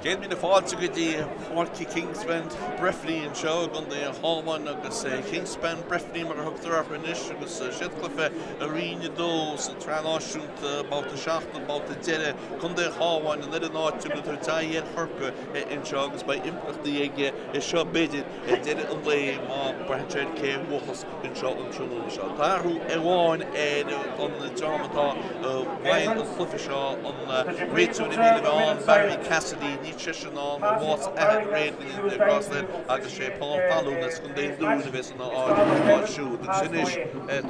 100,000 fáilte go dtí Páirc Kingspan Breffni anseo i gContae an Chabháin agus Kingspan Breffni mar a thugtar orthu anois agus siad cluiche Roinn 2 sa tSraith Náisiúnta babhta 7 an babhta deiridh Contae an Chabháin an fhoireann áitiúil ag tabhairt aghaidh ar Chorcaigh anseo agus beidh impleachtaí aige seo b'fhéidir ag deireadh an lae má braitheann sé ar cé a bhuafas anseo an tráthnóna seo. Tá athrú amháin ar an dream atá i bhfeighil an chluiche seo, an réiteoir a bhí le bheith ann, Barry Cassidy, níl seisean ann, ó bhás a athar aréir go ndéana Dia grásta air, agus sé Paul Fallon as Contae an Dúin a bheas ina áit siúd. Agus anois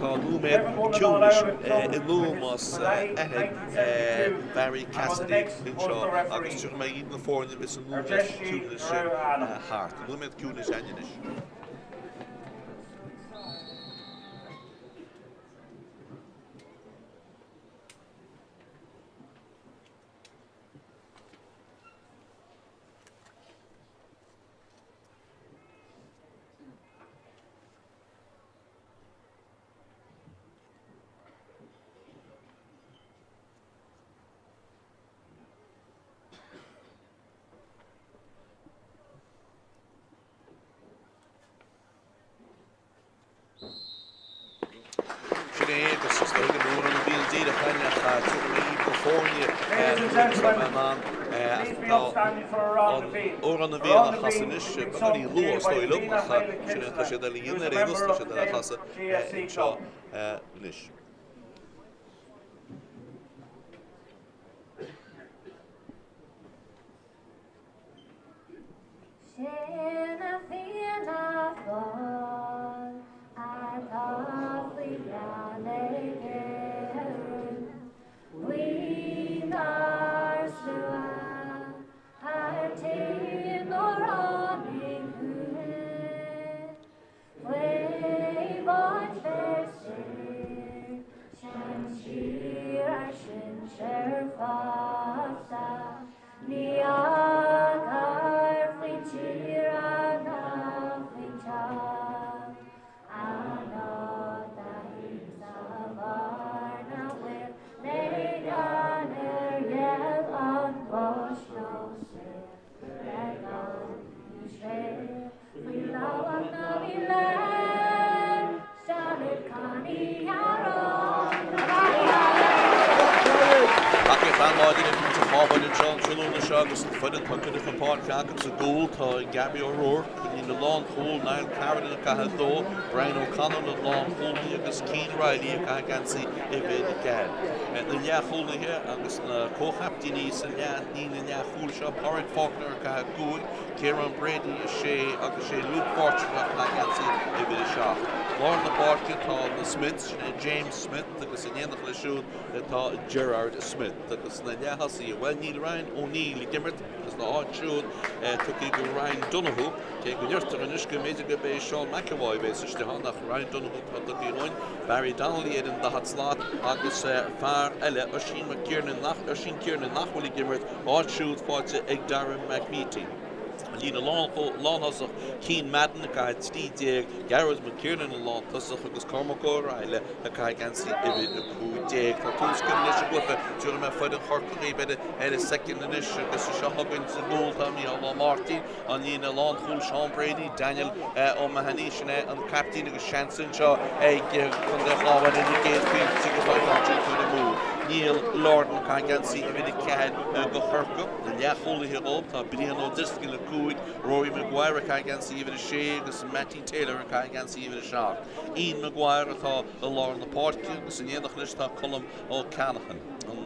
tá nóiméad ciúnais in ómós athair Barry Cassidy anseo agus tiocfaidh mé iad na foirne a bheas an nóiméad ciúnais sin thart. Nóiméad ciúnais againn anois. Sin é agus is dóigh go mórán a bhíonn díreach ann ach tuairimí na foirne in ann ach tá an amhrán a bhíonn á chasadh anois beagáinín luath is dóigh liom ach sin é tá siad ar a dhéanamh ar aon nós tá siad á chasadh anseo anois. Sin a Fianna Fáil atá faoi cheann ag Éirinn, Buíon ár slua thar tír nár tháinig chugainn. Faoi bháid fé sir, sinsir ár sinsear fosta, ní fhágfar faoin tír ná faoin teach an áit a shuím sa bhearna bhfuil léigean ar gheal an bháis nó saol le gan níos faoi lamhach ná bí le sealad cannaí Tacaíocht an-láidir ag muintir an Chabháin anseo an tráthnóna seo agus an foireann atá curtha chun páirce acu sa gcúl tá Gary O'Rourke, an líne lánchúil, Niall Carrigan ag caitheamh 2, Brian O'Connell an lánchúlaí agus Cian Reilly ag caitheamh geansaí uimhir 4. Na leathchúlaithe agus na comhchaiptíní sa líne leathchúil seo, Pádraig Faulkner ag caitheamh 5, Ciarán Brady 6 agus sé Luke Fortune ag caitheamh geansaí uimhir 7. Lár na páirce tá na Smiths, sin é James Smith agus in éineacht leis siúd tá Gerard Smith agus na leath-thosaithe, bhuel níl Ryan O'Neill ag imirt agus ina áit siúd tugtha go Ryan Donoghue, cé go ndeirtear anois go mb'fhéidir gurb é Seán McEvoy a bheas istigh ann ach Ryan Donoghue atá tugtha dhúinn, Barry Donnelly ar an daichead slat agus fear eile, Oisín McKiernan, nach, Oisín Kiernan nach bhfuil ag imirt, Áit siúd faighte ag Darren McVeety. An líne lántosach, Cian Madden ag caitheamh 13, Gearóid McKiernan an lántosach agus Cormac Ó Rathaille ag caitheamh geansaí uimhir 15. Tá tús curtha leis an gcluiche. Tiúrfaidh mé foireann Chorca dhaoibh ar an soicind anois agus seo chugainn sa gcúl tá Micheál Ó Máirtín. An líne lánchúil Seán Brady, Daniel O'Mahony, sin é an caiptín agus seans anseo ag Contae an Chabháin ar an gcéad phointe agus tá an ceann sin curtha amú. Niall Lordan ag caitheamh geansaí uimhir 4 do Chorcaigh. Na leathchúlaithe dhóibh tá Brian O'Driscoll 5, Rory Maguire ag caitheamh geansaí uimhir 6 agus Mattie Taylor ag caitheamh geansaí uimhir 7. Ian Maguire atá i lár na páirce agus in éineacht leis tá Colm O'Callaghan. An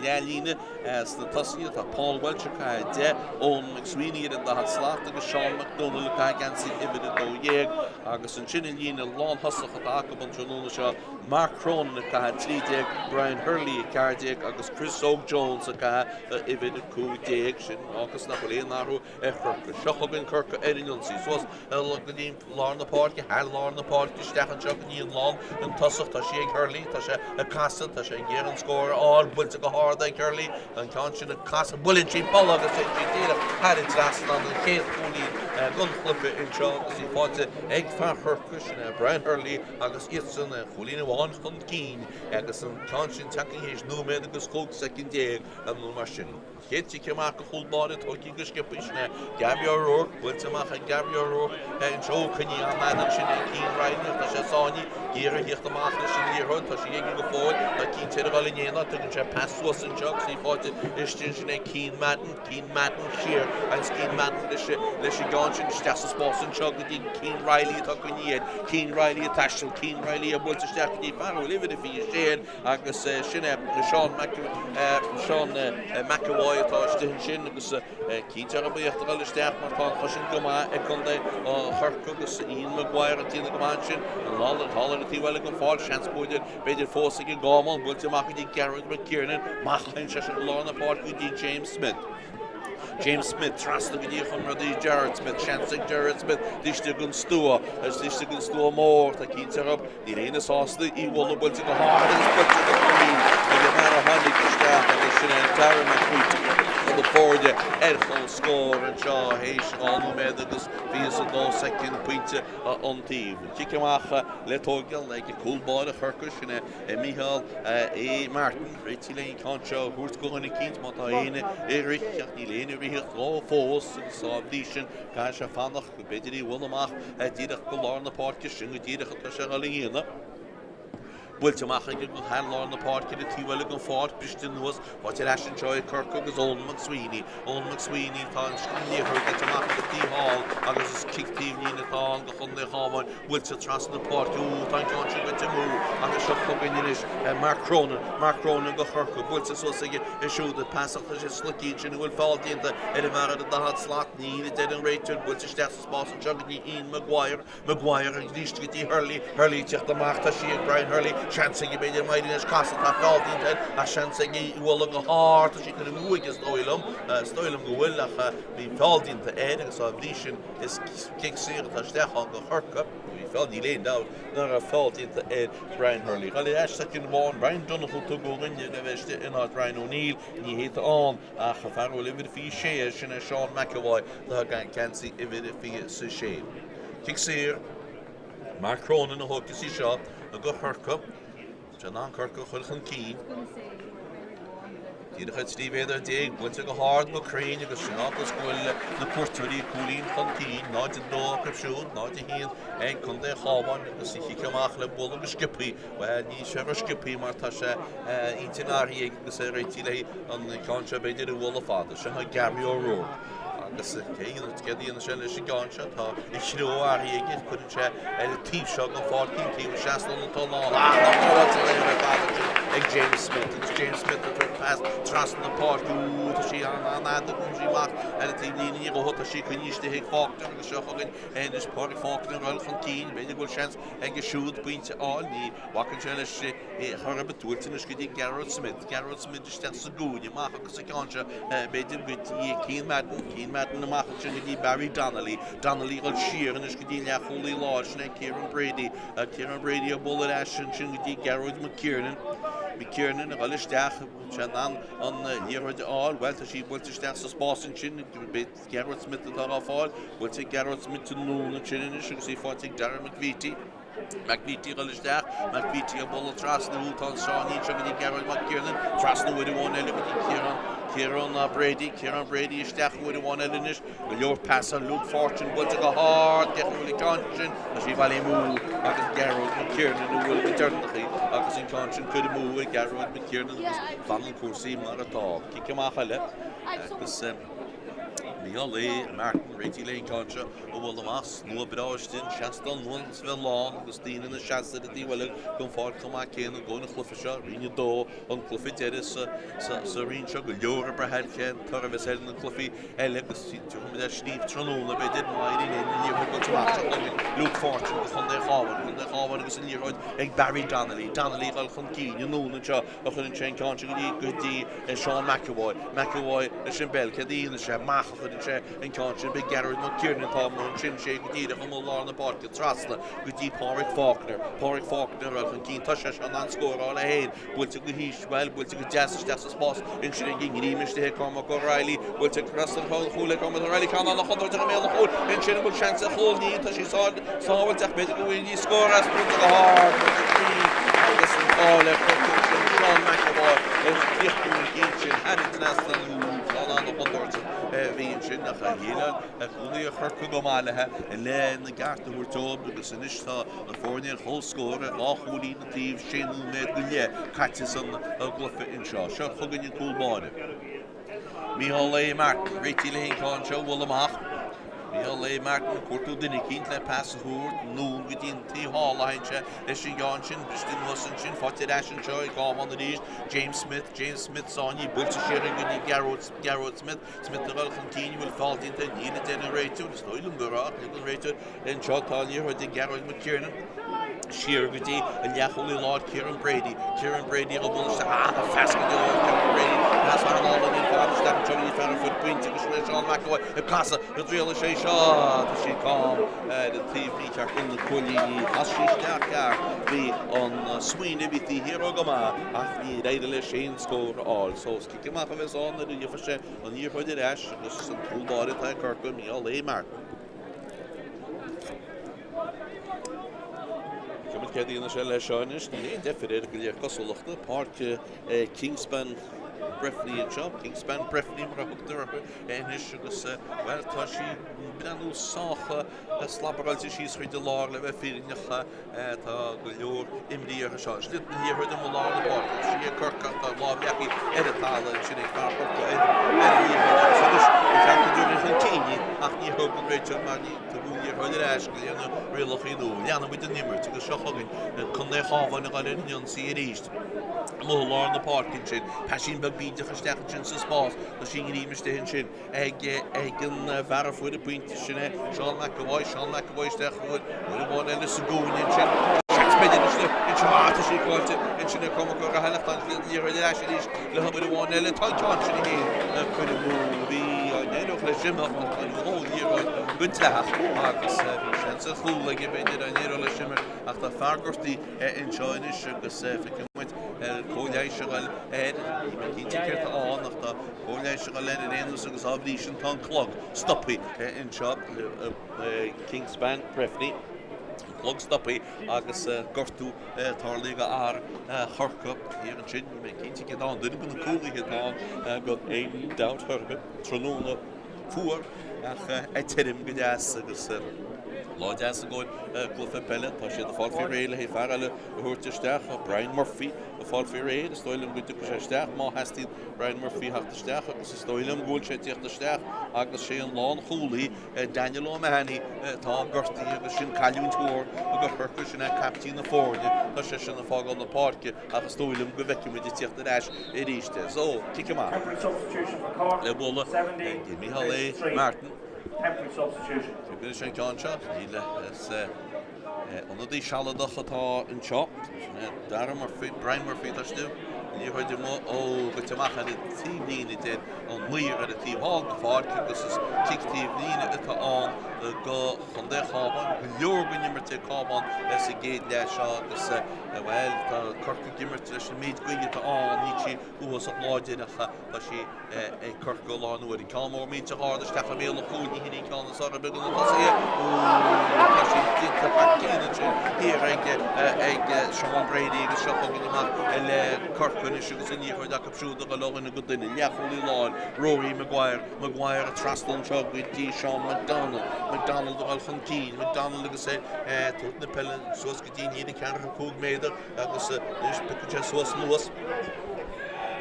leathlíne sna tosaithe tá Paul Walsh ag caitheamh 10, Eoin McSweeney ar an daichead slat agus Seán McDonnell ag caitheamh geansaí uimhir 12 agus ansin an líne lánthosach atá acu an tráthnóna seo, Mark Cronin ag caitheamh 13, Brian Hurley 14 agus Chris Óg Jones ag caitheamh uimhir 15. Sin agus nach bhfuil aon athrú ar Chorcaigh. Seo chugainn Corcaigh ar an ionsaí. Suas go dtí lár na páirce, thar lár na páirce, isteach anseo go dtí an lán an tosach. Tá sí ag Hurley, tá sé ag casadh, tá sé ag iarraidh an scór a fháil, buailte go hard ag Hurley, an ceann sin ag casadh, buaileann sí polla agus téann sí díreach thar an trasnán, an chéad chúilín den chluiche anseo agus í faighte ag fear Chorcaí, sin é Brian Hurley agus iadsan cúilín amháin chun cinn agus an ceann sin tagtha théis nóiméad agus 15 soicind nó mar sin. Chéad chic amach do chúl báire tógtha go sciobtha, sin é Gary O'Rourke, buailte amach ag Gary O'Rourke anseo, coinnithe an-fhad ansin ag Cian Reilly ach tá sé sáinnithe, ag iarraidh a theacht amach leis an liathróid, tá sí aige go fóill, tá cinnte ar a dhul in aon áit, tugann sé pas suas anseo agus í faighte istigh ansin ag Cian Madden. Cian Madden siar agus Cian Madden leis leis an gceann sin isteach sa spás anseo go dtí Cian Reilly atá coinnithe air. Cian Reilly ag taisteal, Cian Reilly ag buailt isteach go dtí fear a bhfuil uimhir a 26 agus sin é Seán Seán McEvoy atá istigh ansin agus cinnte arb é a dhul isteach mar tá an chosaint go maith ag contae Chorcaí agus Ian Maguire ag déanamh go maith ansin. An lá thall ar an taobh eile den pháirc, seans b'fhéidir B'fhéidir fós ag an gCabhán, buailte amach go dtí Gearóid McKiernan, amach seisean go lár na páirce go dtí James Smith. James Smith trasna go dtí a chomrádaí Gerard Smith, seans ag Gerard Smith istigh den stua, agus istigh den stua mór, tá cinnte orthu, níl éinne sásta í bhualadh buailte go hard agus buailte go cruinn ag an bhfear a tháinig isteach agus sin é Darragh McBrearty chun na foirne ar comhscór anseo théis 2 nóiméad agus 22 soicind pointe an taobh. Cic amach le tógáil ag cúl báire Chorcaí, sin é Micheál A. Martin. Réitigh le an ceann seo a thabhairt do dhuine eicínt má tá éinne ag rith ach níl éinne ag ritheacht dhó fós agus dá bhrí sin caithfidh sé fanacht go b'fhéidir í a bhualadh amach díreach go lár na páirce, sin go díreach atá sé ag dul a dhéanamh. Buailte amach aige go thar lár na páirce ar an taobh eile den pháirc, briste anuas, faighte ar ais anseo ag Corcaigh agus Eoin McSweeney. Eoin McSweeney, tá an liathróid gaibhte amach ar an taobh thall agus is cic taobh líne atá ann do Chontae an Chabháin, buailte trasna na páirce, Ó, tá an ceann sin gaibhte amú agus seo chugainn anois Mark Cronin, Mark Cronin do Chorcaigh, buailte suas aige siúd, pas ach tá sé sloicthe ansin, an bhfuil feall déanta ar an bhfear ar an 40 slat, níl, a deir an réiteoir, buailte isteach sa spás anseo go dtí Ian Maguire. Maguire arís go dtí Hurley, Hurley ag teacht amach, tá sí ag Brian Hurley, seans aige b'fhéidir má éiríonn leis casadh, tá feall déanta air ach seans aige í a bhualadh go hard, tá sí curtha amú aige is dóigh liom, is dóigh liom go bhfuil ach bhí feall déanta air agus dá bhrí sin is cic saor atá isteach ann do Chorcaigh, bhí feall, níl aon dabht nach raibh feall déanta ar Brian Hurley. Dhul ar ais soicind amháin, Brian Donoghue tugadh againn le bheith istigh in áit Ryan O'Neill, ní hé atá ann ach fear a bhfuil uimhir 26 air, sin é Seán McEvoy. Atá ag geansaí uimhir 26. Cic saor, Mark Cronin a thógfas í seo do Chorcaigh. Sé in ann Corcaigh a chur chun cinn. Díreach ar 13 mhéadar, buailte go hard go cruinn agus sin agus go bhfuil na cuairteoirí cúilín chun cinn, 0-2 acu siúd, 0-1 ag Contae an Chabháin agus an chic amach le bualadh go sciobthaí. Bhuel, ní sé ró-sciobthaí mar tá sé intinn athraithe aige agus é réitithe le an ceann seo b'fhéidir a bhualadh fada. Sin é Gary O'Rourke. Agus cé a dhéanann sé leis an gceann seo? Tá a threo athraithe aige, cuireann sé ar an taobh seo den pháirc, an taobh a seasann an t-oileán. Ach nach raibh an ar fad ansin ag James Smith agus James Smith ag tabhairt pas trasna na páirce. Ú, tá sí an-fhada, cuireann sí amach ar an taobh líne ní dhótha, tá sí coinnithe istigh ag Faulkner agus seo chugainn anois Pádraig Faulkner ag dul chun cinn. B'fhéidir go bhfuil seans aige siúd pointe a fháil. Ní bhacann sé leis chor ar bith. Buailte anois go dtí Gearóid Smith. Gearóid Smith isteach sa gcúinne, amach agus an ceann seo b'fhéidir go dtí Cian Madden. Cian Madden amach ansin go dtí Barry Donnelly. Donnelly ag dul siar anois go dtí leathchúlaí láir, sin é Kieran Brady. Kieran Brady ag bualadh ar ais ansin go dtí Gearóid McKiernan. McKiernan ag dul isteach, bhfuil sé in ann an liathróid a fháil? Bhuel, tá sí buailte isteach sa spás ansin. Gearóid Smith atá á fáil. Buailte ag Gearóid Smith anonn ansin anois agus í faighte ag Darragh McVeety. McVeety ag dul isteach, McVeety ag bualadh trasna, tá an Seáinín seo go dtí Gearóid McKiernan, trasna uair amháin eile go dtí Ciarán, Ciarán Brady, Ciarán Brady isteach uair amháin eile anois, go leor pas ar Luke Fortune buailte go hard, cé go bhfuil an ceann sin, tá sí bailithe amú agus Gearóid McKiernan a bhuail go deireanach í agus an ceann sin curtha amú ag Gearóid McKiernan agus fanann cúrsaí mar atá. Cic amach eile agus Micheál A. Martin réitithe le an ceann seo a bhualadh amach, slua breá istigh, an seastán lán is a bheith lán agus daoine ina seasamh ar an taobh eile den pháirc chomh maith céanna i gcomhair an chluiche seo, Roinn 2, an cluiche deiridh sa roinn seo, go leor ag brath ar cén toradh a bheas ar na cluichí eile agus tiocfaimid ar sníomh tráthnóna b'fhéidir má éiríonn linn an liathróid. bainte amach. Seo chugainn Luke Fortune do Chontae an Chabháin, Contae an Chabháin agus an liathróid ag Barry Donnelly. Donnelly ag dul chun cinn, anonn anseo a chuireann sé an ceann sin go dtí Seán McEvoy. McEvoy leis an bpeil, céard a dhéanann sé? Amach a chuireann sé an ceann sin. Beidh Gearóid McKiernan atá amuigh ansin, sé go díreach amuigh i lár na páirce trasna go dtí Pádraig Faulkner. Pádraig Faulkner ag dul chun cinn, tá sé seo in ann scóráil é féin. Buailte go híseal, bhuel, buailte go deas isteach sa spás ansin ag an ngreim istigh ag Cormac O'Reilly. Buailte trasna an chúil ag Cormac O'Reilly, ceann an-chontúirteach i mbéal an chúil ansin, an bhfuil seans ar chúl? Níl, tá sí sábháilte ach b'fhéidir go bhfuil níos scór as buailte go hard, buailte tríd agus an t-ádh le Corcaigh ansin, Seán McEvoy ag críochnú an gcinn sin thar an trasnán, ceann an-chontúirteach a bhí ansin ach dhéileáil cúlaithe Chorcaí go maith léi lena gceart a thabhairt dóibh agus anois tá na foirne ar comhscór ar dhá chúilín an taobh, sé nóiméad go leith caite san gcluiche anseo. Seo chugainn an cúl báire. Micheál A. Martin, réitithe le an ceann seo a bhualadh amach. Micheál A. Martin ag cuartú duine eicínt le pas a thabhairt anonn go dtí an taobh thall a théann sé leis an gceann sin, briste anuas ansin, faighte ar ais anseo ag Cabhán arís. James Smith, James Smith sáinnithe, buailte siar go dtí Gearóid, Gearóid Smith, Smith ag dul chun cinn, an bhfuil feall déanta, níl a deir an réiteoir, is dóigh liom go raibh, ach lig an réiteoir Anseo tá an liathróid ag Gearóid McKiernan. Siar go dtí an leathchúlaí láir Ciarán Brady. Ciarán Brady á bhualadh isteach. An-phas go deo ó Ciarán Brady. Pas an-álainn ar fad isteach anseo go dtí fear an fuair pointe agus sin é Seán McEvoy ag casadh ag triail sé seo. Tá sí cam ar an taobh mícheart de na cúilíní. Chas sí isteach ceart. Bhí an smaoineamh bhí taobh thiar go maith ach níor éirigh leis aon scór a fháil. So is cic amach a bheas ann nuair a gheobhaidh sé an liathróid ar ais agus an cúl báire atá ag Corcaigh, Micheál A. Martin. Feicfimid céard a dhéanfaidh sé leis seo anois. Níl aon deifir air go léir cosúlachta. Páirc Kingspan Breffni anseo. Kingspan Breffni mar a thugtar orthu anois agus, bhuel, tá sí ag breathnú sách slabaráilte síos thríd an lár le bheith fírinneach. Tá go leor imní orthu seo. Sliotar na liathróide amuigh i lár na páirce. Tá sí ag Corcaigh ach tá lámh leagtha ar an talamh ansin ag fear Chorcaí ar an liathróid agus anois ba cheart go dtabharfaí chun cinn í ach ní thug an réiteoir mar ní tugadh an liathróid ar ais go léir na rialacha nua. Leanfaidh muid an imirt agus seo chugainn Contae an Chabháin ag dul ar an ionsaí arís. Amuigh i lár na páirce ansin. Paisín beag bídeach isteach ansin sa spás. Tá sí greamaithe istigh ansin. ag an bhfear a fuair an pointe, sin é Seán McEvoy, Seán McEvoy isteach uair amháin eile sa gcúinne ansin. Seans b'fhéidir anseo, ah, tá sí caillte ansin ag Cormac Ó Rathaille ach tá an liathróid ar ais arís le huair amháin eile. Tá an ceann sin féin curtha amú. Bhí an éireodh leis imeacht ach tá an liathróid go dleathach agus bhí seans ar chúl aige b'fhéidir dá n-éireodh leis imeacht ach tá fear gortaithe anseo anois agus feicfidh muid cóir leighis a dhul air. Níl mé cinnte céard atá ann ach tá Cóir leighis a dhul air ar aon nós agus dá bhrí sin tá an clog stoptha anseo i Kingspan Breffni. An clog stoptha agus gortú tarlaithe do fhear Chorcaí thiar ansin. Níl mé cinnte céard atá ann. Duine de na cúlaithe atá ann gan aon dabht ar bith. Tráthnóna fuar ach é tirim go deas agus lá deas i gcomhair cluiche peile. Tá siad ag fáil faoi réidh le haghaidh fear eile a thabhairt isteach, Brian Murphy ag fáil faoi réidh. Is dóigh liom go dtiocfaidh sé isteach má theastaíonn Brian Murphy theacht isteach agus is dóigh liom go bhfuil sé ag tíocht isteach agus sé an lánchúlaí Daniel O'Mahony atá gortaithe agus sin cailliúint mhór do Chorcaigh, sin é caiptín na foirne, tá seisean ag fágáil na páirce ach is dóigh liom go bhfeicfidh muid ag tíocht ar ais arís é. So, cic amach le bualadh ag Micheál A. Martin. Tugann sé an ceann seo, níl a fhios. Ionadaí sealadach atá anseo, sin é Dara Murphy, Brian Murphy atá istigh, an liathróid amuigh, ó, goite amach ar an taobhlíne a deir an maor ar an taobh thall den pháirc agus is cic taobhlíne atá ann do Chontae an Chabháin. Go leor den imirt ag Cabhán sa gcéad leath seo agus, bhuel, tá Corcaigh ag imirt leis an méid gaoithe atá ann, níl sí uafásach láidir ach tá sí ag Corcaigh i láthair na huaire. An ceann mór millteach ard isteach i mbéal an chúil, ní hin an ceann is fearr beag na tosaithe. Ó, tá sí déanta thar cionn ansin thiar ag ag Seán Brady agus seo chugainn amach le Corcaigh anois agus an liathróid acu siúd ag dul ó dhuine go duine. Leathchúlaí láir, Rory Maguire, Maguire ag trasnú anseo go dtí Seán McDonald, McDonald ag dul chun cinn, McDonald agus é ag tabhairt na peile suas go dtí an líne ceathracha cúig méadar agus anois piocann sé suas anuas.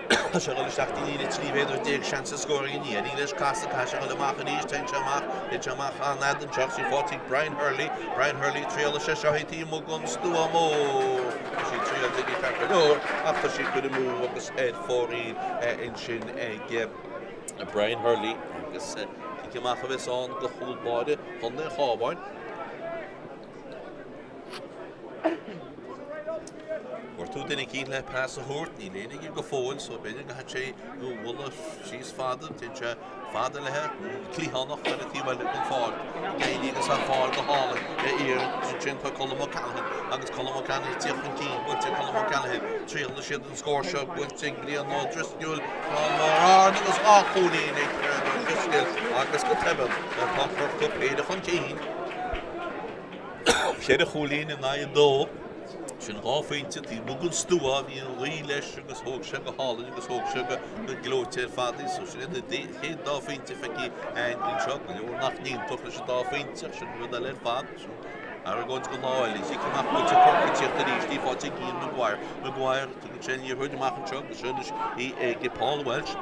Tá sé ag dul isteach dtí líne 13 mhéadar, seans ar scór aige. Ní éiríonn leis casadh, caithfidh sé a dhul amach arís, téann sé amach, téann sé amach an-fhad anseo ach sí faighte ag Brian Hurley, Brian Hurley triailfidh sé seo taobh amuigh den stua mór. Tá sí triailte aige ceart go leor ach tá sí curtha amú agus ar fóraoil ansin ag Brian Hurley agus cic amach a bheas ann do chúl báire Chontae an Chabháin. Cuartú duine eicínt le pas a thabhairt, níl éinne aige go fóill so b'fhéidir go gcaithfidh sé a bhualadh síos fada, téann sé fada léithe, cliathánach ar an taobh eile den pháirc, ag éirí agus á fáil go hálainn thiar ansin tá Colm O'Callaghan agus Colm O'Callaghan ag tíocht chun cinn, buailte ag Colm O'Callaghan, triaileann siad an scór seo, buailte ag Brian Ó Drisceoil, ceann mór ard agus á chúilín ag Brian Ó Drisceoil agus go tobann tá Corcaigh péire chun cinn. Cheithre chúilín in aghaidh 2. Sin 2 phointe taobh amuigh den stua. Bhí an ghaoth leis agus thóg sé go hálainn agus thóg sé go gleoite ar fad í. So sin iad an chéad dá phointe feicthe againn anseo. Go leor nach n-aontódh leis an dá phointe ach sin rud eile ar fad. Sin argóint go lá eile. Cic amach buailte Corcaigh ag tíocht arís í faighte ag Ian Maguire. Maguire, tugann sé an liathróid amach anseo agus seo anois í ag Paul Walsh.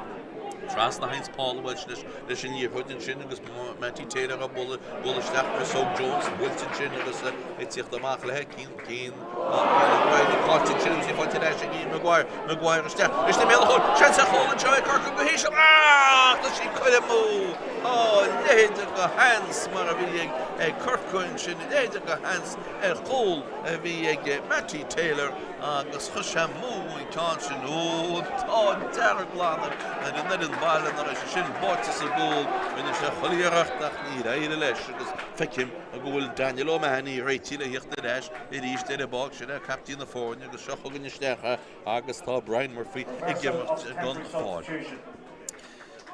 Trasna a théanns Paul Walsh leis an liathróid ansin agus Mattie Taylor á bualadh isteach Chris Óg Jones buailte ansin agus ag tíocht amach léithe Cian Cian O'Reilly caillte ansin agus í faighte ar ais ag Ian Maguire Maguire isteach leis na béal chúil seans ar chúl anseo ag Corcaigh go híseal ach tá sí curtha amú Tá a leithéid de sheans mar a bhí ag Corcaigh ansin a leithéid de sheans ar chúl a bhí ag Mattie Taylor Agus chuir sé amú an ceann sin. Ó, tá dearglann ar an fhoireann baile nuair a bhí sé sin báite sa gcúl. Rinne sé chuile iarracht ach níor éirigh leis agus feicim go bhfuil Daniel O'Mahony réitithe le thíocht ar ais arís ar an bpáirc. Sin é captaen na foirne agus seo chugainn isteach é agus tá Brian Murphy ag imirt don Pháirc.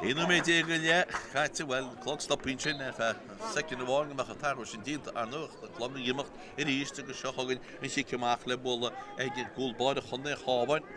11 nóiméad go leith caite, bhuel, an clog stoptha ansin ar feadh soicind amháin go mbeadh an t-athrú sin déanta, ar ndóigh, an clog ag imeacht arís agus seo chugainn an chic amach le bualadh ag cúl báire Chontae an Chabháin,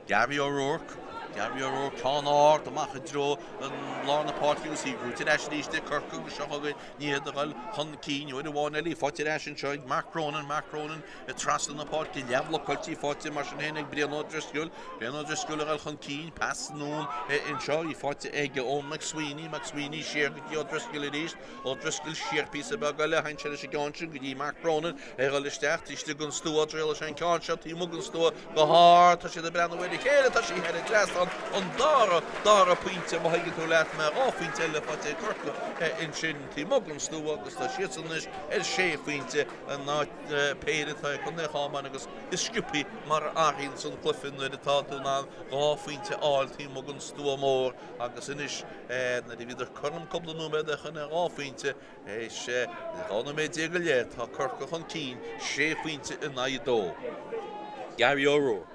Gary O'Rourke. Gary O'Rourke, ceann ard amach i dtreo an lár na páirce agus í gnóite ar ais arís ag Corcaigh agus seo chugainn iad ag dul chun cinn uair amháin eile. Í faighte ar ais anseo ag Mark Cronin, Mark Cronin trasna na páirce, leathbhlocáilte, í faighte mar sin féin ag Brian O'Driscoll. Brian O'Driscoll ag dul chun cinn, pas anonn anseo, í faighte ag Eoin McSweeney, McSweeney siar go dtí O'Driscoll arís. O'Driscoll siar píosa beag eile, sheinn sé leis an gceann sin go dtí Mark Cronin, é ag dul isteach taobh istigh den stua, thriail sé an ceann seo taobh amuigh den stua go hard, tá siad ag breathnú ar a chéile, tá sí thar an trasnán, an dara, dara pointe, má thuigeann tú leat mé, 2 phointe eile faighte ag Corcaigh ansin taobh amuigh den stua agus tá siadsan anois ar sé phointe in áit péire atá ag Contae an Chabháin agus is sciobtha mar a athraíonns an cluiche nuair atá tú in ann 2 phointe a fháil taobh amuigh den stua mór agus anois nuair a bhíodar cothrom cúpla nóiméad ó shoin ar 2 phointe, théis 12 nóiméad go leith, tá Corcaigh chun cinn, sé phointe in aghaidh 2. Gary O'Rourke.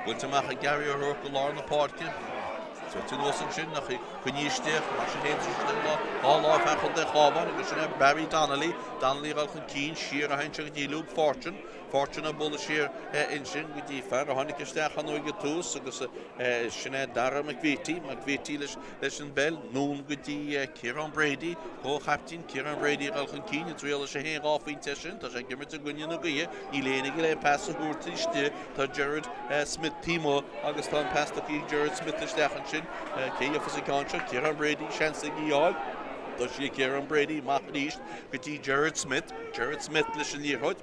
Buailte amach ag Gary O'Rourke go lár na páirce. Tite anuas ansin ach í coinnithe istigh, mar sin féin, tá sí istigh dhá láimh fear Chontae an Chabháin agus sin é Barry Donnelly. Donnelly ag dul chun cinn, siar a théann sé go dtí Luke Fortune. Fortune ag bualadh siar ansin go dtí fear a tháinig isteach ar ndóigh ag an tús agus sin é Dara McVeety, McVeety leis an bpeil, anonn go dtí Ciarán Brady, comh-chaiptín Ciarán Brady ag dul chun cinn, ag triail leis féin 2 phointe as sin, tá sé ag imirt i gcoinne na gaoithe, níl éinne aige le pas a thabhairt istigh, tá Gerard Smith taobh amuigh agus tá an pas tugtha ag Gerard Smith isteach ansin, cé a gheofas an ceann seo? Ciarán Brady, seans aige í a fháil, tá sí ag Ciarán Brady, amach arís go dtí Gerard Smith, Gerard Smith leis an liathróid.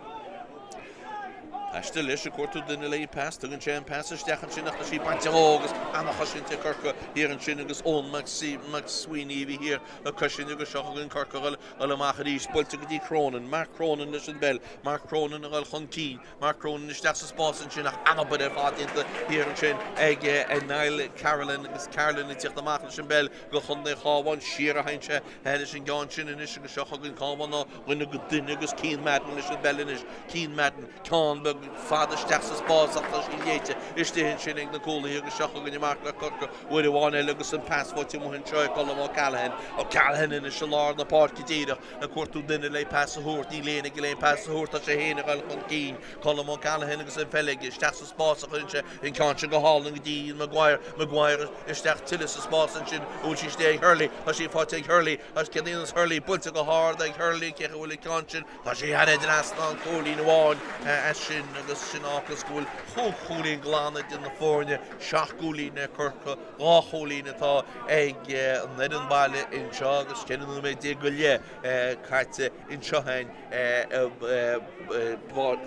Taisteal leis ag cuartú duine le pas, tugann sé an pas isteach ansin ach tá sí bainte dhó agus ana-chosaint ag Corcaigh thiar ansin agus Eoin McSweeney a bhí thiar ag cosaint agus seo chugainn Corcaigh ag dul amach arís, buailte go dtí Cronin, Mark Cronin leis an bpeil, Mark Cronin ag dul chun cinn, Mark Cronin isteach sa spás ansin ach an-obair ar fad déanta thiar ansin ag Niall Carolan agus Carolan ag tíocht amach leis an bpeil go Chontae an Chabháin, siar a théann sé leis an gceann sin anois agus seo chugainn Cabhán ó dhuine go duine agus Cian Madden leis an bpeil anois. Cian Madden, ceann beag fada isteach sa spás ach tá sí léite istigh ansin ag na cúlaithe agus seo chugainn amach le Corcaigh uair amháin eile agus an pas faighte amuigh anseo ag Colm O'Callaghan. O'Callaghan anois i lár na páirce díreach ag cuartú duine le pas a thabhairt. Níl éinne aige le pas a thabhairt, tá sé féin ag dul chun cinn. Colm O'Callaghan agus an pheil aige isteach sa spás a chuireann sé an ceann sin go hálainn go dtí Ian Maguire. Maguire isteach tuilleadh sa spás ansin. An bhfuil sí istigh ag Hurley? Tá sí faighte ag Hurley. Agus céard a dhéananns Hurley? Buailte go hard ag Hurley. Cé chaoi a bhfuil an ceann sin? Tá sí thar an dtrasnán. Cúilín amháin as sin agus sin a fhágas go bhfuil chúig chúilín glan idir na foirne. Seacht gcúilín ag Corcaigh, 2 chúilín atá ag an fhoireann baile anseo agus 14 nóiméad go leith caite anseo féin.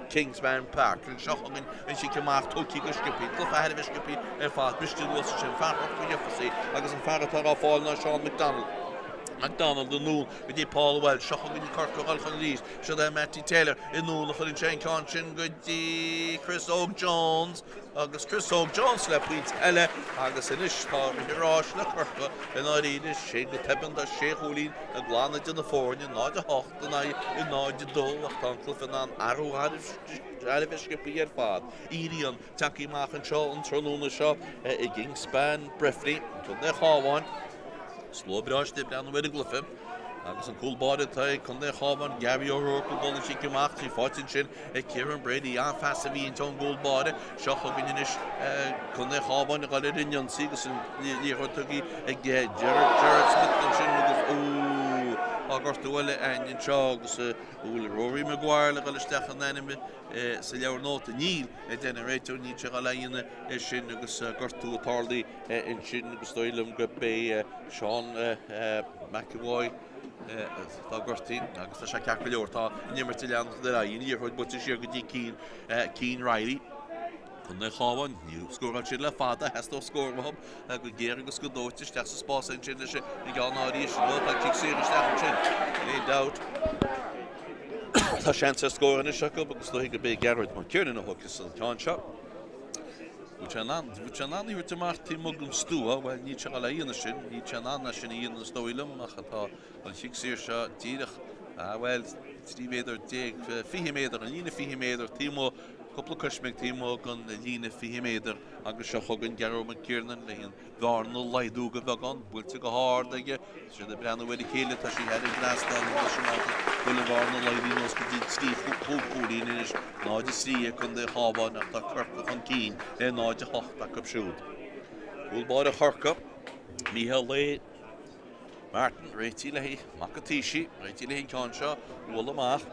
Kingspan Park. Anseo chugainn an chic amach tógtha go sciobtha. Cluiche thar a bheith sciobtha ar fad. Briste anuas ansin. Fear Chorca Dhuibh agus an fear atá á fáil ná Seán McDonald. McDonald anonn go dtí Paul Walsh. Seo chugainn Corcaigh ag dul chun arís. Siod é Mattie Taylor anonn a chuireann sé an ceann sin go dtí Chris Óg Jones agus Chris Óg Jones le pointe eile agus anois tá rith an ráis le Corcaigh i ndáiríre. Sin go tobann tá sé chúilín ag glanadh idir na foirne, 0-8 in aghaidh 0-2 ach tá an cluiche in ann athrú thar a bheith sciobtha ar fad. Éiríonn tagtha amach anseo an tráthnóna seo i gKingspan Breffni, Contae an Chabháin. Slua breá istigh ag breathnú ar an gcluiche agus an cúl báire atá ag Contae an Chabháin, Gary O'Rourke ag dul an chic amach í faighte ansin ag Ciarán Brady. An-phas a bhí ansin ón gcúl báire. Seo chugainn anois Contae an Chabháin ag dul ar an ionsaí agus an liathróid tugtha ag Gerard Smith ansin agus ó tá gortú eile againn anseo agus bhfuil Rory Maguire le dhul isteach in ainm sa leabhar nóta. Níl, a deir an réiteoir, níl sé ag dul a dhéanamh é sin agus gortú ag tarlú ansin agus is dóigh liom gurb é Seán McEvoy atá gortaithe agus tá sé ceart go leor. Tá an imirt ag leanacht ar aghaidh. An liathróid buailte siar go dtí Cian Reilly. Contae an Chabháin, níor scóráil siad le fada, theastódh scór uathu go géar agus go dóite isteach sa spás ansin leis an gceann arís. Nó tá cic saor isteach ansin, níl aon dabht. Tá seans ar scór anois acu agus is dóigh gurb é Gearóid McKiernan a thógfas an ceann seo. Bhfuil sé in ann, bhfuil sé in ann í a thabhairt amach taobh amuigh den stua? Bhuel, níl sé ag dul a dhéanamh sin, níl sé in ann é sin a dhéanamh is dóigh liom ach tá an chic saor seo díreach, ah bhuel, 13 mhéadar, 20 méadar, an líne 20 méadar taobh amuigh, cúpla coisméig taobh amuigh den líne 20 méadar agus seo chugainn Gearóid McKiernan le an bhearna a laghdú de bheagán, buailte go hard aige, tá siad ag breathnú ar a chéile, tá sí thar an dtrasnán anois an áit a bhfuil an bhearna laghdaithe anuas go dtí 3 chúilín anois, 0-3 ag Contae an Chabháin ach tá Corcaigh chun cinn le 0-8 acu siúd. Cúl báire Chorcaí, Mícheál A. Martin, réitithe le mac an taoisigh, réitithe le an ceann seo, bualadh amach.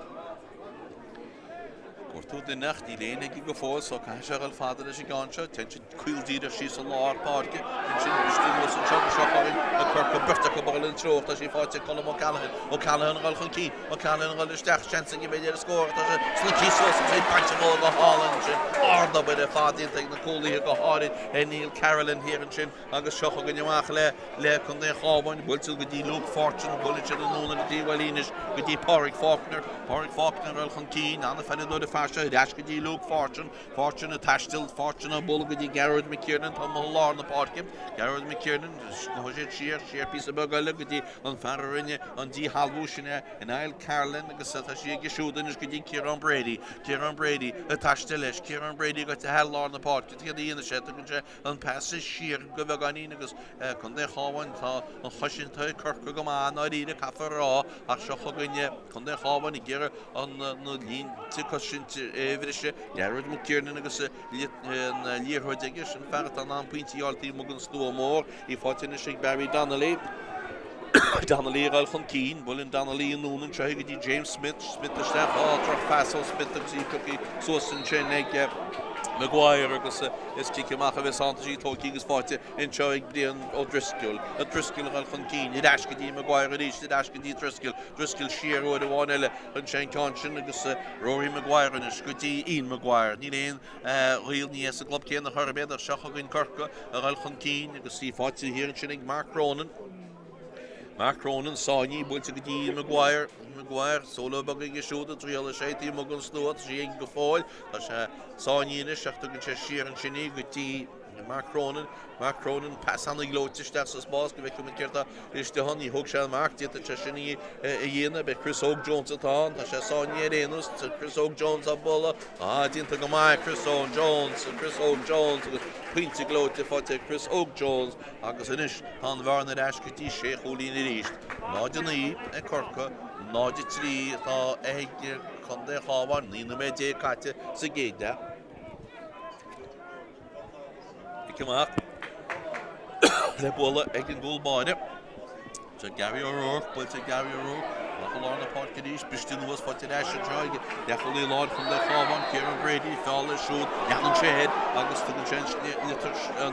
Gortú duine ach níl aon aige go fóill so caithfidh sé a dhul fada leis an gceann seo. Téann siad caol díreach síos i lár páirce. Ansin briste anuas anseo agus seo chugainn ag Corcaigh beirt acu ag dul ina treo. Tá sí faighte ag Colm O'Callaghan. O'Callaghan ag dul chun cinn. O'Callaghan ag dul isteach. Seans aige b'fhéidir ar scór ach tá sé slogtha suas agus é bainte dhó go hálainn ansin. Ardobair ar fad déanta ag na cúlaithe go háirid ag Neil Carolan thiar ansin. Agus seo chugainn amach le le Contae an Chabháin, buailte go dtí Luke Fortune, buaileann siad anonn ar an taobh eile anois go dtí Pádraig Faulkner, Pádraig Faulkner ag dul chun cinn, an-pheileadóir an fear seo, ar ais go dtí Luke Fortune, Fortune ag taisteal, Fortune á bualadh go dtí Gearóid McKiernan, atá amuigh i lár na páirce, Gearóid McKiernan, gabhfaidh siad siar, siar píosa beag eile go dtí an fear a rinne an díshealbhú, sin é Niall Carolan agus tá sí aige siúd anois go dtí Ciarán Brady, Ciarán Brady ag taisteal leis, Ciarán Brady gaibhte thar lár na páirce, céard a dhéanfaidh sé, tugann sé an pas siar de bheagáinín agus Contae an Chabháin, tá an chosaint ag Corcaigh go maith i ndáiríre, caithfear a rá, ach seo chugainn Contae an Chabháin ag iarraidh na línte cosainte a bhriseadh. Gearóid McKiernan agus an liathróid aige, sin fear atá in ann pointí a fháil taobh amuigh den stua mór, í faighte anois ag Barry Donnelly. Donnelly ag dul chun cinn, buaileann Donnelly anonn anseo go dtí James Smith, Smith isteach, á, drochphas ó Smith agus í pioctha suas ansin ag Maguire agus is cic amach a bheas ann, tá sí tógtha agus faighte anseo ag Brian O'Driscoll. O'Driscoll ag dul chun cinn, ar ais go dtí Maguire arís, ar ais go dtí Driscoll, Driscoll siar uair amháin eile chun sé an ceann sin agus Rory Maguire anois go dtí Ian Maguire. Níl aon ghaol, ní as an gclub céanna chor ar bith ach seo chugainn Corcaigh ag dul chun cinn agus í faighte thiar ansin ag Mark Cronin. Mark Cronin, sáinnithe, buailte go dtí Maguire, Maguire, solo beag aige siúd ag triall leis é taobh amuigh den stua, tá sí aige go fóill, tá sé sáinnithe anois ach tugann sé siar ansin í go dtí Mark Cronin, Mark Cronin, pas an-ghleoite isteach sa spás go bhfeicfidh muid céard atá istigh ann, ní thóg sé an marc, d'fhéadfadh sé sin í a dhéanamh, beidh Chris Óg Jones atá ann, tá sé sáinnithe ar aon nós, Chris Óg Jones á bualadh, ah, déanta go maith, Chris Óg Jones, Chris Óg Jones agus pointe gleoite faighte ag Chris Óg Jones agus anois tá an bhearna ar ais go dtí sé chúilín arís, 0-9 ag Corcaigh, 0-3 atá ag Contae an Chabháin, 19 nóiméad caite sa gcéad leath. Cic amach le bualadh ag an gcúl báire. Seo Gary O'Rourke, buailte ag Gary O'Rourke. Amach i lár na páirce arís, briste anuas, faighte ar ais anseo ag leathchúlaí láir Chontae an Chabháin, Ciarán Brady, feall air siúd, leanann sé air agus tugann sé an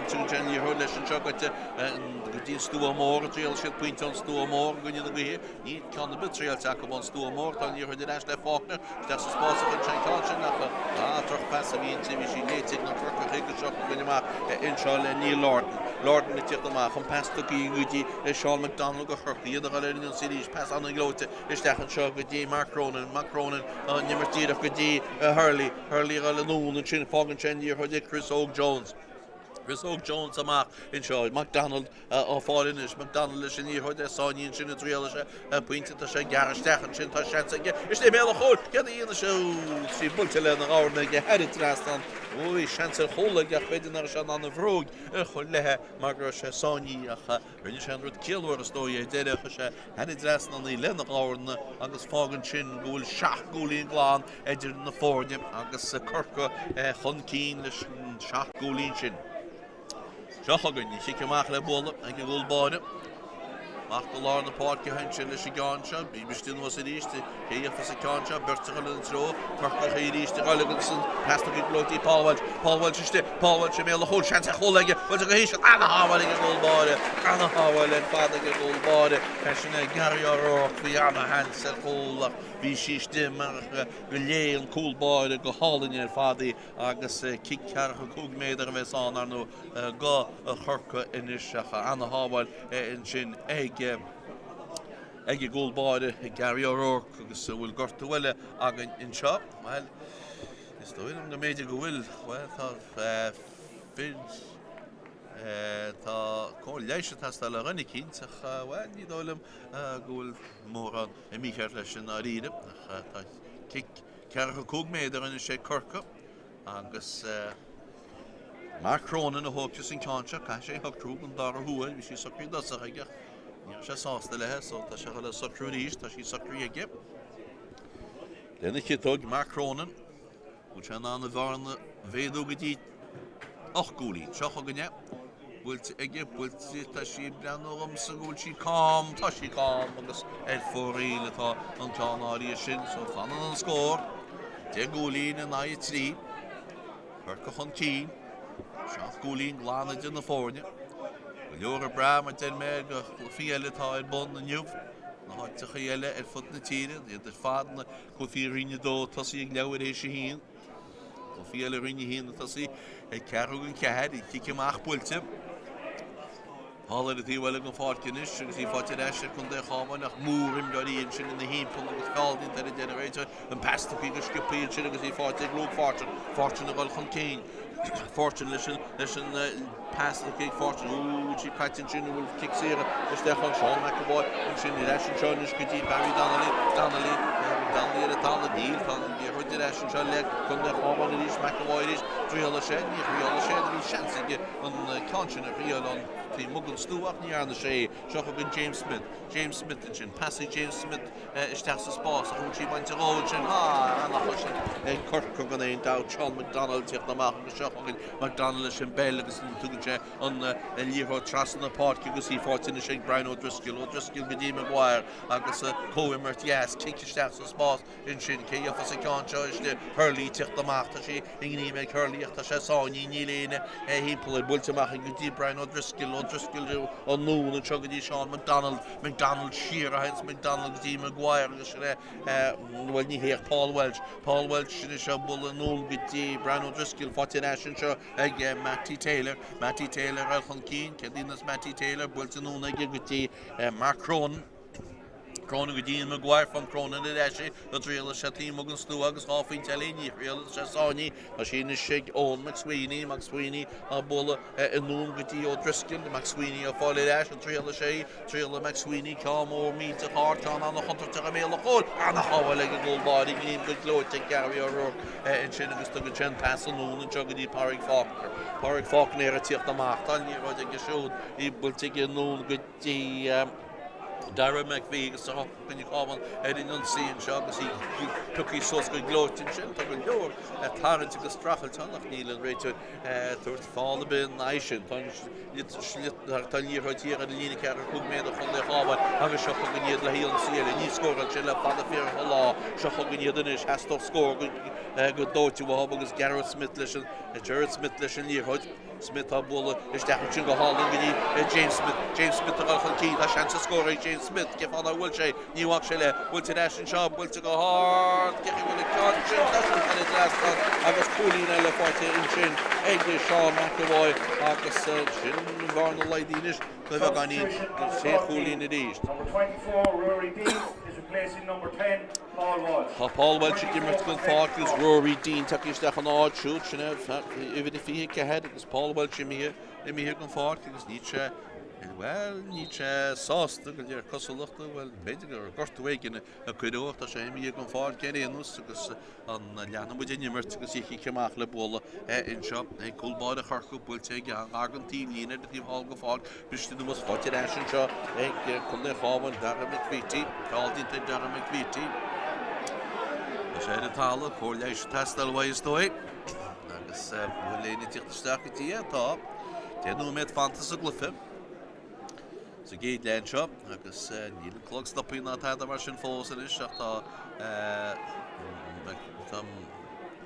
tugann sé an liathróid leis anseo go dtí an Stua Mór, a dtriailfidh siad pointe ón Stua Mór i gcoinne na gaoithe. Níl ceann ar bith triailte acu ón Stua Mór, tá an liathróid ar ais le Faulkner, isteach sa spás a chuir sé an ceann sin ach ah, drochphas a bhí inti, bhí sí léite ag na Corcaígh agus seo chugainn amach anseo le Neil Lordan. Lordan ag tíocht amach, an pas tugtha go dtí Seán McDonald do Chorcaigh, iad a dhul ar an ionsaí arís, pas an-ghleoite isteach anseo go dtí Mark Cronin, Mark Cronin an imirt díreach go dtí Hurley, Hurley a dhul anonn ansin, fágann sé an liathróid ag Chris Óg Jones. Chris Óg Jones amach anseo, McDonald á fáil anois, McDonald leis an liathróid é sáinnithe ansin ag triail sé pointe, tá sé ag gearradh isteach ansin, tá seans aige, istigh i mbéal an chúil, céard a dhéanfaidh sé, tá sí buailte lena dhorn aige thar an trasnán, ó bhí seans ar chúl aige ach b'fhéidir nach raibh sé in ann a bhróg a chur léithe mar go raibh sé sáinnithe ach rinne sé an rud ciallmhar is dóigh ar deireadh, chuir sé thar an trasnán í lena dhorn agus fágann sin go bhfuil seacht gcúilín glan idir na foirne agus Corcaigh chun cinn leis an seacht gcúilín sin. Seo chugainn an chic amach le bualadh ag an gcúl báire. Amach go lár na páirce ansin leis an gceann seo. Í briste anuas arís. Cé a gheofas an ceann seo? Beirt a dhul ina treo. Corcaigh arís ag dul agus an pas tugtha go dtí Paul Walsh. Paul Walsh istigh. Paul Walsh i mbéal an chúil. Seans ar chúl aige. Buailte go híseal. Ana-shábháil ag an gcúl báire. Ana-shábháil ar fad ag an gcúl báire. É sin é Gary O'Rourke. Bhí ana-sheans ar chúl ach bhí sí istigh mar go léigh an cúl báire go hálainn ar fad í agus cic ceathracha cúig méadar a bheas ann, ar ndóigh, do Chorcaigh anois ach ana-shábháil ansin ag ag an gcúl báire, Gary O'Rourke agus an bhfuil gortú eile againn anseo? Bhuel, is dóigh liom go mb'fhéidir go bhfuil. Bhuel, tá fir tá cóir leighis ag teastáil ó dhuine eicínt ach, bhuel, ní dóigh liom go bhfuil mórán mícheart leis i ndáiríre ach tá cic ceathracha cúig méadar anois ag Corcaigh agus Mark Cronin a thógfas an ceann seo, caithfidh sé é a shocrú don dara huair, bhí sí socraithe i dtosach aige ach ní raibh sé sásta léi so tá sé ag dul í a shocrú arís, tá sí socraithe aige. Lena chiotóg, Mark Cronin. Bhfuil sé in ann an bhearna a mhéadú go dtí 8 gcúilín? Seo chugainn é. Buailte aige, buailte, tá sí ag breathnú dhomsa go bhfuil sí cam, tá sí cam agus ar fóraoil atá an ceann áirithe sin, so fanann an scór. 10 gcúilín in aghaidh 3. Corcaigh chun cinn. 7 gcúilín glan idir na foirne. Go leor ag brath, mar deir mé, do chluichí eile atá ar bun inniu, na háiteachaí eile ar fud na tíre, iad ar fad na Cluichí Roinn 2 ag tosaí ag leathuair théis a haon. Cluichí eile Roinn 1 ag tosaí ag ceathrú don cheathair. An cic amach buailte. Thall ar an taobh eile den pháirc anois agus í faighte ar ais ag Contae an Chabháin ach mórimreoirí ansin ina thimpeall agus feall déanta ar an deireadh réiteoir. An pas tugtha go sciobtha ansin agus í faighte ag Luke Fortune. Fortune ag dul chun cinn. Fortune leis an leis an pas tugtha ag Fortune. Ooh, sí caite ansin an bhfuil cic saor isteach ann. Seán McEvoy ansin ar ais anseo anois go dtí Barry Donnelly. Donnelly, Donnelly ar an talamh. Níl, tá an liathróid ar ais anseo le Contae an Chabháin arís. McEvoy arís. Thriail sé, ní thriail sé, bhí seans aige an ceann sin a thriail ón taobh amuigh den stua ach ní dhearna sé é. Seo chugainn James Smith. James Smith ansin. Pas ag James Smith isteach sa spás ach an bhfuil sí bainte dhó ansin. Ah, ana-chosaint ag Corcaigh gan aon dabht. Seán McDonald tíocht amach agus seo chugainn McDonald leis an bpeil agus tugann sé an liathróid trasna na páirce agus í faighte anois ag Brian O'Driscoll. O'Driscoll go dtí Maguire agus comhimirt dheas, cic isteach sa spás ansin. Cé gheofas an ceann seo istigh? Hurley tíocht amach. Tá sí i ngreim ag Hurley ach tá sé sáinnithe, níl éinne thimpeall air. Buailte amach go dtí Brian O'Driscoll. O'Driscoll anonn anseo go dtí Seán McDonald. McDonald siar a théanns McDonald go dtí Maguire agus sin é, bhuel ní hé ach Paul Walsh. Paul Walsh anois á bualadh anonn go dtí Brian O'Driscoll faighte ar ais anseo ag Mattie Taylor. Mattie Taylor ag dul chun cinn. Céard a dhéanfas Mattie Taylor? Buailte anonn aige go dtí Mark Cronin. Cronin go dtí Maguire, faigheann Cronin ar ais í, an dtriailfidh sé taobh amuigh den stua agus dhá phointe eile ní thriailfidh sé sáinnithe. Tá sí anois ag Eoin McSweeney, McSweeney á bualadh anonn go dtí O'Driscoll, McSweeney á fáil ar ais, an dtriailfidh sé í, triailfidh McSweeney ceann mór millteach ard, ceann an-chontúirteach i mbéal an chúil, ana-shábháil ag an gcúl báire, greim go gleoite ag Gary O'Rourke ansin agus tugann sé an pas anonn anseo go dtí Pádraig Faulkner. Pádraig Faulkner ag tíocht amach, tá an liathróid aige siúd, í buailte aige anonn go dtí. Dara McVeety agus tá Coinne Cabhán ar an ionsaí anseo agus í pioctha suas go gleoite ansin. Tá go leor tarraingt agus streachailt ann ach níl an réiteoir ag tabhairt feall ar bith ina aghaidh sin. Tá an liathróid thiar ar an líne ceathracha 5 méadar Chontae Chabháin agus seo chugainn iad le hionsaí eile. Níor scóráil siad le fada fíor an lá. Seo chugainn iad anois. Theastódh scór go dóite uathu agus Gearóid Smith leis an Gerard Smith leis an liathróid. Smith á bualadh isteach ansin go hálainn go dtí James Smith. James Smith ag dul chun cinn, tá seans ar scór ag James Smith. Cén fáth nár bhuail sé? Ní bhac sé le. Buailte ar ais anseo, buailte go hard. Cé chaoi bhfuil an ceann sin? Tá sé thar an trasnán agus cúilín eile faighte ansin ag Seán McEvoy agus sin an bhearna laghdaithe anois go beagáinín go sé chúilín arís. Number 24, Rory Deane is replacing number 10, Paul Walsh. Tá Paul Walsh ag imirt don pháirc agus Rory Deane tagtha isteach ina áit siúd, sin é uimhir a 24 agus Paul Walsh imithe, imithe den pháirc agus níl sé, bhuel, níl sé sásta go léir cosúlachta, bhuel, b'fhéidir gur gortú éigin a cuireadh ach tá sé imithe den pháirc ar aon nós agus an leanfaidh muid an imirt agus í chic amach le bualadh anseo ag cúl báire Chorcaí buailte aige gar don taobhlíne ar an taobh thall den pháirc briste anuas faighte ar ais anseo ag Contae an Chabháin Dara McVeety feall déanta ar Dara McVeety Tá sé ar an talamh cóir leighis ag teastáil uaidh is dóigh agus bhfuil éinne ag tíocht isteach go dtí é tá 10 nóiméad fanta sa gcluiche. sa gcéad leath anseo agus níl an clog stoptha ná tada mar sin fós anois ach tá tá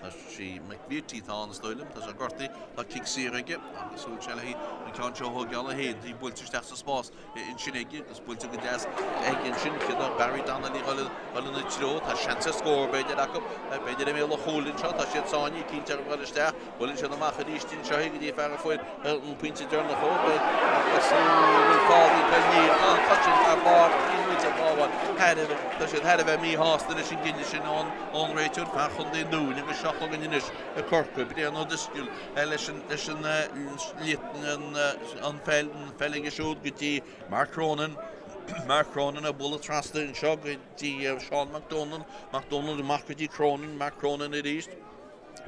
tá sí McVeety atá ann is dóigh liom, tá sé gortaithe, tá cic saor aige agus bhfuil sé le an ceann seo a thógáil é féin, í buailte isteach sa spás ansin aige agus buailte go deas aige ansin, cé Barry Donnelly dhul ina treo, tá seans ar scór b'fhéidir acu, b'fhéidir i mbéal an chúil anseo, tá siad sáinnithe cinnte ar dhul isteach. Buaileann siad amach arís anseo go dtí fear a fuair an pointe deireanach ó agus bhfuil feall déanta níl tá an chosaint thar barr níl muintir an Chabháin thar a bheith tá siad thar a bheith míshásta leis an gcinneadh sin ón ón réiteoir fear Chontae an Dúin agus seo chugainn anois i Corcaigh Brian O'Driscoll leis an leis an an an pheil an pheil aige siúd go dtí Mark Cronin Mark Cronin ag bualadh trasna anseo go dtí Seán McDonald McDonald amach go dtí Cronin Mark Cronin arís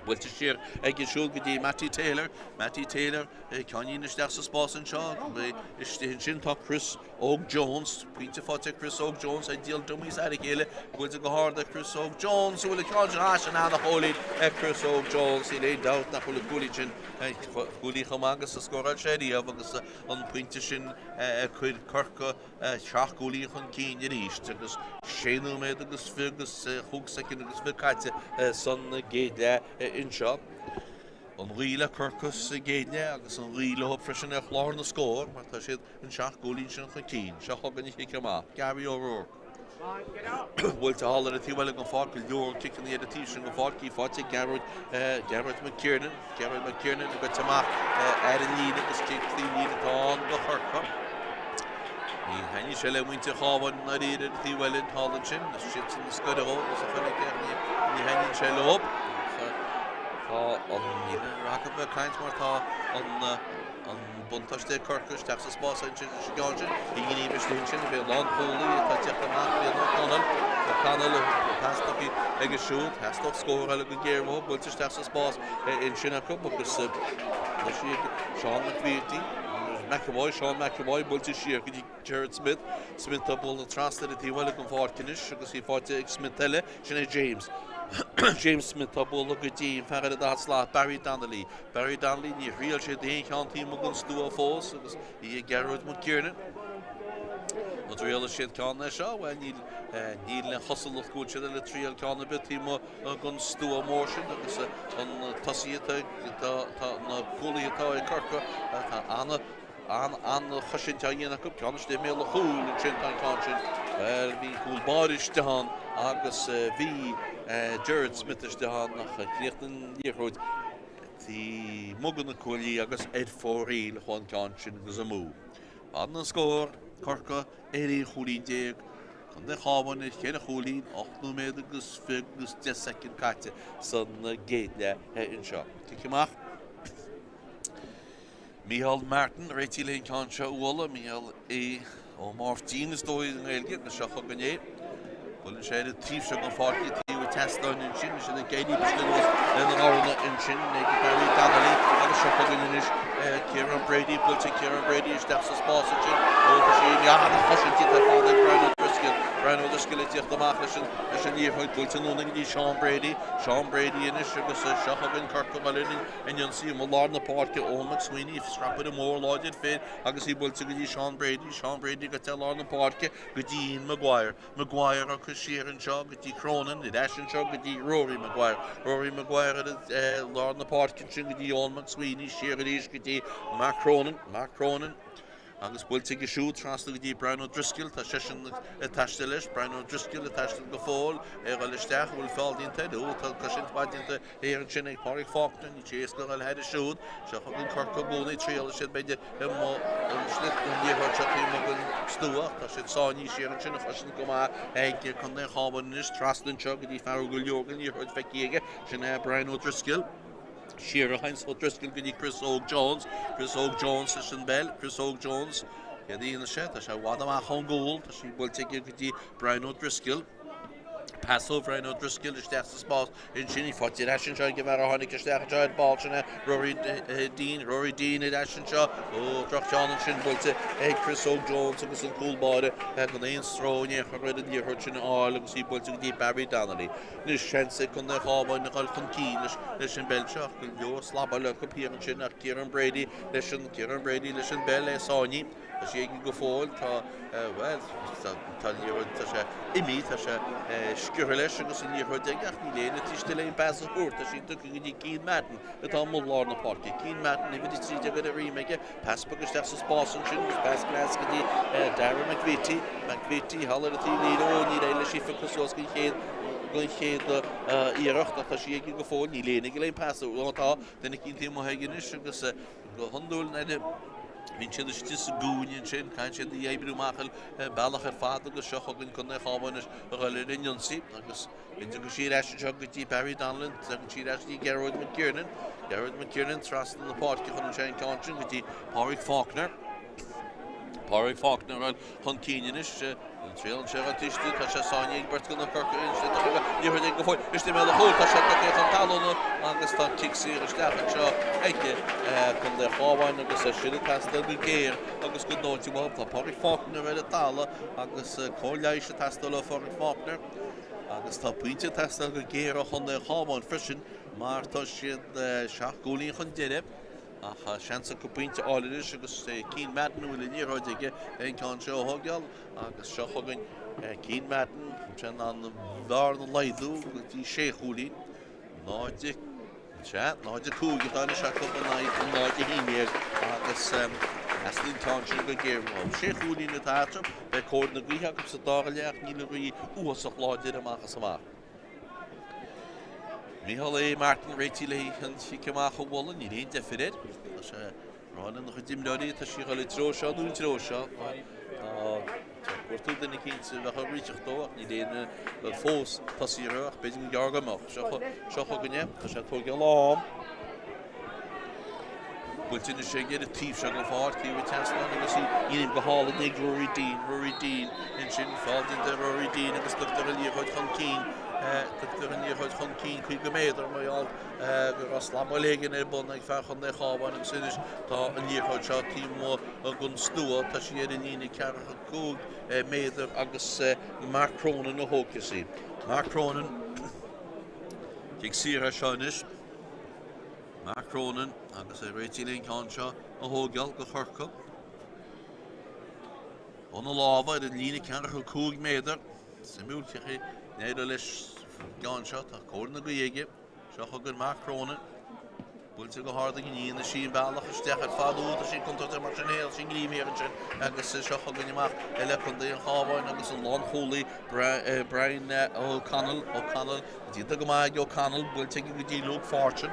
Buailte siar aige siúd go dtí Mattie Taylor. Mattie Taylor, ceainnín isteach sa spás anseo. Istigh ansin tá Chris Óg Jones. Pointe faighte ag Chris Óg Jones ag díol dummies ar a chéile. Buailte go hard ag Chris Óg Jones. Bhfuil an ceann sin as an ana-chúilín ag Chris Óg Jones. Níl aon dabht nach bhfuil an cúilín sin cúilín chomh maith agus a scóráil sé riamh agus an pointe sin ag cur Corcaigh 7 gcúilín chun cinn arís agus 6 nóiméad agus 25 soicind agus 20 caite san gcéad leath anseo. An ghaoth le Corcaigh sa gcéad leath agus an ghaoth leo freisin ar chlár na scór mar tá siad an 7 gcúilín sin chun cinn. Seo chugainn an chic amach. Gary O'Rourke. Buailte thall ar an taobh eile den pháirc, go leor ciceanna ar an taobh sin den pháirc, í faighte ag Gearóid, Gearóid McKiernan, Gearóid McKiernan ag goil amach ar an líne agus cic taobh líne atá ann do Chorcaigh. Ní thaitníonn sé le muintir Chabháin i ndáiríre ar an taobh eile thall ansin, is siadsan a scoir dhó agus a chonaic é, ní thaitníonn sé leo. Tá an, níl aon rath acu ag caint mar tá an, An buntáiste ag Corcaigh isteach sa spás ansin leis an gceann sin. I ngníomh istigh ansin bhí an lánchúlaí atá ag teacht amach, Brian O'Connell. O'Connell pas tugtha aige siúd. Theastódh scór eile go géar uathu. Buailte isteach sa spás ansin acu agus tá sí ag Seán McVeety. McEvoy, Seán McEvoy buailte siar go dtí Gerard Smith. Smith á bualadh trasna ar an taobh eile den pháirc anois agus í faighte ag Smith eile, sin é James. James Smith á bualadh go dtí an fear ar an daichead slat, Barry Donnelly. Barry Donnelly, níor thriail sé d'aon cheann taobh amuigh den stua fós agus í ag Gearóid McKiernan. An dtriailfidh siad ceann é seo? Bhuel, níl, níl aon chosúlacht go bhfuil siad le triail ceann ar bith taobh amuigh den stua mór sin agus an tosaí atá, tá, tá na cúlaithe atá ag Corcaigh, tá ana, an-chosaint á dhéanamh acu. Ceann istigh i mbéal an chúil ansin, tá an ceann sin, bhuel, bhí an cúl báire istigh ann agus bhí Gerard Smith istigh ann ach chríochnaigh an liathróid taobh amuigh de na cuaillí agus ar fóraoil chuaigh an ceann sin agus amú. Fanann an scór, Corcaigh ar aon chúilín déag, Contae an Chabháin ar cheithre chúilín, 8 nóiméad agus 20 agus 10 soicind caite san gcéad leath anseo. Cic amach. Mícheál Martin réitithe le an ceann seo a bhualadh, Mícheál A. Ó Máirtín is dóigh i nGaeilge, agus seo chugainn é. Buaileann sé ar an taobh seo den pháirc, taobh. ag teastáil ansin, sin ag éirí istigh anuas lena dhorna ansin ag Barry Donnelly agus seo chugainn anois Ciarán Brady, buailte Ciarán Brady isteach sa spás ansin. Ó tá sí an-chosaint déanta ar fad ag Brian O'Driscoll. Brian O'Driscoll ag tíocht amach leis an leis an liathróid buailte anonn go dtí Seán Brady. Seán Brady anois agus seo chugainn Corcaigh ag dul in ionsaí amuigh lár na páirce Eoin McSweeney, strapaire mór láidir fir agus í buailte go dtí Seán Brady. Seán Brady go dtí lár na páirce go dtí Ian Maguire. Maguire á cur siar anseo go dtí Cronin, ar ais anseo go dtí Rory Maguire. Rory Maguire ar lár na páirce ansin go dtí Eoin McSweeney, siar arís go dtí Mark Cronin. Mark Cronin agus buailte aige siúd trasna go dtí Brian O'Driscoll. Tá seisean ag taisteal leis. Brian O'Driscoll ag taisteal go fóill. É ag dul isteach, an bhfuil feall déanta air? Ó, tá cosaint mhaith déanta air ansin ag Pádraig Faulkner. Níl sé éasca a dhul thairis siúd. Seo chugainn Corcaigh i gcónaí. Triailfidh siad, b'fhéidir, i mboth an sliocht an liathróid seo taobh amuigh den stua. Tá siad sáinnithe siar ansin, an chosaint go maith ag Contae an Chabháin anois. Trasna anseo go dtí fear go leor den liathróid feicthe aige. Sin é Brian O'Driscoll. Siar a théanns O'Driscoll go dtí Chris Óg Jones. Chris Óg Jones leis an bpeil. Chris Óg Jones. Céard a dhéanfaidh sé? Tá sé i bhfad amach ón gcúl. Tá sí buailte aige go dtí Brian O'Driscoll. Pas ó Bhrian O'Driscoll isteach sa spás ansin, í faighte ar ais anseo ag an bhfear a tháinig isteach anseo ar ball, sin é Rory Deane, Rory Deane ar ais anseo, ó droch-cheann ansin buailte ag Chris Óg Jones agus an cúl báire gan aon stró in aon chor ar an liathróid sin a fháil agus í buailte go dtí Barry Donnelly. Anois seans ag Contae an Chabháin a dhul chun cinn leis an bpeil seo ach go leor slabáil acu thiar ansin ach Ciarán Brady leis an Ciarán Brady leis an bpeil é sáinnithe. Tá sí aige go fóill, tá, bhuel, tá an liathróid, tá sé imithe, tá sé sciorrtha leis agus an liathróid aige ach níl éinne taobh istigh le aon pas a thabhairt, tá sí tugtha go dtí Cian Madden atá amuigh lár na páirce. Cian Madden, uimhir 13 ar a dhroim aige, pas beag isteach sa spás ansin agus pas glas go dtí Darragh McVeety, McVeety thall ar an taobh líne, ó níor éirigh leis í a phiocadh suas den chéad, den chéad iarracht ach tá sí aige go fóill, níl éinne aige le aon pas a thabhairt, ó tá duine eicínt taobh amuigh aige anois agus go hiondúil nuair a bhíonn siad istigh sa gcúinne ansin, caithfidh siad í a oibriú amach an bealach ar fad agus seo chugainn Contae an Chabháin anois a dhul ar an ionsaí agus go dtiocfaidh sí ar ais anseo go dtí Barry Donnellan, tagann sí ar ais go dtí Gearóid McKiernan, Gearóid McKiernan trasna na páirce chun an ceann sin go dtí Pádraig Faulkner. Pádraig Faulkner a dhul chun cinn anois. Triaileann sé an tuiscint, tá sé sáinnithe ag beirt de na Corcaígh ansin, tá an liathróid aige go fóill, istigh i mbéal an chúil, tá sé tugtha chun talún agus tá cic saor isteach anseo ag Contae an Chabháin agus é sin ag teastáil go géar agus go dóite uathu. Tá Pádraig Faulkner ar an talamh agus cóir leighis ag teastáil ó Phádraig Faulkner agus tá pointe ag teastáil go géar ó Chontae an Chabháin freisin mar tá siad seacht gcúilín chun deiridh. Ach seans acu pointe a fháil anois agus Cian Madden a bhfuil an liathróid aige an ceann seo a thógáil agus seo chugainn Cian Madden, sé in ann an bhearna a laghdú go dtí sé chúilín. 0, sea, 0-5 atá anois acu in aghaidh 0-11 agus teastaíonn an ceann sin go géar uathu. Sé chúilín atá eatarthu, beidh cóir na gaoithe acu sa dara leath ach níl an ghaoth uafásach láidir amach is amach. Micheál A. Martin réitithe le an chic amach a bhualadh, níl aon deifir air. Tá sé ag rá lena chuid imreoirí, tá sí ag dul an treo seo nó an treo seo. Tá cuartú duine eicínt a bheadh ag réiteach dó ach níl éinne fós tosaithe orthu ach b'fhéidir gur gearr go mbeadh. Seo chugainn é, tá sé ag tógáil am. Buailte anois aige ar an taobh seo den pháirc, taobh an tseastáin agus í go hálainn ag Rory Deane, Rory Deane ansin, feall déanta ar Rory Deane agus tugtar an liathróid chun cinn, tugtar an liathróid chun cinn 50 méadar mar gheall go raibh slabáil éigin ar bun ag fear Chontae an Chabháin agus anois tá an liathróid seo taobh amuigh den stua, tá sí ar an líne 45 méadar agus Mark Cronin a thógfas í. Mark Cronin, cic saor é seo anois. Mark Cronin agus é réitithe le an ceann seo a thógáil do Chorcaigh. Óna lámha ar an líne 45 méadar. Suimiúil cén chaoi a n-éireoidh leis an gceann seo. Tá cóir na gaoithe aige. Seo chugainn Mark Cronin. Buailte go hard ag an Ní sí an bealach isteach ar fad. Ó, tá sí contúirteach mar sin héal sí ngreim thiar ansin agus seo chugainn amach le Contae an Chabháin agus an lánchúlaí Brian O'Connell. O'Connell Déanta go maith ag O'Connell, buailte aige go dtí Luke Fortune.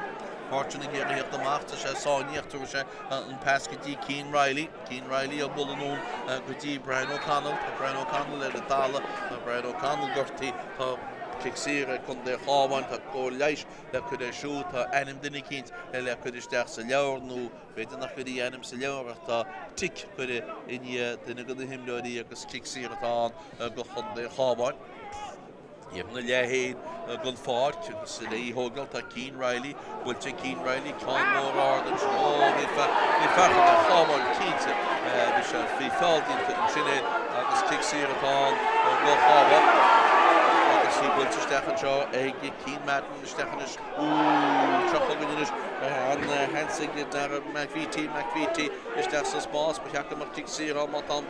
Fortune ag iarraidh theacht amach, tá sé sáinnithe ach tabharfaidh sé an pas go dtí Cian Reilly. Cian Reilly á bualadh anonn go dtí Brian O'Connell. Tá Brian O'Connell ar an talamh. Tá Brian O'Connell gortaithe. Tá cic saor ag Contae an Chabháin. Tá cóir leighis le cur air siúd. Tá ainm duine eicínt le cur isteach sa leabhar nó b'fhéidir nach gcuirfidh a ainm sa leabhar ach tá tic curtha i ndiaidh duine de na himreoirí agus cic saor atá ann do Chontae an Chabháin. Iarna leath fhéin den pháirc agus le í thógáil tá Cian Reilly, buailte ag Cian Reilly, ceann mór ard ansin, ó bhí fear chun é a shábháil cinnte, bhí sé, bhí feall déanta ansin air agus cic saor atá ann don Chabhán agus í buailte isteach anseo ag Cian Madden isteach anois, úúú, seo chugainn anois an sheans ag Dara McVeety, McVeety isteach sa spás, ba cheart go mbeadh cic saor ann má tá an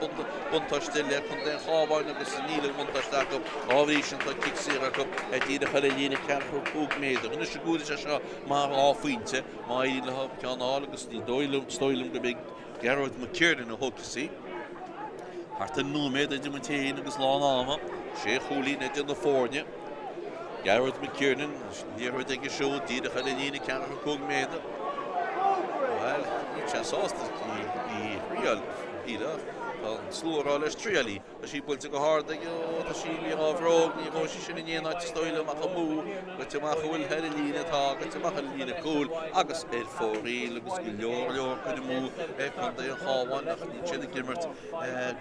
buntáiste le contae an Chabháin agus níl an buntáiste acu. Dá bhrí sin tá cic saor acu díreach ar an líne ceathracha 5 méadar. Anois an gcomhaireann sé seo mar dhá phointe má éiríonn leo ceann a fháil agus ní dóigh liom, is dóigh liom go mbeidh Gearóid McKiernan a thógfas í. Thart ar nóiméad idir muid féin agus lán ama, sé chúilín idir na foirne. Gearóid McKiernan, liathróid aige siúd díreach ar an líne ceathracha 5 méadar. Bhuel, níl sé sásta í a thriail, shílfeá. Tá an slua ag rá leis triail í. Tá sí buailte go hard aige, ó, tá sí i dhá bhróg, ní ghabhfaidh sí sin in aon áit is dóigh liom ach amú, goite amach an bhfuil ar an líne, tá, goite amach ar an líne cúil agus ar fóraoil agus go leor leor curtha amú ag contae an Chabháin ach níl siad ag imirt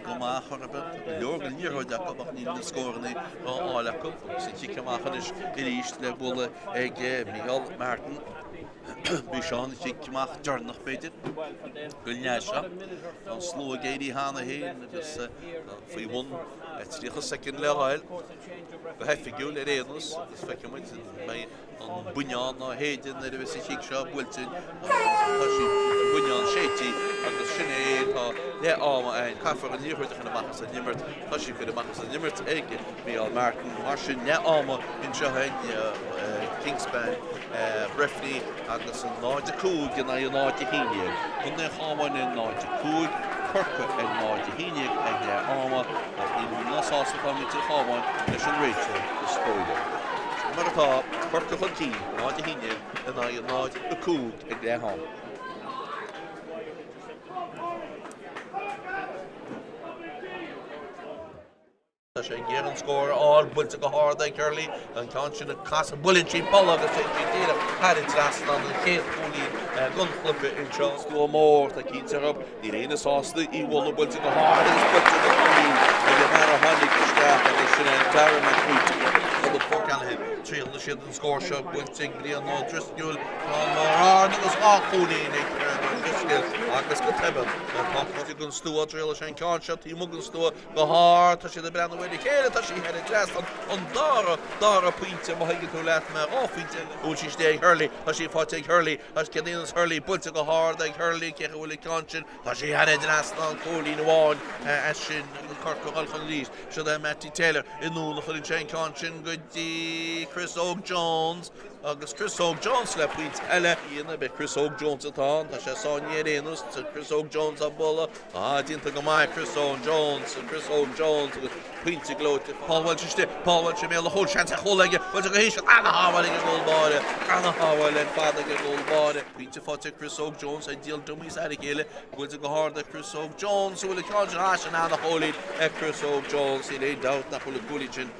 go maith chor ar bith. Tá go leor den liathróid acu ach níl na scóranna á fháil acu agus an chic amach anois arís le bualadh ag Micheál Martin. B'í seo an chic amach deireanach, b'fhéidir, den leath seo. Tá an slua ag éirí cheana féin agus faoi bhun 30 soicind le ghabháil go hoifigiúil ar aon nós agus feicfidh muid an mbeidh an buinneán á shéideadh nuair a bheas an chic seo buailte. Tá sí an buinneán séidte agus sin é tá leath ama ann. Caithfear an liathróid a chur amach as an imirt. Tá sí curtha amach as an imirt ag Micheál Martin. Mar sin leath ama anseo in Kingspan Breffni agus an 0-5 in aghaidh an 0-11. Contae an Chabháin ar 0-5, Corcaigh ar 0-11 ag leath ama ach ní mó ná sásta atá muintir an Chabháin leis an réiteoir is dóigh liom. Sin mar atá, Corcaigh chun cinn, 0-11 in aghaidh 0-5 ag leath ama. Tá sé ag iarraidh an scór a fháil, buailte go hard ag Hurley, an ceann sin ag casadh, buaileann sí bolg agus téann sí díreach thar an trasnán, an chéad chúilín den chluiche anseo. Slua mór, tá cinnte orthu, níl éinne sásta í a bhualadh, buailte go hard agus buailte go cúilín ag an bhfear a tháinig isteach agus sin é Dara McVeety. O'Callaghan, Triaileann siad an scór seo, buailte ag Brian O'Driscoll, ceann mór ard agus dhá chúilín ag Brian O'Driscoll agus go tobann tá cuid den stua, triaileann sé an ceann seo taobh amuigh den stua, Go hard, tá siad ag breathnú ar a chéile, tá sí thar an trasnán, an dara, dara pointe, má thuigeann tú leat mé, dhá phointe, an bhfuil sí istigh ag Hurley, tá sí faighte ag Hurley, tá céard a dhéanfas Hurley, buailte go hard ag Hurley, cé chaoi a bhfuil an ceann sin, tá sí thar an trasnán, cúilín amháin as sin, agus Corcaigh ag dul chun arís, siod é Mattie Taylor, anonn a chuireann sé an ceann sin go dtí Chris Óg Jones, Agus Chris Óg Jones le pointe eile. Beidh Chris Óg Jones atá ann, tá sé sáinnithe ar aon nós, tá Chris Óg Jones á bualadh, ah, déanta go maith Chris Óg Jones, Chris Óg Jones agus pointe gleoite. Paul Walsh istigh, Paul Walsh i mbéal an chúil, seans ar chúl aige, buailte go híseal, ana-shábháil ag an gcúl báire, ana-shábháil ar fad ag an gcúl báire. Pointe faighte ag Chris Óg Jones, ag díol dummies ar a chéile, buailte go hard ag Chris Óg Jones, an bhfuil an ceann sin, ah, sin ana-chúilín ag Chris Óg Jones, níl aon dabht nach bhfuil an cúilín sin.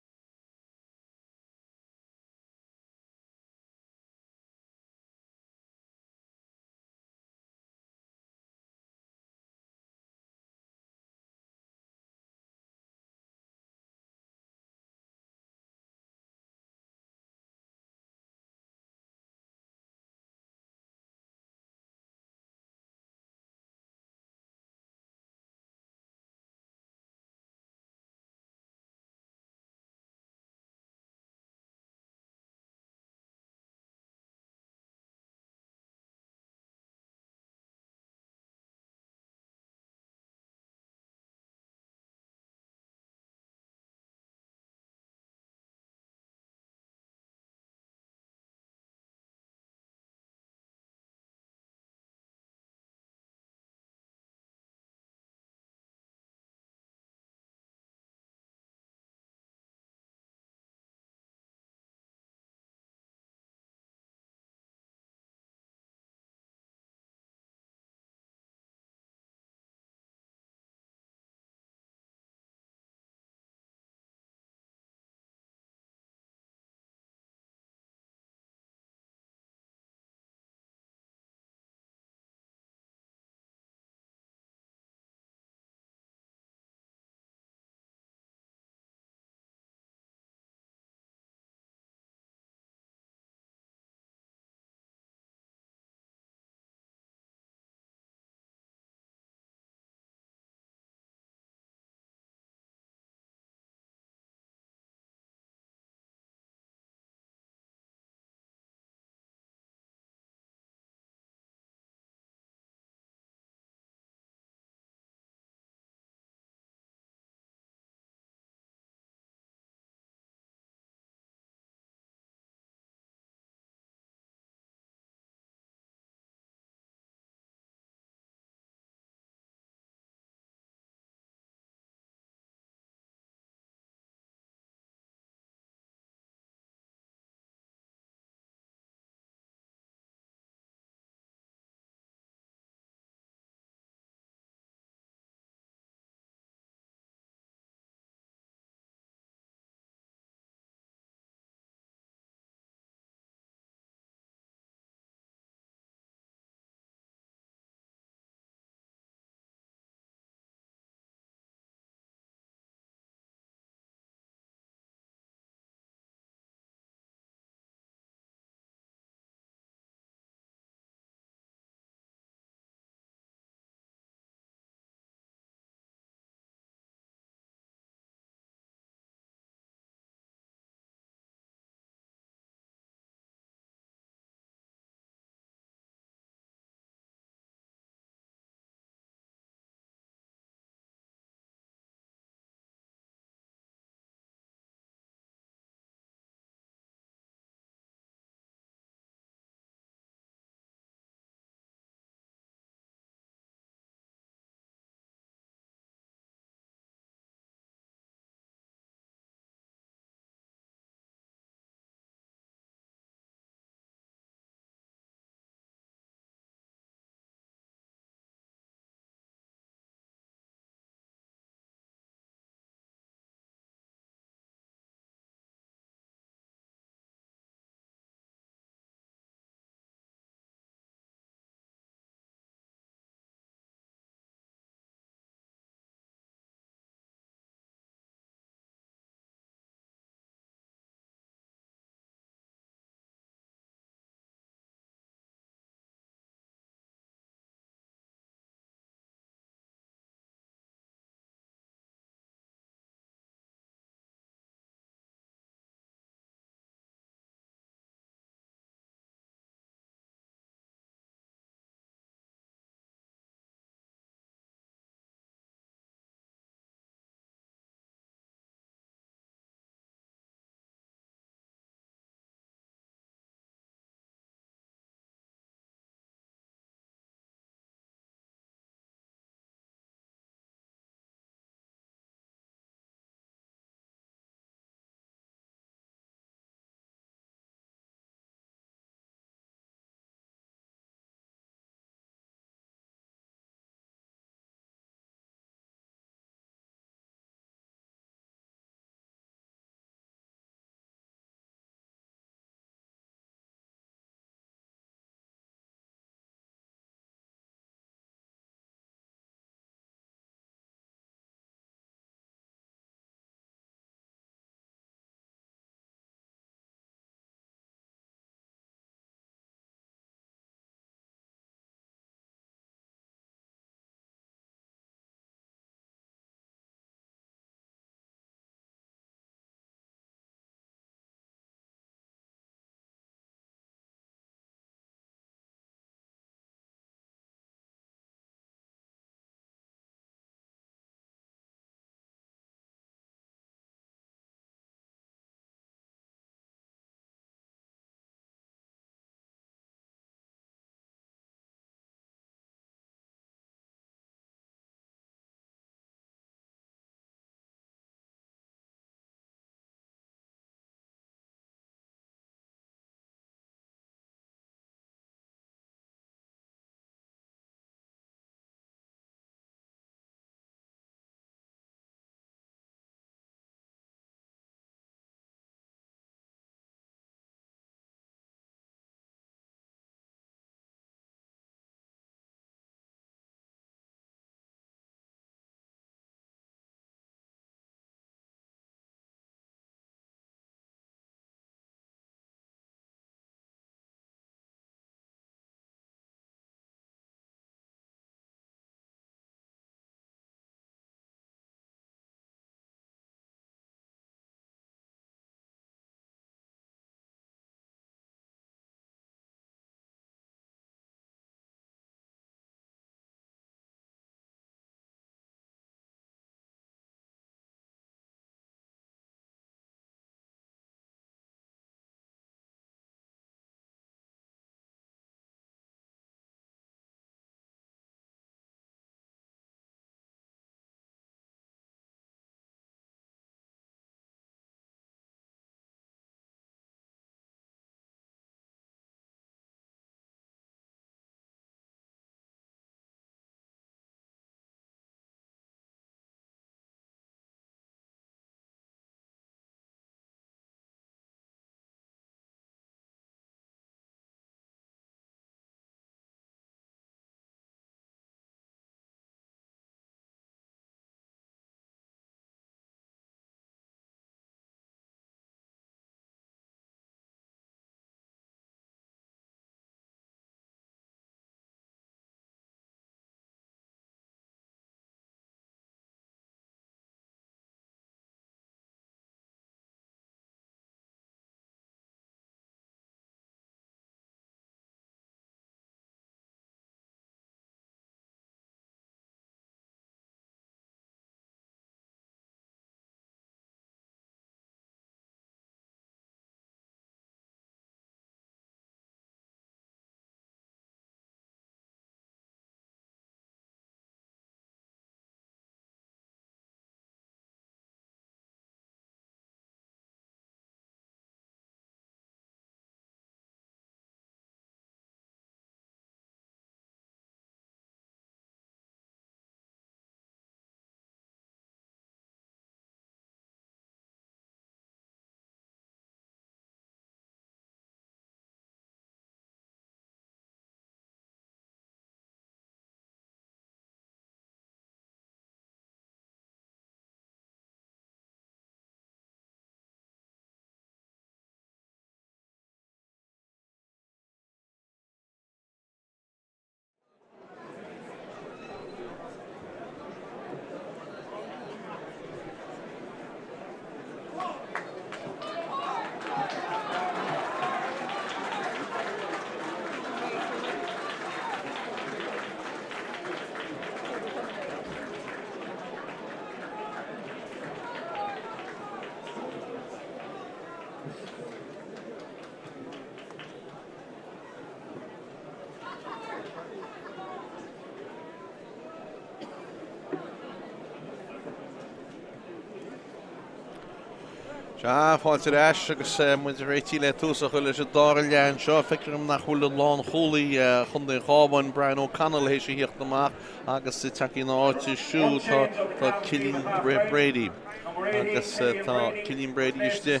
Sea, fáilte ar ais agus muid réitithe le tús a chur leis an dara leath anseo. Feictear dom nach bhfuil an lánchúlaí Chontae an Chabháin, Brian O'Connell, théis a thíocht amach agus tagtha ina áit siúd tá Cillian Brady. Agus tá Cillian Brady istigh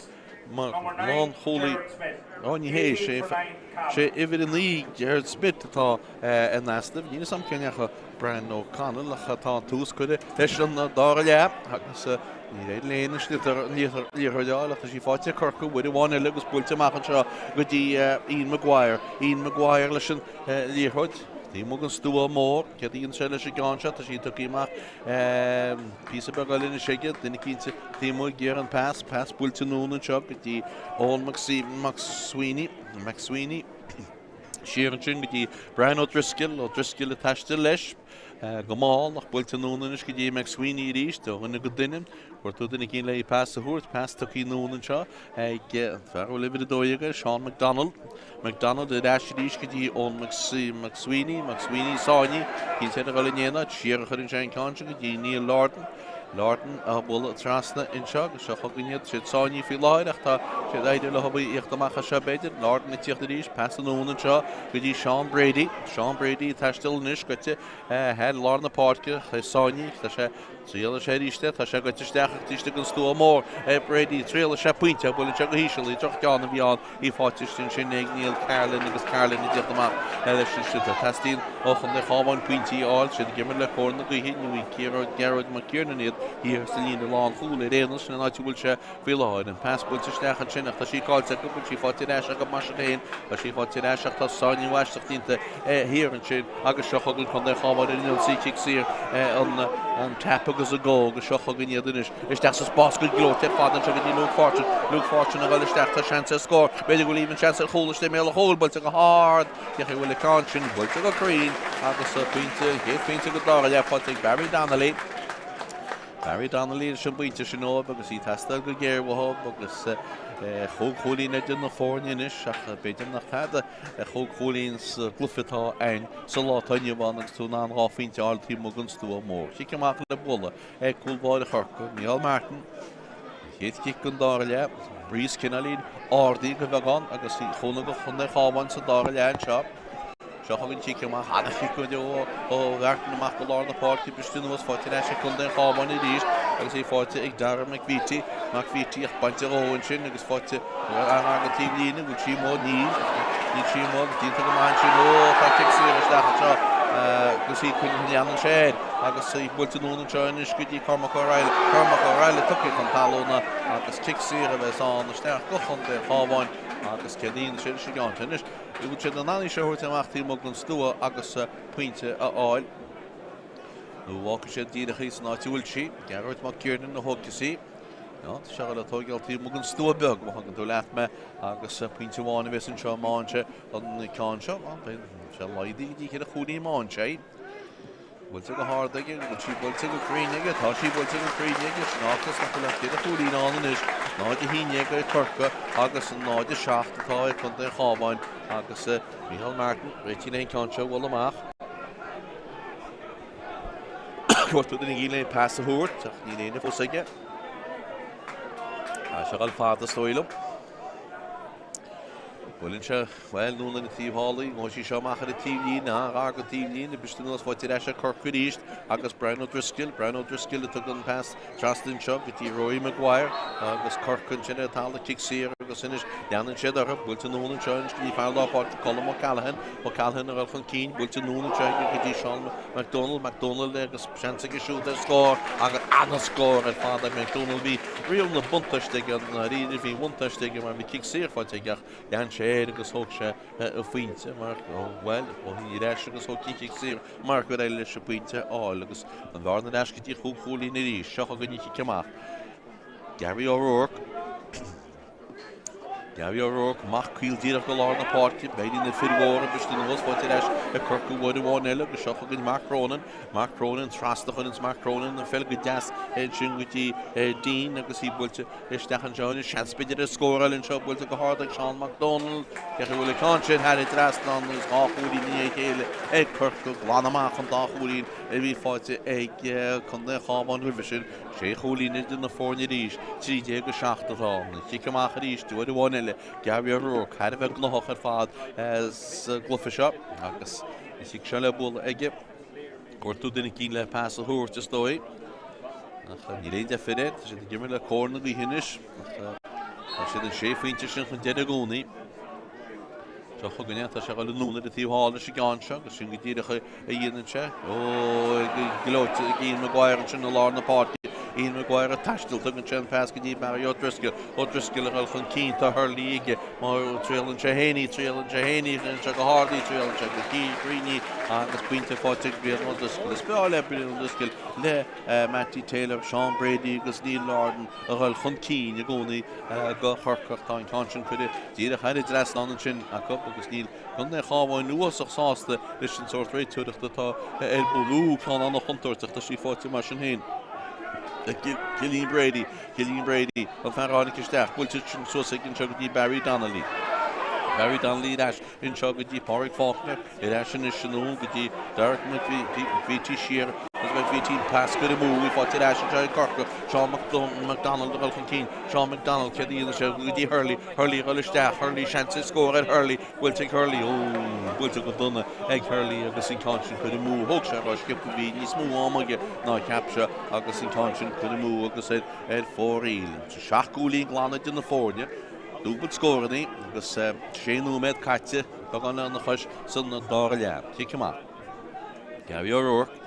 mar lánchúlaí. Ó, ní hé, sé sé uimhir 9, Gerard Smith atá in easnamh. Níl 'fhios a'm cén ndeachaigh Brian O'Connell ach tá an tús curtha leis an dara leath agus ní raibh léin an sliotar an liathróid a fháil ach tá sí faighte ag Corcaigh uair amháin eile agus buailte amach anseo go dtí Ian Maguire. Ian Maguire leis an liathróid. Taobh amuigh den stua mór. Céard a dhéanann sé leis an gceann seo? Tá sí tugtha amach píosa beag eile anois aige. Duine eicínt taobh amuigh ag iarraidh an pas. Pas buailte anonn anseo go dtí Eoin McSweeney. McSweeney. Siar ansin go dtí Brian O'Driscoll, O'Driscoll ag taisteal leis go mall ach buailte anonn anois go dtí McSweeney arís, ó dhuine go duine. Cuartú duine eicínt le pas a thabhairt, pas tugtha anonn anseo ag an fear a bhfuil uimhir 12 air, Seán McDonald. McDonald ar ais arís go dtí Eoin McSweeney, McSweeney sáinnithe, cinnte ar a dhul in aon áit, siar a chuireann sé an ceann seo go dtí Neil Lordan. Lordan á bualadh trasna anseo agus seo chugainn iad. Siad sáinnithe faoi láthair ach tá siad éirithe leo a thíocht amach as seo b'fhéidir. Lordan ag tíocht arís, pas anonn anseo go dtí Seán Brady. Seán Brady ag taisteal anois goite thar lár na páirce, é sáinnithe, tá sé trialfaidh sé arís é, tá sé goite isteach ach taobh istigh den stua mór ag Brady. Trialfaidh sé pointe, buaileann sé go híseal í, droch-cheann a bhí ann. Í faighte ansin ag Neil Carlin agus Carlin ag tíocht amach leis an sliotar. Teastaíonn ó Chontae an Chabháin pointí a fháil. Siad ag imirt le cóir na gaoithe. Ní bhfaighidh Gearóid McKiernan iad thiar sa líne lánchúil ar aon nós. Sin an áit a bhfuil sé faoi láthair. An pas buailte isteach ansin ach tá sí caillte acu. Bhfuil sí faighte ar ais acu mar sin féin? Tá sí faighte ar ais ach tá sáinniú aisteach déanta thiar ansin agus seo chugainn Contae an Chabháin ar an ionsaí cic saor an tap agus a go agus seo chugainn iad anois. Isteach sa spás go gleoite ar fad anseo go dtí Luke Fortune. Luke Fortune ag dul isteach, tá seans ar scór. B'fhéidir go bhfuil even seans ar chúl istigh i mbéal an chúil, buailte go hard. Cé chaoi a bhfuil an ceann sin buailte go cruinn agus pointe, an chéad phointe den dara leath faighte ag Barry Donnelly. Barry Donnelly leis an bpointe sin dóibh agus í ag teastáil go géar uathu agus chúig chúilín idir na foirne anois ach b'fhéidir nach tada chúig chúilín sa gcluiche atá ann sa lá atá inniu ann agus tú in ann dhá phointe a fháil taobh amuigh den stua mór. Cic amach le bualadh. Ag cúl báire Chorcaí, Micheál Martin, an chéad chic den dara leath, breeze cineáilín ardaithe de bheagán agus cúnamh do Chontae an Chabháin sa dara leath anseo. Seo chugainn cic amach, an-chic go deo ó Mhartin amach go lár na páirce, briste anuas, faighte ar ais ag Contae an Chabháin arís agus í faighte ag Dara McVeety. McVeety ach bainte dhó ansin agus faighte an-ghar don taobh líne, bhfuil sí amuigh? Níl. Níl sí amuigh agus déanta go maith ansin. Ó, tá cic saor isteach anseo agus í coinnithe, leanann sé air. Agus í buailte anonn anseo anois go dtí Cormac O'Reilly. Cormac O'Reilly tugtha chun talúna agus cic saor a bheas ann isteach go Chontae an Chabháin agus céard a dhéanann siad leis an gceann sin anois? An bhfuil siad in ann í seo a thabhairt amach taobh amuigh den stua agus pointe a fháil? Nó fágfaidh siad díreach í san áit a bhfuil sí? Gearóid Mac Kiernan a thógfas í. Tá sé le tóigeáil taobh amuigh den stua beag má thagann tú leat mé agus pointe amháin a bheas anseo má fhaigheann sé an ceann seo. Beidh sé laghdaithe go dtí cheithre chúilín má fhaigheann sé. Buailte go hard aige, bhfuil sí buailte go cruinn aige, tá sí buailte go cruinn aige, sin fágfas nach bhfuil ach ceithre chúilín ann anois, 0-11 ag Corcaigh agus 0-7 atá ag Contae an Chabháin agus Micheál Martin réitithe le an ceann seo a bhualadh amach. Cuartú duine éigin le pas a thabhairt ach níl éinne fós aige. Tá sé ag dul fada is dóigh liom. Buaileann sé, bhuel, anonn ar an taobh thall í, gabhfaidh sí seo amach ar an taobhlíne, an-ghar don taobhlíne, briste anuas faighte ar ais ag Corcaigh arís agus Brian O'Driscoll, Brian O'Driscoll a thug an pas trasna anseo go dtí Rory Maguire agus Corcaigh ansin ar talamh cic saor agus anois leanann siad orthu, buailte anonn anseo anois go dtí fear lár páirce Colm O'Callaghan, O'Callaghan ag dul chun cinn, buailte anonn anseo aige go dtí Seán McDonald, McDonald agus seans aige siúd ar scór agus an-scór ar fad ag McDonald. Bhí riail na buntáiste aige, ndáiríre, bhí buntáiste aige mar bhí cic saor faighte aige ach lean sé air agus thóg sé a phointe mar, bhuel, ó shin ar ais agus thóg cic saor mar gur éirigh leis an bpointe a fháil agus an bhearna ar ais go dtí chúig chúilín arís. Seo chugainn an cic amach. Gary O'Rourke. Gary O'Rourke amach caol díreach go lár na páirce, b'fhéidir na fir mhóra briste anuas, faighte ar ais ag Corcaigh uair amháin eile agus seo chugainn Mark Cronin. Mark Cronin trasna a chuireanns Mark Cronin an pheil go deas ansin go dtí Dean agus í buailte isteach anseo anois. Seans b'fhéidir ar scór eile anseo buailte go hard ag Seán McDonald. Cé go bhfuil an ceann sin thar an dtrasnán agus dhá chúilín i ndiaidh a chéile ag Corcaigh glan amach an dá chúilín a bhí faighte ag Contae an Chabháin roimhe sin. Sé chúilín idir na foirne arís, 13 7 atá ann. An chic amach arís, uair amháin eile, Gary O'Rourke thar a bheith gnóthach ar fad sa gcluiche seo agus an chic seo le bualadh aige. Gortú duine eicínt le pas a thabhairt is dóigh. Ach níl aon deifir air, tá siad ag imirt le cóir na gaoithe anois. Ach tá siad an sé phointe sin chun deiridh i gcónaí. Seo chugainn é, tá sé ag dul anonn ar an taobh thall leis an gceann seo agus sin go díreach a dhéanann sé. Ó, gleoite ag Ian Maguire ansin i lár na páirce. Ian Maguire ag taisteal, tugann sé an pas go dtí Barry O'Driscoll. O'Driscoll ag dul chun cinn, tá Hurley aige. Má triaileann sé féin í, triaileann sé féin í, triaileann sé go hard í, triaileann sé go cruinn í agus pointe faighte ag Brian O'Driscoll. Is breá le Brian O'Driscoll le Mattie Taylor, Sean Brady agus Neil Lordan a dhul chun cinn i gcónaí do Chorcaigh. Tá an ceann sin curtha díreach thar an dtrasnán ansin acu agus níl Contae an Chabháin uafásach sásta leis an sórt réiteoireachta atá ar bun. Ó, ceann an-chontúirteach, tá sí faighte mar sin féin ag Cillian Brady. Cillian Brady, an fear a tháinig isteach, buailte sin suas aige anseo go dtí Barry Donnelly. Barry Donnelly ar ais anseo go dtí Pádraig Faulkner. Ar ais anois anonn go dtí Derek McVeety siar agus McVeety pas curtha amú í faighte ar ais anseo ag Corcaigh. Seán McDonald ag dul chun cinn. Seán McDonald céard a dhéanann sé go dtí Hurley. Hurley ag dul isteach. Hurley seans ar scór ar Hurley. Buailte ag Hurley. Ó, buailte go dona ag Hurley agus an ceann sin curtha amú. Thóg sé ró-sciobtha bhí níos mó ama aige ná a cheap sé agus an ceann sin curtha amú agus ar fóraoil. Seacht gcúilín glan idir na foirne. Dúbailt scóranna agus sé nóiméad caite. Beagán lena chois san dara leath. Cic amach. Gary O'Rourke.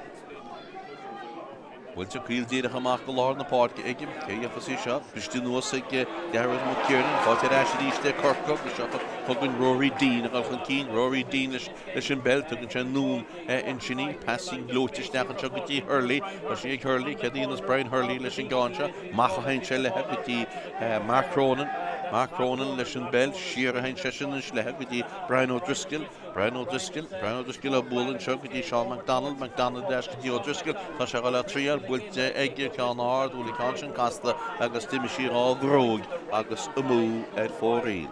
Buailte caol díreach amach go lár na páirce aige. Cé a gheofas í seo? Briste anuas ag Gearóid McKiernan. Faighte ar ais arís ag Corcaigh agus seo chugainn Rory Deane ag dul chun cinn. Rory Deane leis an bpeil. Tugann sé anonn ansin í. Pasín gleoite isteach anseo go dtí Hurley. Tá sí ag Hurley. Céard a dhéanas Brian Hurley leis an gceann seo? Amach a théann sé léithe go dtí Mark Cronin. Mark Cronin leis an bpeil. Siar a théann seisean anois léithe go dtí Brian O'Driscoll. Brian O'Driscoll. Brian O'Driscoll á bualadh anseo go dtí Seán McDonald. McDonald ar ais go dtí O'Driscoll. Tá sé ag dul á triail. Buailte aige ceann ard. Bhuel an ceann sin casta agus d'imigh sí dhá bhróig agus amú ar fóraoil.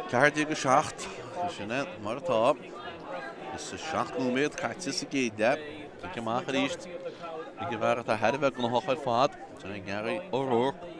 14 7. Sin é mar atá. Is 7 nóiméad caite sa gcéad leath. Cic amach arís ag an bhfear atá thar a bheith gnóthach ar fad, sin é Gary O'Rourke.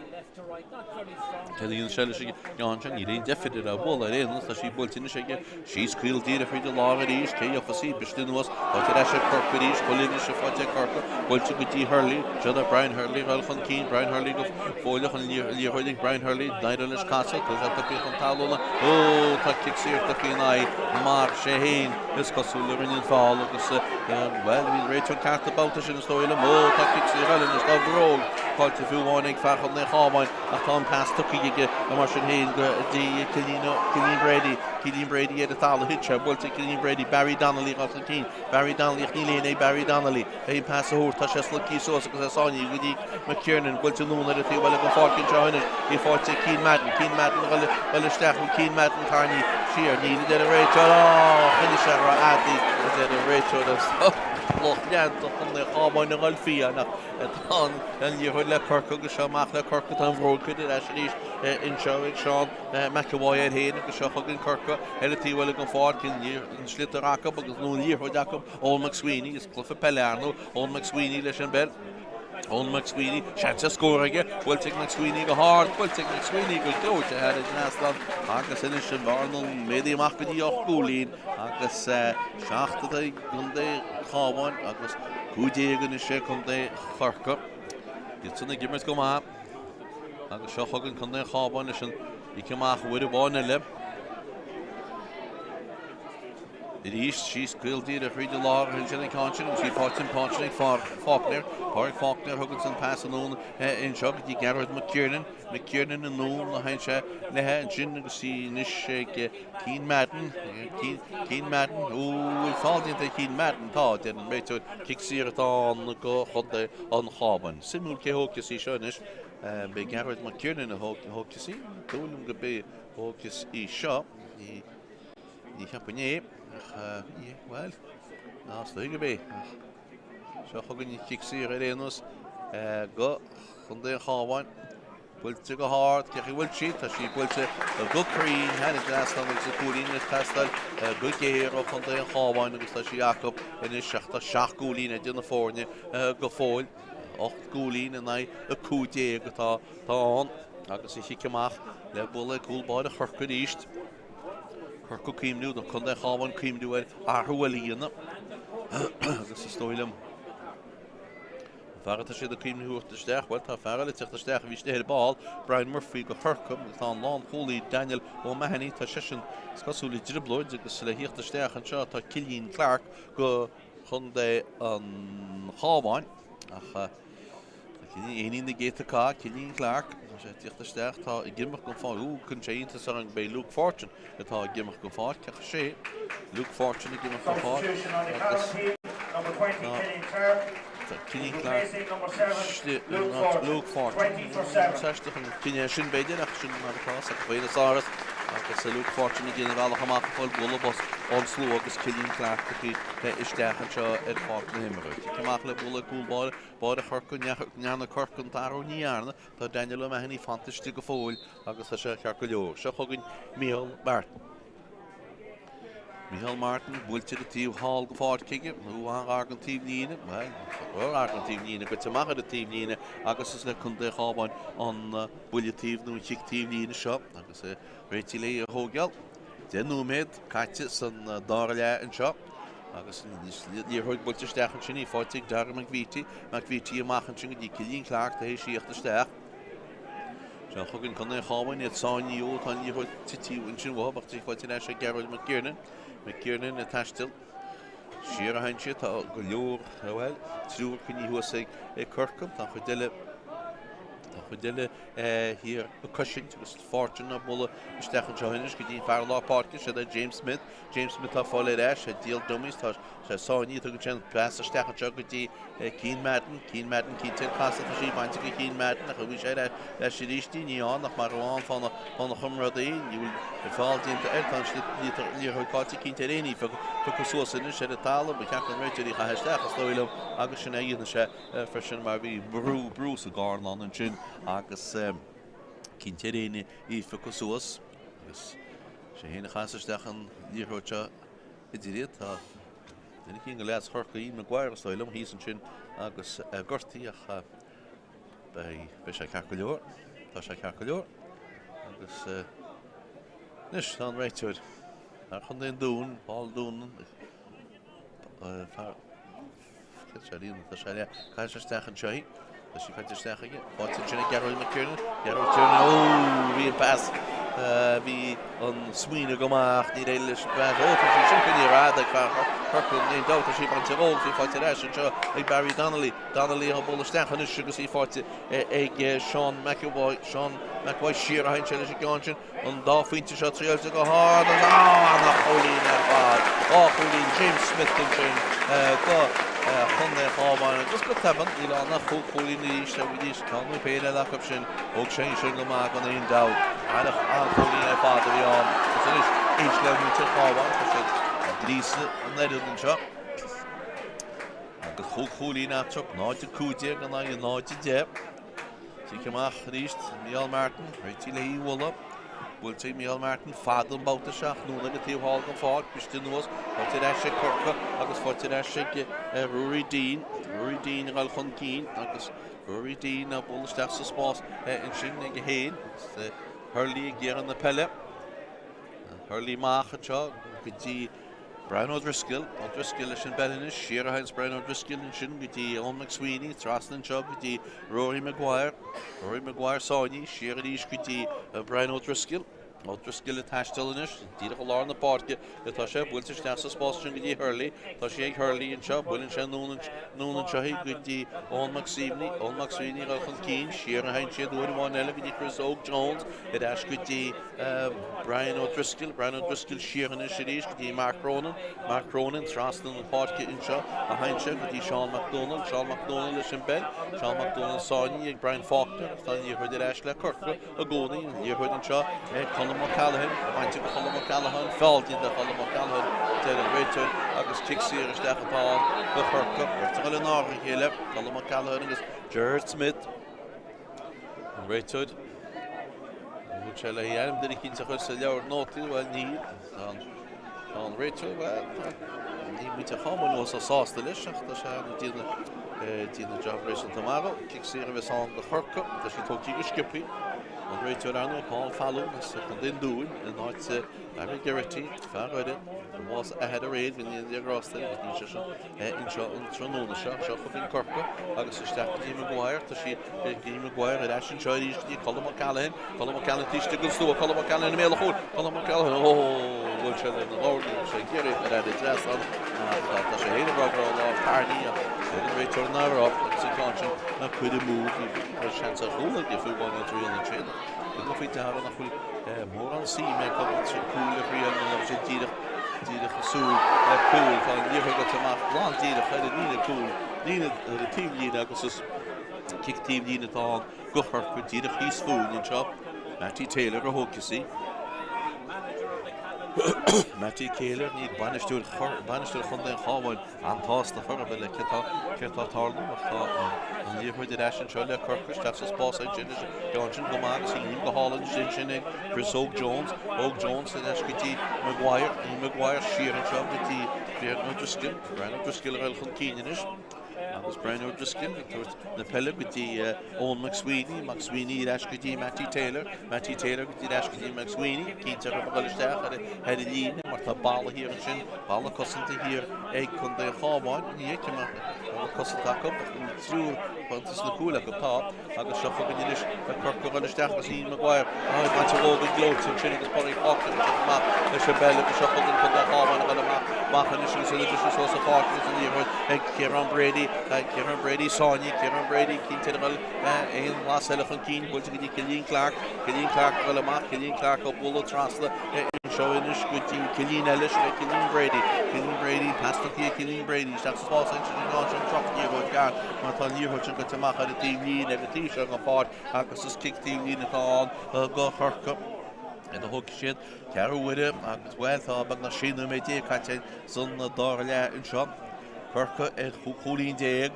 Céard a dhéanann sé leis an gceann sin? Níl aon deifir air á bualadh ar aon nós, tá sí buailte anois aige. Síos caol díreach fríd an lár arís, cé gheofas í? Briste anuas, faighte ar ais ag Corcaigh arís, chuile anois faighte ag Corcaigh, buailte go dtí Hurley, seo é Brian Hurley ag dul chun cinn, Brian Hurley go fóilleach an liathróid ag Brian Hurley, d'éirigh leis casadh, tá sé tugtha chun talún, ó tá cic saor tugtha ina aghaidh mar sé féin. Is cosúil a rinne an feall agus, bhuel, bhí an réiteoir ceart an babhta sin is dóigh liom. Ó, tá cic saor eile anois dá bhróg faighte fiú amháin ag fear Chontae an Chabháin ach tá an pas tugtha aige mar sin féin go dtí Cillian Brady. Cillian Brady ar an talamh, thit sé, buailte ag Cillian Brady. Barry Donnelly dhul chun cinn. Barry Donnelly ach níl éinne ag Barry Donnelly. An pas a thabhairt, tá sé slogtha suas agus é sáinnithe go dtí McKiernan, buailte anonn ar an taobh eile den pháirc anseo anois. Í faighte ag Cian Madden, Cian Madden ag dul isteach, bhfuil Cian Madden tarraingthe siar, níl a deir an réiteoir, á, choinnigh sé rófhada a deir an réiteoir agus tá lucht leanta Chontae an Chabháin ag dul fiáin ach tá an liathróid le Corcaigh agus seo amach le Corcaigh, tá an bhróg curtha ar ais arís anseo ag Seán McEvoy air féin agus seo chugainn Corcaigh ar an taobh eile den pháirc, an sliotar acu agus nó an liathróid acu. Eoin McSweeney, is cluiche peile ar ndóigh, Eoin McSweeney leis an bpeil. Eoin McSweeney, seans ar scór aige, buailte ag McSweeney go hard, buailte ag McSweeney go gleoite thar an trasnán agus anois an bhearna méadaithe amach go dtí 8 gcúilín agus 7 atá ag contae an Chabháin agus 15 anois ag contae Chorcaí. Iad san ag imirt go maith agus seo chugainn contae an Chabháin leis an gcic amach uair amháin eile. Arís síos caol díreach thríd an lár ansin an ceann sin agus í faighte an ceann sin ag Faulkner. Pádraig Faulkner thugann an pas anonn anseo go dtí Gearóid McKiernan. McKiernan anonn a théann sé léithe ansin agus í anois ag Cian Madden. Cian Madden. Ó, bhfuil feall déanta ag Cian Madden? Tá, deir an réiteoir. Cic saor atá ann go Chontae an Chabháin. Suimiúil cé thógfas í seo anois. B'é Gearóid Mac Kiernan a thógfas í. Dóigh liom go b'é a thógfas í seo. Ní cheapfainn é, ach, bhuel, is dóigh gurb é. Seo chugainn an chic saor ar aon nós go Chontae an Chabháin. Buailte go hard, cén chaoi a bhfuil sí? Tá sí buailte go cruinn, thar an trasnán agus an cúilín ag teastáil go géar ó Chontae an Chabháin agus tá sí acu anois ach tá 7 gcúilín idir na foirne go fóill. 8 gcúilín in aghaidh 15 atá ann agus an chic amach le bualadh ag cúl báire Chorcaí arís. Corcaigh ag cuimhniú, nó Contae an Chabháin ag cuimhniú ar athrú eile a dhéanamh agus is dóigh liom an fear atá siad ag cuimhniú a thabhairt isteach, bhuel tá fear eile ag teacht isteach a bhí istigh ar ball, Brian Murphy go Chorcaigh agus tá an lánchúlaí Daniel O'Mahony, tá seisean is cosúil i dtrioblóid agus le thíocht isteach anseo tá Cillian Clarke go Chontae an Chabháin ach Éinín na gcéadta cath, Cillian Clarke, tá sé ag tíocht isteach, tá ag imeacht den pháirc, ó, cuireann sé iontas orm gurb é Luke Fortune atá ag imeacht den pháirc, ach is é Luke Fortune ag imeacht den pháirc agus tá Cillian Clarke istigh in áit Luke Fortune. Is aisteach an cinneadh sin b'fhéidir ach sin mar atá, sa Bhuenos Aires agus Luke Fortune ag déanamh a bhealach amach ag fáil bualadh bos ón slua agus Cillian Clarke tagtha isteach anseo ar pháirc na himeartha. Cic amach le bualadh ag cúl báire Báire Chorcaí, ndearna Corcaigh an t-athrú? Ní dhearna. Tá Daniel O'Mahony fanta istigh go fóill agus tá sé ceart go leor. Seo chugainn Micheál Martin. Micheál Martin buailte ar an taobh thall den pháirc aige, nó an-ghar don taobhlíne, bhuel, ró-ghar don taobhlíne, goite amach ar an taobhlíne agus is le Contae an Chabháin an buille taobh nó an chic taobhlíne seo agus é réitithe le í a thógáil. 10 nóiméad caite san dara leath anseo agus liathróid buailte isteach ansin í faighte ag Dara McVeety. McVeety amach ansin go dtí Cillian Clarke tar éis thíocht isteach. Seo chugainn Contae an Chabháin iad sáinnithe ó tá an liathróid tite ansin uathu ach tá sí faighte ar ais ag Gearóid McKiernan. McKiernan ag taisteal siar a théann sé tá go leor bhuel triúr coinnithe thuas ag Corcaigh tá an chuid eile tá an chuid eile thiar ag cosaint agus Fortune á bualadh isteach anseo anois go dtí an fear lár páirce, siod é James Smith. James Smith á fáil ar ais ag díol dummies, tá sé sáinnithe, tugann sé an pas isteach anseo go dtí Cian Madden. Cian Madden cinnte ar casadh, tá sí bainte go Cian Madden ach bhí sé ar ais arís í, ní ann ach mar amháin fána fána chomrádaí, ní bhfuil feall déanta air, tá an liathróid caillte cinnte ar aon piocadh suas anois ar an talamh, ba cheart don réiteoir í a chaitheamh isteach is dóigh liom agus sin é a dhéanfaidh sé. freisin mar bhí brú brú sa gcarnán ansin agus cinnte ar éinne í a phiocadh suas agus sé féin a chaitheas isteach an liathróid seo idir iad. Tá duine eicínt de leaids Chorcaí, Maguire is dóigh liom, thíos ansin agus gortaithe ach beidh beidh sé ceart go leor. Tá sé ceart go leor agus anois tá an réiteoir thar Chontae an Dúin, Paul Doonan, fear Tá sé le caith isteach anseo í. Tá sí caite isteach aige. Faighte ansin ag Gearóid McKiernan. Gearóid Tiernan. Ó, bhí an pas. Bhí an smaoineamh go maith ach níor éirigh leis an bpas. Ó, tá sí sin coinnithe ar fad ag fear Chorcaí. Aon dabht, tá sí bainte dhó. Tá sí faighte ar ais anseo ag Barry Donnelly. Donnelly á bualadh isteach anois agus í faighte ag Seán McEvoy. Seán McEvoy siar a théann sé leis an gceann sin. An dá phointe seo triailte go hard agus ana-chúilín ar fad. Dhá chúilín James Smith ansin do Chontae an Chabháin agus go tobann níl ann ach chúig chúilín arís agus tá nó péire eile acu sin. Thóg sé sin go maith gan aon dabht. An-chúilín ar fad a bhí ann agus anois éist le muintir an Chabháin tá siad ag gríosadh an fhoireann anseo. Agus chúig chúilín eatarthu, 0-15 in aghaidh 0-10. Cic amach arís, Micheál Martin, réitithe le hí a bhualadh. Buailte ag Micheál Martin fada an babhta seo ach anonn ag an taobh thall den pháirc, briste anuas, faighte ar ais ag Corcaigh agus faighte ar ais ag Ruairí Deane. Ruairí Deane ag dul chun cinn agus Ruairí Deane á bualadh isteach sa spás ansin aige féin agus Hurley ag iarraidh na peile. Hurley amach anseo go dtí Brian O'Driscoll, O'Driscoll leis an bpeil anois, siar a théanns Brian O'Driscoll ansin go dtí Eoin McSweeney, trasna anseo go dtí Rory Maguire, Rory Maguire sáinnithe, siar arís go dtí Brian O'Driscoll. O'Driscoll ag taisteal anois, díreach i lár na páirce atá sé, buailte isteach sa spás sin go dtí Hurley. Tá sí ag Hurley anseo, buaileann sé anonn anseo í go dtí Eoin McSweeney, Eoin McSweeney ag dul chun cinn, siar a théann siad uair amháin eile go dtí Chris Óg Jones, ar ais go dtí Brian O'Driscoll, Brian O'Driscoll siar anois arís go dtí Mark Cronin, Mark Cronin trasna na páirce anseo a théann sé go dtí Seán Mac Dónaill, Seán Mac Dónaill leis an bpeil, Seán Mac Dónaill sáinnithe ag Brian Faulkner agus tá an liathróid ar ais le Corcaigh. i gcónaí, an liathróid anseo ag Colm O'Callaghan, bainte ag Colm O'Callaghan, feall déanta ag Colm O'Callaghan, deir an réiteoir, agus cic saor isteach atá ann do Chorcaigh. Beirt ag dul in ádh a chéile, Colm O'Callaghan agus Gerard Smith, an réiteoir. An bhfuil sé le hainm duine eicínt a chur sa leabhar nótaí? Bhuel, níl. Tá an réiteoir, bhuel, níl muid ach tamall nó so sásta leis ach tá sé ag déanamh déanamh job réasúnta maith dhó. Cic saor a bheas ann do Chorcaigh, tá sí tógtha go sciobtha. An réiteoir ar ndóigh, Paul Fallon as Contae an Dúin in áit Barry Geraghty, fear Dhoire, a bhás a athair aréir, go ndéana Dia grásta air agus níl sé seo anseo an tráthnóna seo. Seo chugainn Corcaigh agus isteach go dtí Maguire, tá sí go dtí Maguire ar ais anseo arís go dtí Colm O'Callaghan. Colm O'Callaghan taobh istigh den stua, Colm O'Callaghan i mbéal an chúil, Colm O'Callaghan, ó, bhuail sé lena bhord, bhí sé ag iarraidh ar fhad an trasnán ach tá sé féin ag rá go raibh a lámh tarraingthe ach deir an réiteoir nach raibh agus an ceann sin á chur amú, bhí seans ar chúl aige fiú amháin ó thriail an tséadach. Tugadh faoi deara nach bhfuil mórán suime acu cúil a thriail nó nach bhfuil sé díreach díreach cosúil le cúl. Tá an liathróid gaibhte amach glan díreach ar an líne cúil, líne ar an taobhlíne agus is cic taobhlíne atá ann. Do Chorcaigh díreach thíos fúinn anseo. Mattie Taylor a thógfas í. Mattie Taylor, níl bainisteoir bainisteoir Chontae an Chabháin an-tsásta chor ar bith le céard atá ag tarlú ach tá an liathróid ar ais anseo le Corcaigh isteach sa spás ansin leis an gceann sin go maith agus í go hálainn ansin ag Chris Óg Jones. Óg Jones ar ais go dtí Maguire. Maguire siar anseo go dtí Brian O'Driscoll. Brian O'Driscoll ag dul chun cinn anois. Agus Brian O'Driscoll ag tabhairt na peile go dtí Eoin McSweeney, McSweeney ar ais go dtí Mattie Taylor, Mattie Taylor go dtí ar ais go dtí McSweeney, cinnte go dul isteach ar ar an líne mar tá balla thiar ansin, balla cosanta thiar ag Contae an Chabháin, ní fheicim ach balla cosanta acu ach bhfuil triúr fanta sna cúil acu, tá. Agus seo chugainn anois le Corcaigh a dhul isteach agus Ian Maguire ag baint a dhó den gleoite ansin agus Barry Faulkner ag teacht amach leis an bpeil agus seo chugainn Contae an Chabháin a dhul amach amach anois agus iad ag briseadh suas an pháirc agus an liathróid ag Ciarán Brady. Ciarán Brady sáinnithe, Ciarán Brady cinnte a dhul aon ghlas eile chun cinn, buailte go dtí Cillian Clarke, Cillian Clarke a dhul amach, Cillian Clarke á bualadh trasna anseo anois go dtí Cillian eile, sin é Cillian Brady, Cillian Brady, pas tugtha ag Cillian Brady isteach sa spás ansin an ceann sin drochliathróid gearr. Mar tá an liathróid sin gaibhte amach ar an taobh líne, ar an taobh seo den pháirc agus is cic taobh líne atá ann do Chorcaigh. Iad a thógfaidh siad ceathrú uaire agus, bhuel, tá beagnach 16 nóiméad caite san dara leath anseo. Corcaigh ar chúig chúilín déag,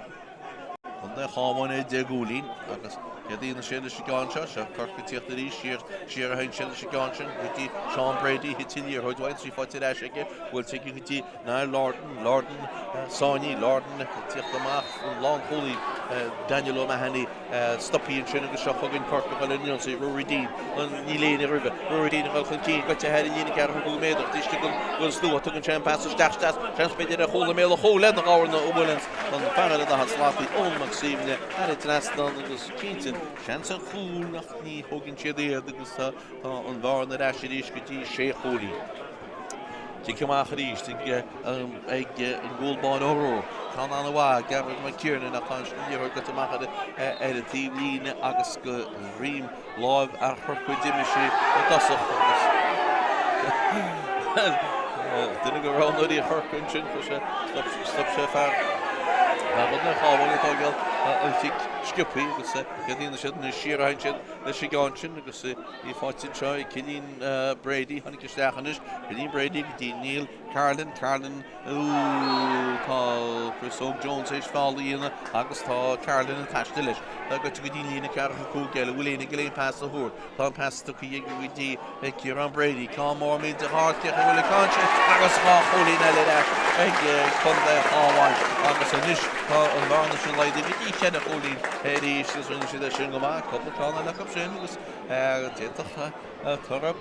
Contae an Chabháin ar 10 gcúilín agus céard a dhéanfaidh siad leis an gceann seo? Seo Corcaigh ag tíocht arís, siar, siar a théann siad leis an gceann sin go dtí Seán Brady, thit an liathróid uaidh, tá sí faighte ar ais aige, buailte aige go dtí Niall Lordan, Lordan, sáinnithe, Lordan ag tíocht amach an lánchúlaí Daniel O'Mahony stoptha ansin agus seo chugainn Corcaigh ag dul ar an ionsaí, Ruairí Deane, níl éinne roimhe, Ruairí Deane ag dul chun cinn, gaibhte thar an líne ceathracha cúig méadar, taobh istigh den stua, tugann sé an pas isteach, isteach, seans b'fhéidir ar chúl i mbéal an chúil lena ghabharna a bhuaileann an fear ar an daichead slataí, Eoin Mac Suibhne, thar an trasnán agus cinnte seans ar chúl ach ní thógann siad iad agus tá an bhearna ar ais arís go dtí sé chúilín. Cic amach arís ag an gcúl báire O'Rourke. Ceann an-mhaith ag Gearóid McKiernan ach tá an liathróid gaibhte amach ar an taobh líne agus go dhroim láimh fhear Chorcaí d'imigh sí i dtosach agus duine de roghnóirí Chorcaí ansin chuir sé stop sé fear Chontae an Chabháin ag tógáil an chic sciobtha agus céard a dhéanfaidh siad anois siar a théann siad leis an gceann sin agus í faighte anseo ag Cillian Brady, tháinig isteach anois, Cillian Brady go dtí Neil Carlin, Carlin, ooh, tá Chris Óg Jones théis feall a dhéanamh agus tá Carlin ag taisteal leis. Tá gaibhte go dtí an líne ceathracha cúig eile, bhfuil éinne ag dul aon pas a thabhairt? Tá an pas tugtha aige go dtí Ciarán Brady, ceann mór millteach ard, cé chaoi bhfuil an ceann sin agus dhá chúilín eile ar ais ag Contae an Chabháin agus anois tá an bhearna sin laghdaithe go dtí cheithre chúilín arís agus rinne siad é sin go maith, cúpla ceann eile acu sin agus D'fhéadfadh toradh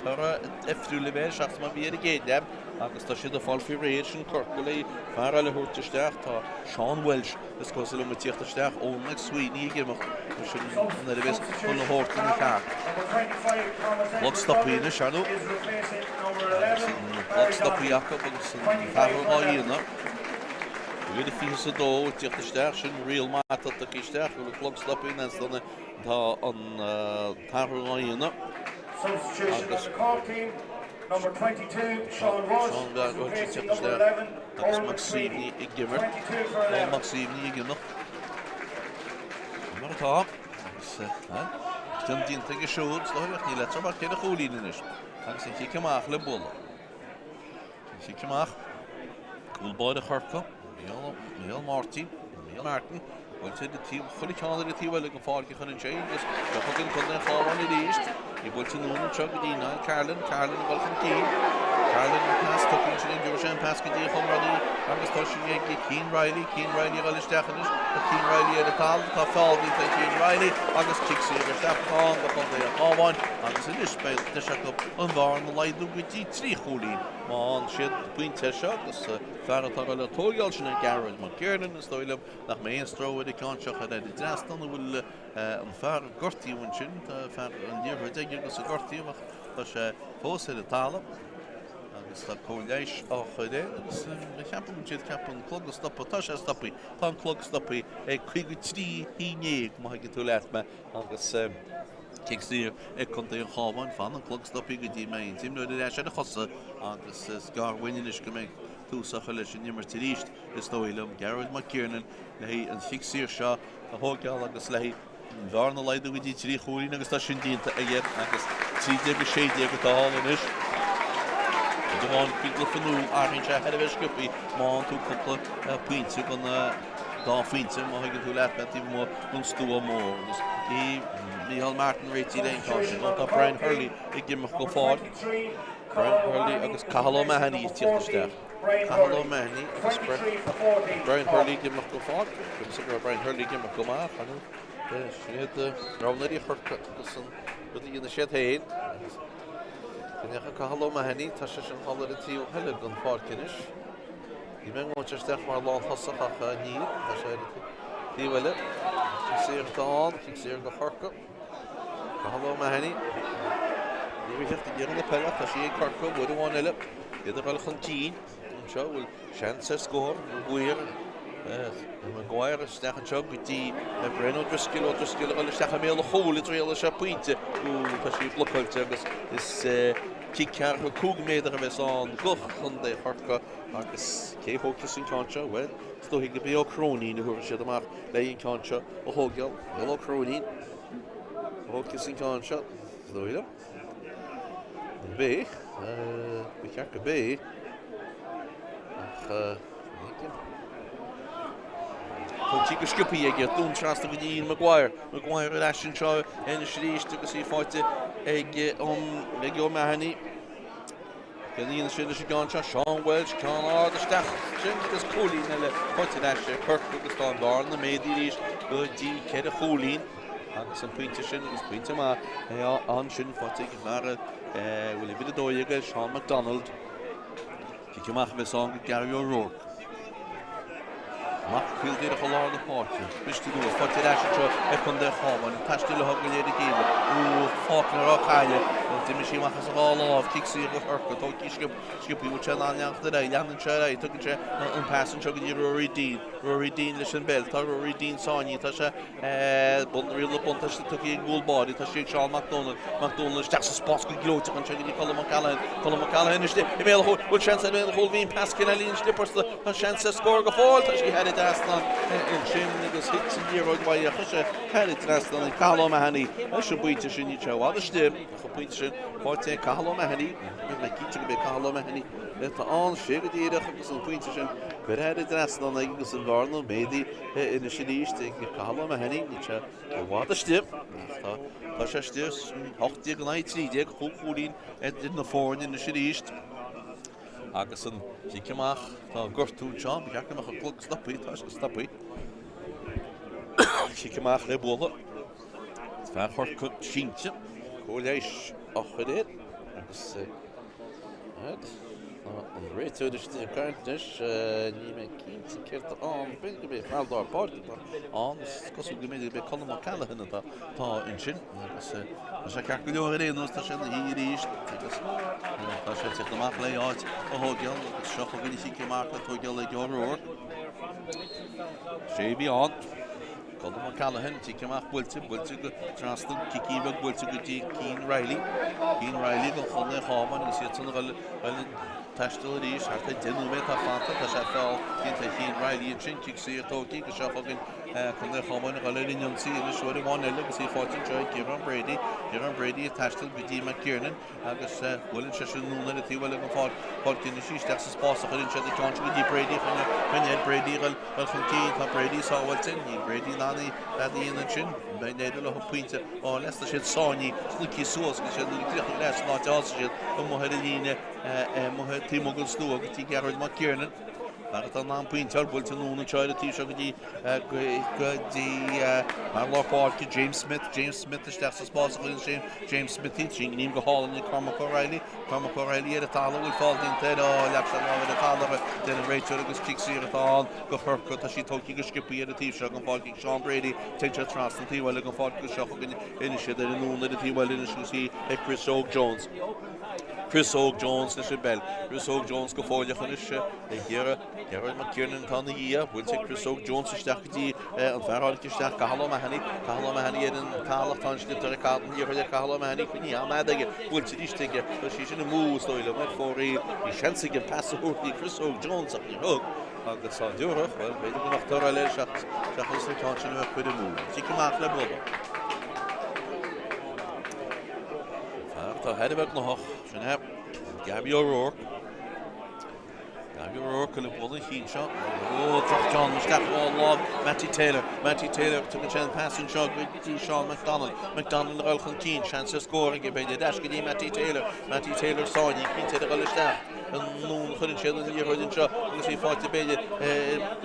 toradh difriúil a bheith air seachas mar a bhí ar an gcéad leath. agus tá siad ag fáil faoi réir sin Corcaigh le fear eile a thabhairt isteach. Tá Seán Walsh is cosúil liom ag tíocht isteach, Eoin McSweeney ag imeacht nó sin an uair a bheas chuile shórt ina cheart. Clog stoptha anois, ar ndóigh. Agus an clog stoptha acu agus an t-athrú á dhéanamh. Uimhir a 22 ag tíocht isteach, sin riail maith atá tugtha isteach, go bhfuil an clog stoptha in ann tá an t-athrú á dhéanamh. Substitution on the Cork team, number 22, Sean Walsh, Sean is Walsh ag replacing tíocht number isteach 11, agus Eoin McSweeney McSweeney. ag imirt. 22 for Eoin 11. McSweeney ag imeacht. Sin mar atá. Agus cion déanta aige siúd, is dóigh, ach níl eatarthu ach ceithre chúilín anois. Agus an chic amach le bualadh. An chic amach. Cúl báire Chorcaí, Micheál Máirtín, Micheál Martin, buailte ar an taobh, chuile cheann ar an taobh eile den pháirc a chuireann sé agus seo chugainn Contae an Chabháin arís. Í buailte anonn anseo go dtí Niall Carlin, Carlin ag dul chun cinn. Carlin an pas tugtha ansin ag gheobhaidh sé an pas go dtí a chomrádaí agus tá sí ag Cian Reilly, Cian Reilly ag dul isteach anois, tá Cian Reilly ar an talamh, tá feall déanta ag Cian Reilly agus cic saor isteach atá ann do Chontae an Chabháin agus anois beidh deis acu an bhearna a laghdú go dtí 3 chúilín. Má fhaigheann siad pointe air seo agus fear atá ag dul á tóigeáil sin é Gearóid Mac Kiernan, is dóigh liom nach mbeidh aon stró ar an gceann seo ar an dtrasnán an bhfuil an fear gortaithe ansin, tá fear an liathróid aige agus é gortaithe ach tá sé fós ar an talamh agus tá cóir leighis á chur air agus cheapaim go bhfuil siad ag ceapadh an clog a stopadh, tá sé stoptha, tá an clog stoptha ag 53 haon má thuigeann tú leat mé agus. Cic saor ag Contae an Chabháin. Fanann an clog stoptha go dtí mbeidh an t-imreoir ar ais ar a chosa agus is gearr uainn anois go mbeidh tús á chur leis an imirt arís, is dóigh liom. Gearóid McKiernan le haghaidh an chic saor seo a thóigeáil agus le haghaidh an bhearna a laghdú go dtí 3 chúilín agus tá sin déanta aige agus 13-16 atá ann anois. Rud amháin faoin gcluiche nua, athraíonn sé thar a bheith sciobtha má fhaigheann tú cúpla pointe den dá phointe, má thuigeann tú leat mé, taobh amuigh den stua mór. Agus bhí Micheál Martin réitithe le an ceann sin. Nó tá Brian Hurley ag imeacht den pháirc. Brian Hurley agus Cathal O'Mahony ag tíocht isteach. Cathal O'Mahony agus Brian Hurley ag imeacht den pháirc. Cuimse go raibh Brian Hurley ag imeacht go maith. Sin iad roghnóirí Chorcaí agus an rud a dhéanfaidh siad féin. Agus go ndeachaigh Cathal O'Mahony, tá sé sin thall ar an taobh eile den pháirc anois. Bhí mé ag ngabháilt isteach mar lántosach ach níl, tá sé ar an taobh eile. Cic saor atá ann, cic saor do Chorcaigh. Cathal O'Mahony. Ní raibh theacht ag iarraidh na peile ach tá sí ag Corcaigh uair amháin eile. Iad ag dul chun cinn anseo, bhfuil seans ar scór, Maguire. Maguire isteach anseo go dtí Brian O'Driscoll, O'Driscoll ag dul isteach i mbéal an chúil i dtriail sé pointe. Ó, tá sí blocáilte agus is cic ceathracha 5 méadar a bheas ann do Chontae Chorcaí. Agus cé a thógfas an ceann seo? Bhuel, is dóichí go b'é Ó Cróinín a thabharfaidh siad amach le an ceann seo a thógáil. Bhuel, Ó Cróinín a thógfas an ceann seo, is dóigh liom. An b'é? Ba cheart go b'é. Ach, Tugtha go sciobtha aige, anonn trasna go dtí Ian Maguire. Maguire ar ais anseo anois arís agus í faighte ag, ag O'Mahony. Ceannaíonn sé leis an gceann seo, Seán Walsh, ceann ard isteach ansin agus cúilín eile faighte ar ais ag Corcaigh agus tá an bhearna méadaithe arís go dtí ceithre chúilín agus an pointe sin agus pointe maith é ansin faighte ag fear a bhfuil uimhir 12 air, Seán McDonald. Cic amach a bheas ann go Gary O'Rourke. Amach caol díreach i lár na páirce. Briste anuas, faighte ar ais anseo ag Contae an Chabháin. Ag taisteal leo go léir a chéile. Ó, Faulkner á cailleadh. Ó, d'imigh sí amach as a dhá lámh. Cic saor do Chorcaigh. Tógtha sciobtha. Bhfuil sé in ann leanacht ar aghaidh? Leanann sé ar aghaidh. Tugann sé an pas anseo go dtí Rory Deane. Rory Deane leis an bpeil. Tá Rory Deane sáinnithe. Tá sé Bun riail na buntáiste tugtha ag an gcúl báire. Tá sí ag Seán Mac Dónaill. Mac Dónaill isteach sa spás go gleoiteach anseo go dtí Colm O'Callaghan. Colm O'Callaghan istigh i mbéal an chúil. Bhfuil seans i mbéal an chúil? Bhí an pas cineál sliopasta. Tá seans ar scór go fóill. Tá sí thar an dtrasnán ansin agus thit an liathróid uaidh. Chuir sé thar an dtrasnán í. Cathal O'Mahony leis an bpointe sin. Níl sé i bhfad istigh ach an pointe sin faighte ag Cathal O'Mahony. Beidh mé cinnte go mbeidh Cathal O'Mahony atá ann sé go díreach agus an pointe sin curtha thar an dtrasnán aige agus an bhearna méadaithe Anois arís ag Cathal O'Mahony, níl sé i bhfad istigh ach tá tá sé istigh, 18 in aghaidh 13, chúig chúilín idir na foirne anois arís. Agus an cic amach, tá gortú anseo, ba cheart go mbeadh an clog stoptha, tá sé stoptha. Cic amach le bualadh. Fear Chorcaí sínte, cóir leighis á chur air agus Tá an réiteoir istigh ag caint anois, níl mé cinnte céard atá ann, b'fhéidir gurb é fear lár páirce atá ann, is cosúil go mb'fhéidir gurb é Colm O'Callaghan atá ansin agus tá sé ceart go leor ar aon nós, tá sé ina shuí arís agus tá sé ag teacht amach le áit a thógáil agus seo chugainn an chic amach le tógáil ag O'Rourke. Sé a bhí ann. Colm O'Callaghan, cic amach buailte, buailte go trasna, cicín beag buailte go dtí Cian Reilly. Cian Reilly don chontae Chábháin agus iad san ag dul ag taisteal arís thart ar 10 nóiméad atá fanta, tá sé feall déanta ag Cian Reilly ansin, cic saor tógtha agus seo chugainn contae Chábháin ag dul ar an ionsaí anois uair amháin eile agus í faighte anseo ag Ciarán Brady. Ciarán Brady ag taisteal go dtí McKiernan. Agus buaileann sé sin anonn ar an taobh eile den pháirc anois isteach sa spás a chuireann siad an ceann seo go dtí Brady chun chun air Brady a dhul chun cinn. Tá Brady sábháilte. Níl Brady in ann tada a dhéanamh ansin. Beidh éirí leo pointe a fháil as. Tá siad sáinnithe snoite suas agus iad ag críochnú ar ais san áit a thosaigh siad amuigh ar an líne amuigh taobh amuigh den stua go dtí Gearóid McKiernan. Fear atá in ann pointe a fháil buailte anonn anseo ar an taobh seo go dtí go dtí fear lár páirce James Smith, James Smith isteach sa spás a chuireann sé James Smith í trí ghníomh go hálainn ag Cormac O'Reilly, Cormac O'Reilly ar an talamh bhfuil feall déanta air, á leag sé lámh ar an talamh deir an réiteoir agus cic saor atá ann go Chorcaigh, tá sí tógtha go sciobtha ar an taobh seo den pháirc ag Seán Brady, téann sé trasna an taobh eile den pháirc agus seo chugainn anois iad ar an anonn ar an taobh eile anois agus í ag Chris Óg Jones. Chris Óg Jones leis an bpeil. Chris Óg Jones go fóilleach anois ag iarraidh Gearóid McKiernan atá ina dhiaidh. Buailte ag Chris Óg Jones isteach go dtí an fear a tháinig isteach, Cathal O'Mahony. Cathal O'Mahony ar an talamh. Tá an sliotar ag Cathal, an liathróid ag Cathal O'Mahony. Coinnithe an-fhada aige. Buailte arís aige. Tá sí sin amú, is dóigh liom, ar fóraoil. Bhí seans aige an pas a thabhairt go dtí Chris Óg Jones ach níor thug. Agus dá dtabharfadh, bhuel, b'fhéidir go mbeadh toradh eile air seachas an ceann sin a bheith curtha amú. Cic amach le bualadh. Fear atá thar a bheith gnóthach, sin é Gabby O'Rourke. Gabby O'Rourke le bualadh an chinn seo. Ó, droch-cheann isteach ó lámh Mattie Taylor. Mattie Taylor, tugann sé an pas anseo go dtí Seán McDonnell. McDonnell ag dul chun cinn, seans ar scór aige, b'fhéidir, ar ais go dtí Mattie Taylor. Mattie Taylor sáinnithe, cinnte ar a dhul isteach. Anonn a chuireann siad an liathróid anseo agus í faighte b'fhéidir,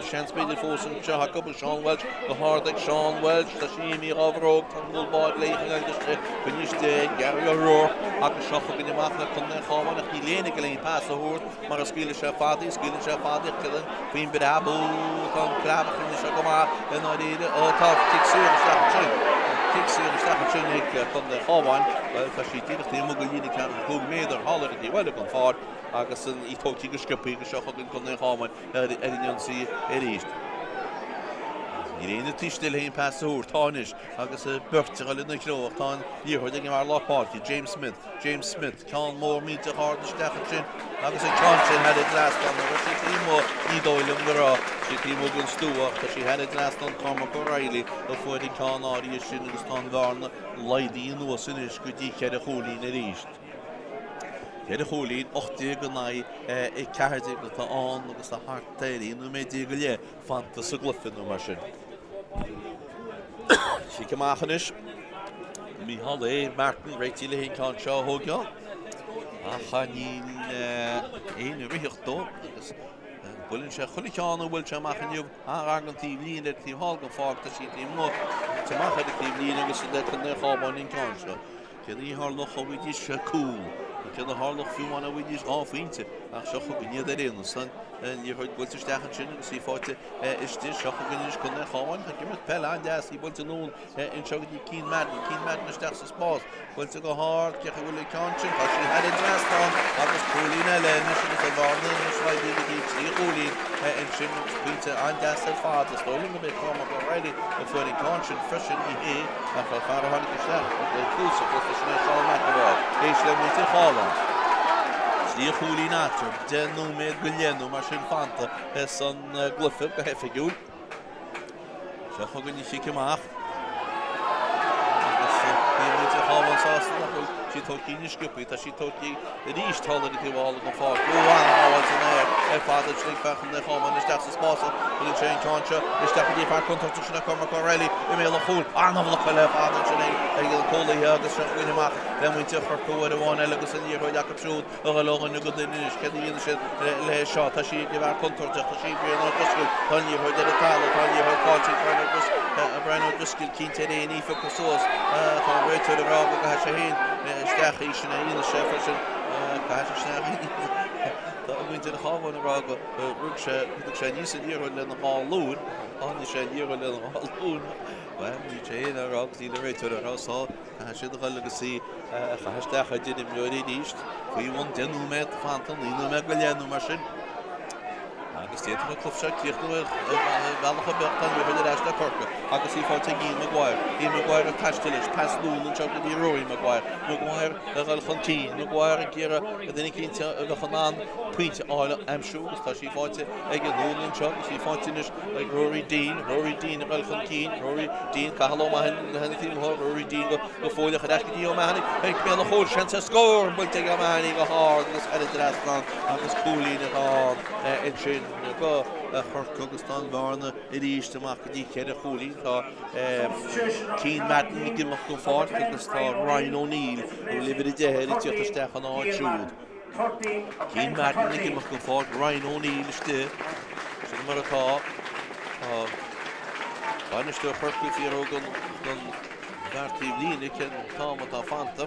seans b'fhéidir fós anseo acu ag Seán Walsh, go hard ag Seán Walsh, tá sí imithe dhá bhróg, tá an cúl báire léi chun agus coinnithe ag Gary O'Rourke agus seo chugainn amach le Contae an Chabháin ach níl éinne ag dul aon pas a thabhairt mar a scaoileann sé fada í, scaoileann sé fada í ach céard faoin bpreab, ó tá an preab a choinnigh sé go maith i ndáiríre, ó tá cic saor isteach ansin, cic saor isteach ansin ag Contae an Chabháin, bhuel tá sí díreach taobh amuigh de líne ceathracha 5 méadar thall ar an taobh eile den pháirc agus í tógtha go sciobtha agus seo chugainn Contae an Chabháin ar an ionsaí arís. Níl éinne taobh istigh le haon pas a thabhairt. Tá anois agus beirt ag dul ina threo ach tá an liathróid ag an bhfear lár páirce, James Smith. James Smith, ceann mór millteach ard isteach ansin agus an ceann sin thar an dtrasnán. An raibh sí taobh amuigh? Ní dóigh liom go raibh sí taobh amuigh den stua ach tá sí thar an dtrasnán. Cormac O'Reilly a fuair an ceann áirithe sin agus tá an bhearna Laghdaithe anuas anois go dtí cheithre chúilín arís. Ceithre chúilín, 18 in aghaidh 14 atá ann agus tá thart ar 11 nóiméad go leith fanta sa gcluiche nó mar sin. Cic amach anois. Micheál A. Martin réitithe le an ceann seo a thógáil. Ach níl aon ritheacht dó agus buaileann sé chuile cheann a bhfuil sé amach inniu. An-ghar don taobhlíne ar an taobh thall den pháirc, tá sí taobh amuigh, tite amach ar an taobhlíne agus le Contae an Chabháin an ceann seo. Céard a tharlódh dá bhfaighidís cúl? Nó céard a tharlódh fiú amháin dá bhfaighidís dhá phointe? Ach seo chugainn iad ar aon nós. An liathróid buailte isteach ansin agus í faighte istigh. Seo chugainn anois Contae an Chabháin. Tá ag imirt peil an-deas, í buailte anonn anseo go dtí Cian Madden. Cian Madden isteach sa spás. Buailte go hard. Cé acu a bhfuil an ceann sin? Tá sí thar an dtrasnán agus cúilín eile anois agus an bhearna anois laghdaithe go dtí trí chúilín ansin agus pointe an-deas ar fad. Is dóigh liom gurb é Cormac O'Reilly a fuair an ceann sin freisin. Ní hé ach an fear a tháinig isteach ag tús an chluiche sin é Seán McEvoy. Éist le muintir Chabháin. Trí chúilín eatarthu, 10 nóiméad go leith nó mar sin fanta san gcluiche go hoifigiúil. Seo chugainn an chic amach. Agus níl muintir an Chabháin sásta nach bhfuil sí tógtha níos sciobtha. Tá sí tógtha arís thall ar an taobh thall den pháirc. Ó, an-shábháil san aer ar fad ansin ag fear Chontae an Chabháin isteach sa spás. Cuireann sé an ceann seo isteach go dtí fear contúirteach sin é Cormac O'Reilly i mbéal an chúil. An-bhlocáil ar fad ansin ag an cúlaithe agus seo chugainn amach le muintir Chorcaí uair amháin eile agus an liathróid acu siúd. A dhul ó dhuine go duine anois, céard a dhéanfaidh siad léi seo? Tá sí ag an bhfear contúirteach, tá sí ag Brian O'Driscoll, tá an liathróid ar an talamh, tá an liathróid faighte ag Brian O'Driscoll, cinnte ar aon í phiocadh suas, tá an réiteoir ag rá go gcaithfidh sé féin isteach í, sin a dhéanfaidh sé freisin, caithfidh sé isteach í. muintir an Chabháin ag rá go rug sé, thug sé aníos an liathróid lena dhá ghlúin, tháinig sé an liathróid lena dhá ghlúin, bhuel, níl sé féin á rá agus níl an réiteoir á rá so caithfidh siad a dhul agus í a chaitheamh isteach idir imreoirí arís faoi bhun 10 nóiméad fanta, 9 nóiméad go leith nó mar sin. Agus d'fhéadfadh an cluiche seo críochnú ar bhealach ar bith, tá an liathróid ar ais le Corcaigh agus í faighte ag Ian Maguire. Ian Maguire ag taisteal leis, pas anonn anseo go dtí Rory Maguire. Maguire ag dul chun cinn, Maguire ag iarraidh duine eicínt a bheadh in ann pointe a fháil a aimsiú agus tá sí faighte aige anonn anseo agus í faighte anois ag Rory Deane. Rory Deane ag dul chun cinn, Rory Deane, Cathal O'Mahony le hana taobh amuigh, Rory Deane go fóilleach ar ais go dtí O'Mahony ag béal an chúil, seans ar scór buailte ag O'Mahony go hard agus thar an trasnán agus cúilín atá ann ansin do Chorcaigh agus tá an bhearna arís amach go dtí cheithre chúilín. Tá Cian Madden ag imeacht den pháirc agus tá Ryan O'Neill, a bhfuil uimhir 10 air, ag tíocht isteach ina áit siúd. Cian Madden ag imeacht den pháirc, Ryan O'Neill istigh. Sin mar atá. Tá bainisteoir Chorcaí ag fiafraí den bhfear taobh líne cén t-am atá fanta.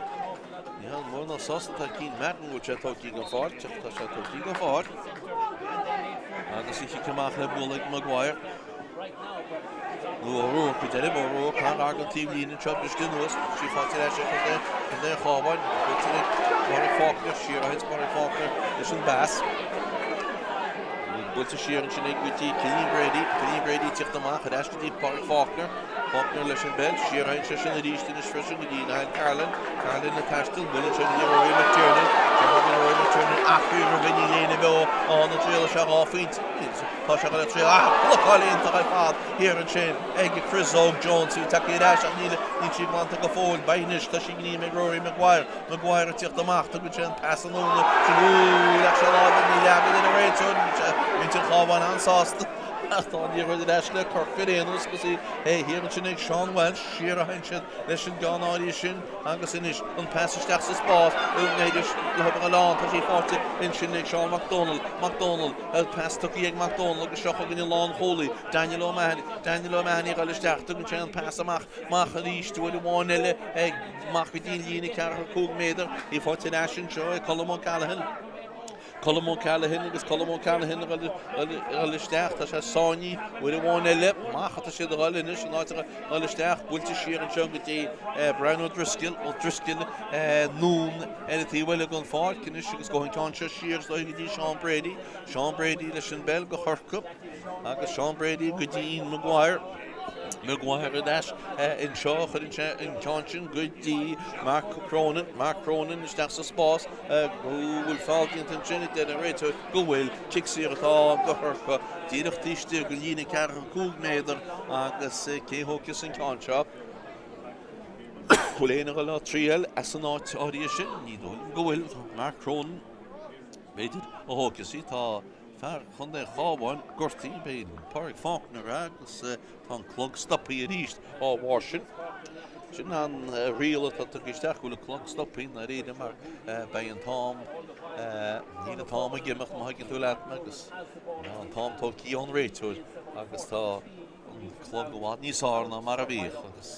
Ní hann mórán sásta atá Cian Madden go bhfuil sé tógtha den pháirc ach tá sé tógtha den pháirc. Agus an cic amach le bualadh ag Maguire. Nó O'Rourke go deimhin, O'Rourke thar an taobh líne anseo briste anuas, sí faighte ar ais ag contae contae an Chabháin, buailte ag Pádraig Faulkner, siar a thit Pádraig Faulkner leis an bpas. Buailte siar ansin ag go dtí Cillian Brady, Cillian Brady ag tíocht amach ar ais go dtí Pádraig Faulkner, Faulkner leis an bpeil, siar a théann sé sin arís anois freisin go dtí Niall Carlin, Carlin ag taisteal, buaileann sé go dtí Rory McTiernan, seo chugainn Rory McTiernan ach roimhe níl éinne beo ann ag triail sé dhá phointe. Tá sé ag triail ach blocáil iontach ar fad thiar ansin ag Chris Óg Jones í tagtha ar ais ach níl níl sí glanta go fóill. Beidh anois, tá sí gníomh ag Rory Maguire. Maguire ag tíocht amach, tugann sé an pas anonn sin úúú leag sé lámh ní leagan ar an réiteoir, muintir an Chabháin an-sásta ach tá an liathróid ar ais le Corcaigh ar aon nós agus í thiar ansin ag Seán Walsh, siar a théann siad leis an gceann áirithe sin agus anois an pas isteach sa spás, tá sí faighte ansin ag Seán Mac Dónaill, Mac Dónaill, an pas tugtha ag Mac Dónaill agus seo chugainn an lánchúlaí, Daniel O'Mahony, Daniel O'Mahony ag dul isteach, tugann sé an pas amach, amach arís, uair amháin eile ag amach go dtí an líne 45 méadar, í faighte ar ais anseo ag Colm O'Callaghan. Colm O'Callaghan agus Colm O'Callaghan ag dul isteach, tá sé sáinnithe uair amháin eile, amach atá siad ag dul anois, in áit a dhul isteach, buailte siar anseo go dtí Brian O'Driscoll, O'Driscoll anonn ar an taobh eile den pháirc anois agus gabhfaidh an ceann seo siar is dóigh go dtí Seán Brady, Seán Brady leis an bpeil do Chorcaigh agus Seán Brady go dtí Ian Maguire. Maguire ar ais anseo, chuireann sé an ceann sin go dtí Mark Cronin, Mark Cronin isteach sa spás, go bhfuil feall déanta ansin, a deir an réiteoir, go bhfuil. Cic saor atá ann do Chorcaigh, díreach taobh istigh de líne 45 méadar agus cé a thógfas an ceann seo? Bhfuil éinne ag dul á triail as an áit áirithe sin? Ní dóigh liom go bhfuil. Mark Cronin, b'fhéidir, a thógfas í. Tá fear Chontae an Chabháin gortaithe, b'é Pádraig Faulkner agus tá an clog stoptha arís dá bharr sin. Sin an riail atá tugtha isteach go bhfuil an clog stoptha i ndáiríre mar beidh an t-am, níl an t-am ag imeacht má thuigeann tú leat mé agus tá an t-am tógtha ón réiteoir agus tá an clog i bhfad níos fearr ná mar a bhíodh agus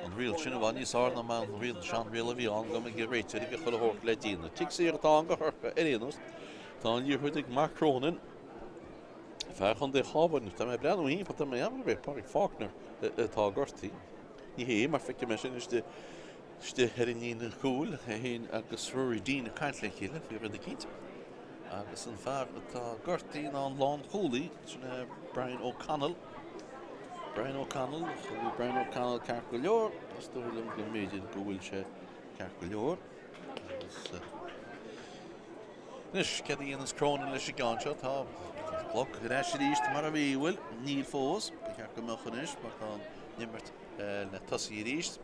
an riail sin i bhfad níos fearr ná mar an riail, seanriail a bhí ann go mbeadh réiteoir ag chuile shórt le déanamh. Cic saor atá ann do Chorcaigh ar aon nós. Tá an liathróid ag Mark Cronin. Fear Chontae an Chabháin, tá mé ag breathnú thimpeall, tá mé ag amharc ar Pádraig Faulkner atá gortaithe. Ní hé, mar feicim é sin istigh ar an líne cúil, é féin agus Rory Deane ag caint le chéile faoi rud eicínt. Agus an fear atá gortaithe ná an lánchúlaí, sin é Brian O'Connell. Brian O'Connell, bhí Brian O'Connell ceart go leor, is dóigh liom go mb'fhéidir go bhfuil sé ceart go leor. Agus. Anois, céard a dhéanas Cronin leis an gceann seo? Tá an clog ar ais arís mar a bhí, bhfuil? Níl fós. Ba cheart go mbeadh anois mar tá an imirt le tosaí arís.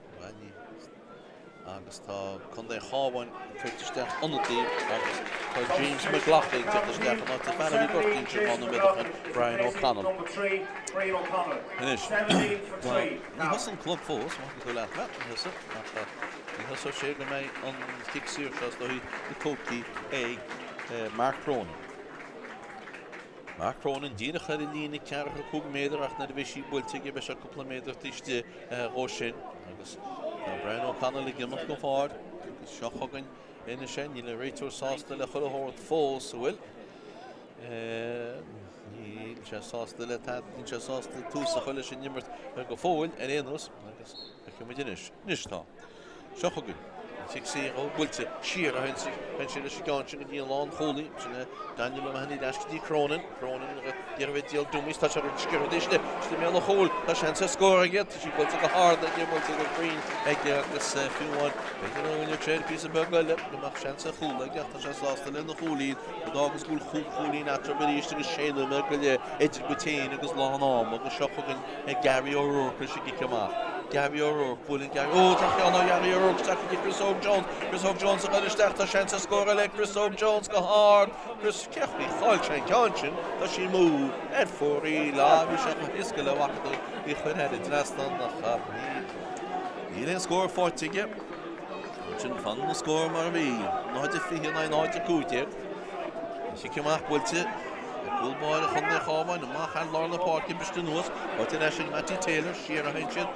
Agus tá Contae an Chabháin ag tabhairt isteach ionadaí agus tá James McLaughlin ag teacht isteach in áit an fear a bhí gortaithe ansin dhá nóiméad ó shin, Brian O'Connell. Anois, tá, ní thosaigh an clog fós, má thuigeann tú leat mé, ní thosaigh, ach tá. Ní thosóidh sé go mbeidh an cic saor seo is dóichí tógtha ag Mark Cronin. Mark Cronin díreach ar an líne 45 méadar ach nuair a bheidh sí buailte aige beidh sé cúpla méadar taobh istigh dhó sin agus tá Brian O'Connell ag imeacht go fóill agus seo chugainn anois é. Níl an réiteoir sásta le chuile shórt fós, an bhfuil? Níl sé sásta le tada, níl sé sásta tús a chur leis an imirt go fóill ar aon nós agus feicfidh muid anois. Anois tá. Seo chugainn an cic saor ó buailte siar a théann sé leis an gceann sin go dtí an lánchúlaí. Sin é Daniel O'Mahony ar ais go dtí Cronin. Cronin ag iarraidh bheith díol dummies. Tá sé ar sciorr istigh i mbéal an chúil. Tá seans ar scór aige. Tá sí buailte go hard aige, buailte go cruinn aige agus fiú amháin b'fhéidir go bhfuil sé píosa beag eile go mbeadh seans ar chúl aige ach tá sé sásta lena chúilín. Rud a fhágas go bhfuil chúig chúilín eatarthu arís agus sé nóiméad go leith idir muid féin agus lán ama agus seo chugainn Gary O'Rourke leis an gcic amach. Gary O'Rourke, buaileann Gary, ó tá ceann ó Gary O'Rourke isteach go dtí Chris Óg Jones. Chris Óg Jones ag dul isteach, tá seans ar scór eile ag Chris Óg Jones go hard. Chris, cén chaoi chaill sé an ceann sin, tá sí amú ar fóraoil, ah bhí sé chomh héasca le bhfaca tú í chur thar an dtrasnán ach níl aon scór faighte aige. Ansin fanann an scór mar a bhí, 0-20 in aghaidh 0-15. An cic amach buailte ag cúl báire Chontae an Chabháin amach thar lár na páirce, briste anuas, faighte ar ais ag Mattie Taylor, siar a théann siad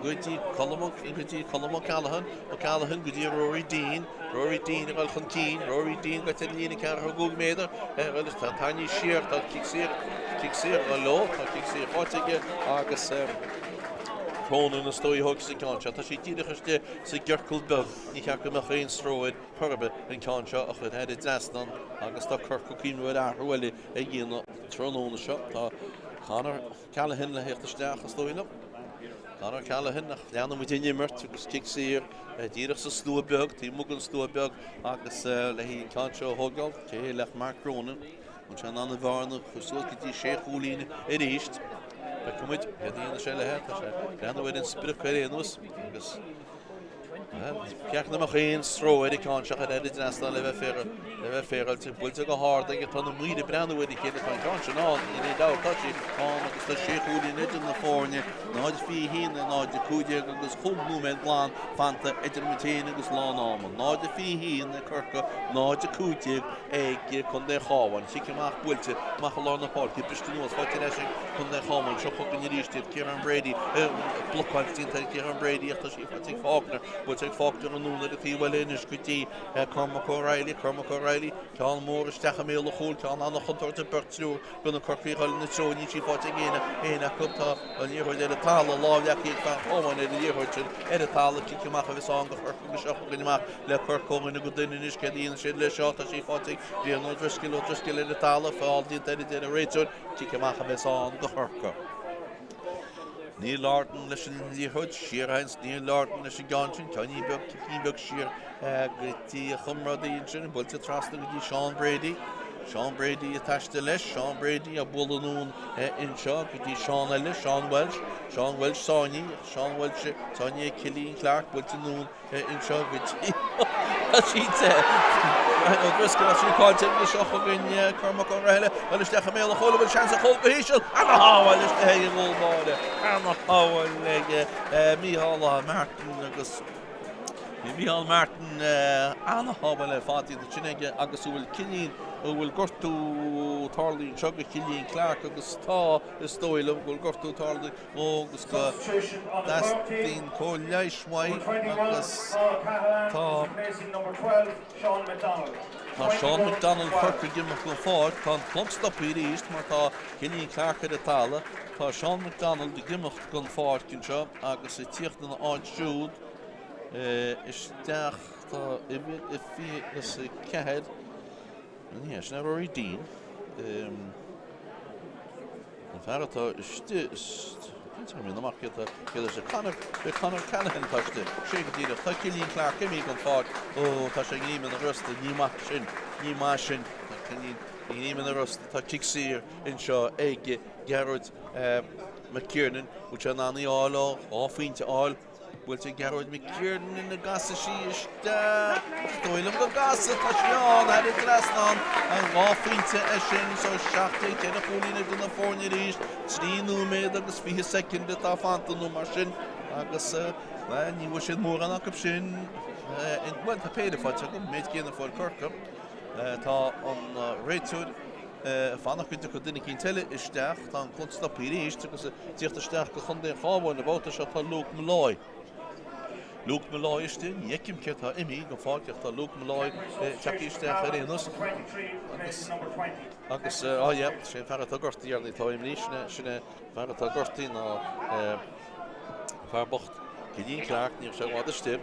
go dtí Colm go dtí Colm O'Callaghan, O'Callaghan go dtí Rory Deane, Rory Deane ag dul chun cinn, Rory Deane gaibhte ar an líne 4 5 méadar, tá tarraingthe siar, tá cic saor, cic saor ag dul leo, tá cic saor faighte aige agus Cronin is dóigh a thógfas an ceann seo. Tá sé díreach istigh sa gciorcal beag, ní cheart go mbeadh aon stró air chor ar bith an ceann seo a chur thar an dtrasnán agus tá Corcaigh ag cuimhniú ar athrú eile a dhéanamh tráthnóna seo. Tá Conor Callaghan le theacht isteach is dóigh liom. Conor Callaghan ach leanann muid an imirt agus cic saor díreach sa slua beag, taobh amuigh den slua beag agus le an ceann seo a thógáil, cé eile ach Mark Cronin. An sé in ann an bhearna a chur suas go dtí sé chúilín arís. Feicfidh muid céard a dhéanfaidh sé léi. Tá sé ag breathnú ar an sprioc ar aon nós agus cheart nach mbeadh aon stró ar an gceann seo ar an dtrasnán le bheith féar le bheith féaráilte. Buailte go hard aige tá na maoir ag breathnú ar a chéile tá an ceann sin ann níl aon dabht tá sí ann agus tá sé chúilín idir na foirne 0-21 0-15 agus chúig nóiméad glan fanta idir muid féin agus lán ama 0-21 ag Corcaigh 0-15 ag Contae an Chabháin. Cic amach buailte amach i lár na páirce, briste anuas, faighte ar ais ag Contae an Chabháin. Seo chugainn arís iad, Ciarán Brady, blocáil déanta ar Ciarán Brady ach tá sí faighte ag Faulkner. Buailte ag Faulkner anonn ar an taobh eile anois go dtí Cormac O'Reilly. Cormac O'Reilly, ceann mór isteach i mbéal an chúil, ceann an-chontúirteach beirt triúr de na Corcaígh ag dul ina treo, níl sí faighte ag éinne acu. Tá an liathróid ar an talamh, lámh leagtha ag fear an Chabháin ar an liathróid sin ar an talamh, cic amach a bheas ann do Chorcaigh agus seo chugainn amach le Corcaigh ó dhuine go duine anois, céard a dhéanann siad leis seo? Tá sí faighte ag Brian O'Driscoll, O'Driscoll ar an talamh, feall déanta air a deir an réiteoir, cic amach a bheas ann do Chorcaigh. Neil Lordan leis an liathróid, siar a théanns Neil Lordan leis an gceann sin, ceannín beag, cicín beag siar go dtí a chomrádaí ansin, buailte trasna go dtí Seán Brady. Seán Brady ag taisteal leis, Seán Brady á bualadh anonn anseo go dtí Seán eile, Seán Walsh, Seán Walsh sáinnithe, Seán Walsh sáinnithe ag Cillian Clarke, buailte anonn anseo go dtí sínte Brian O'Driscoll as caillte agus seo chugainn Cormac O'Reilly dul isteach i mbéal an chúil bhfuil seans ar chúl go híseal ana-shábháil istigh ag an gcúl báire ana-shábháil ag Mícheál Martin agus bhí Mícheál Martin ana-shábháil ar fad déanta sin aige agus an bhfuil Cillian an bhfuil gortú tarlaithe anseo do Chillian Clarke agus tá is dóigh liom go bhfuil gortú tarlaithe agus go dteastaíonn cóir leighis uaidh agus tá Tá Seán McDonald Chorcaí ag imeacht den pháirc, tá an clog stoptha arís mar tá Cillian Clarke ar an talamh. Tá Seán McDonald ag imeacht den pháirc anseo agus ag tíocht ina áit siúd isteach tá uimhir a 24. Ní hea, sin é Rory Deane. An fear atá istigh, cinnte go mbíonn amach céad is Conor, b'é Conor Callaghan atá istigh. Sé go díreach. Tá Cillian Clarke imithe den pháirc. Ó, tá sé i ngreim ina rosta. Ní maith sin. Ní maith sin. Tá Cillian i ngreim ina rosta. Tá cic saor anseo ag Gearóid McKiernan. Bhfuil sé in ann í a fháil ó dhá phointe a fháil? Buailte ag Gearóid McKiernan an gcasfaidh sí isteach. Is dóigh liom go gcasfaidh. Tá sí ann, thar an dtrasnán. An 2 phointe é sin, so 17 4 chúilín idir na foirne arís. 3 nóiméad agus 20 soicind atá fanta nó mar sin. Agus, bhuel, ní bhfuair siad mórán acu sin. Bhuel, tá péire faighte acu, an méid céanna a fuair Corcaigh. Tá an réiteoir ag fanacht go dtiocfaidh duine eicínt eile isteach. Tá an clog stoptha arís agus ag tíocht isteach do Chontae an Chabháin an babhta seo tá Luke Molloy. Luke Molloy istigh, ní fheicim cé atá imithe den pháirc ach tá Luke Molloy tagtha isteach ar aon nós. Agus, agus, ah yeah, sé an fear atá gortaithe ar ndóigh atá imithe, sin é, sin é fear atá gortaithe ná fear bocht Cillian Clarke, ní raibh sé i bhfad istigh.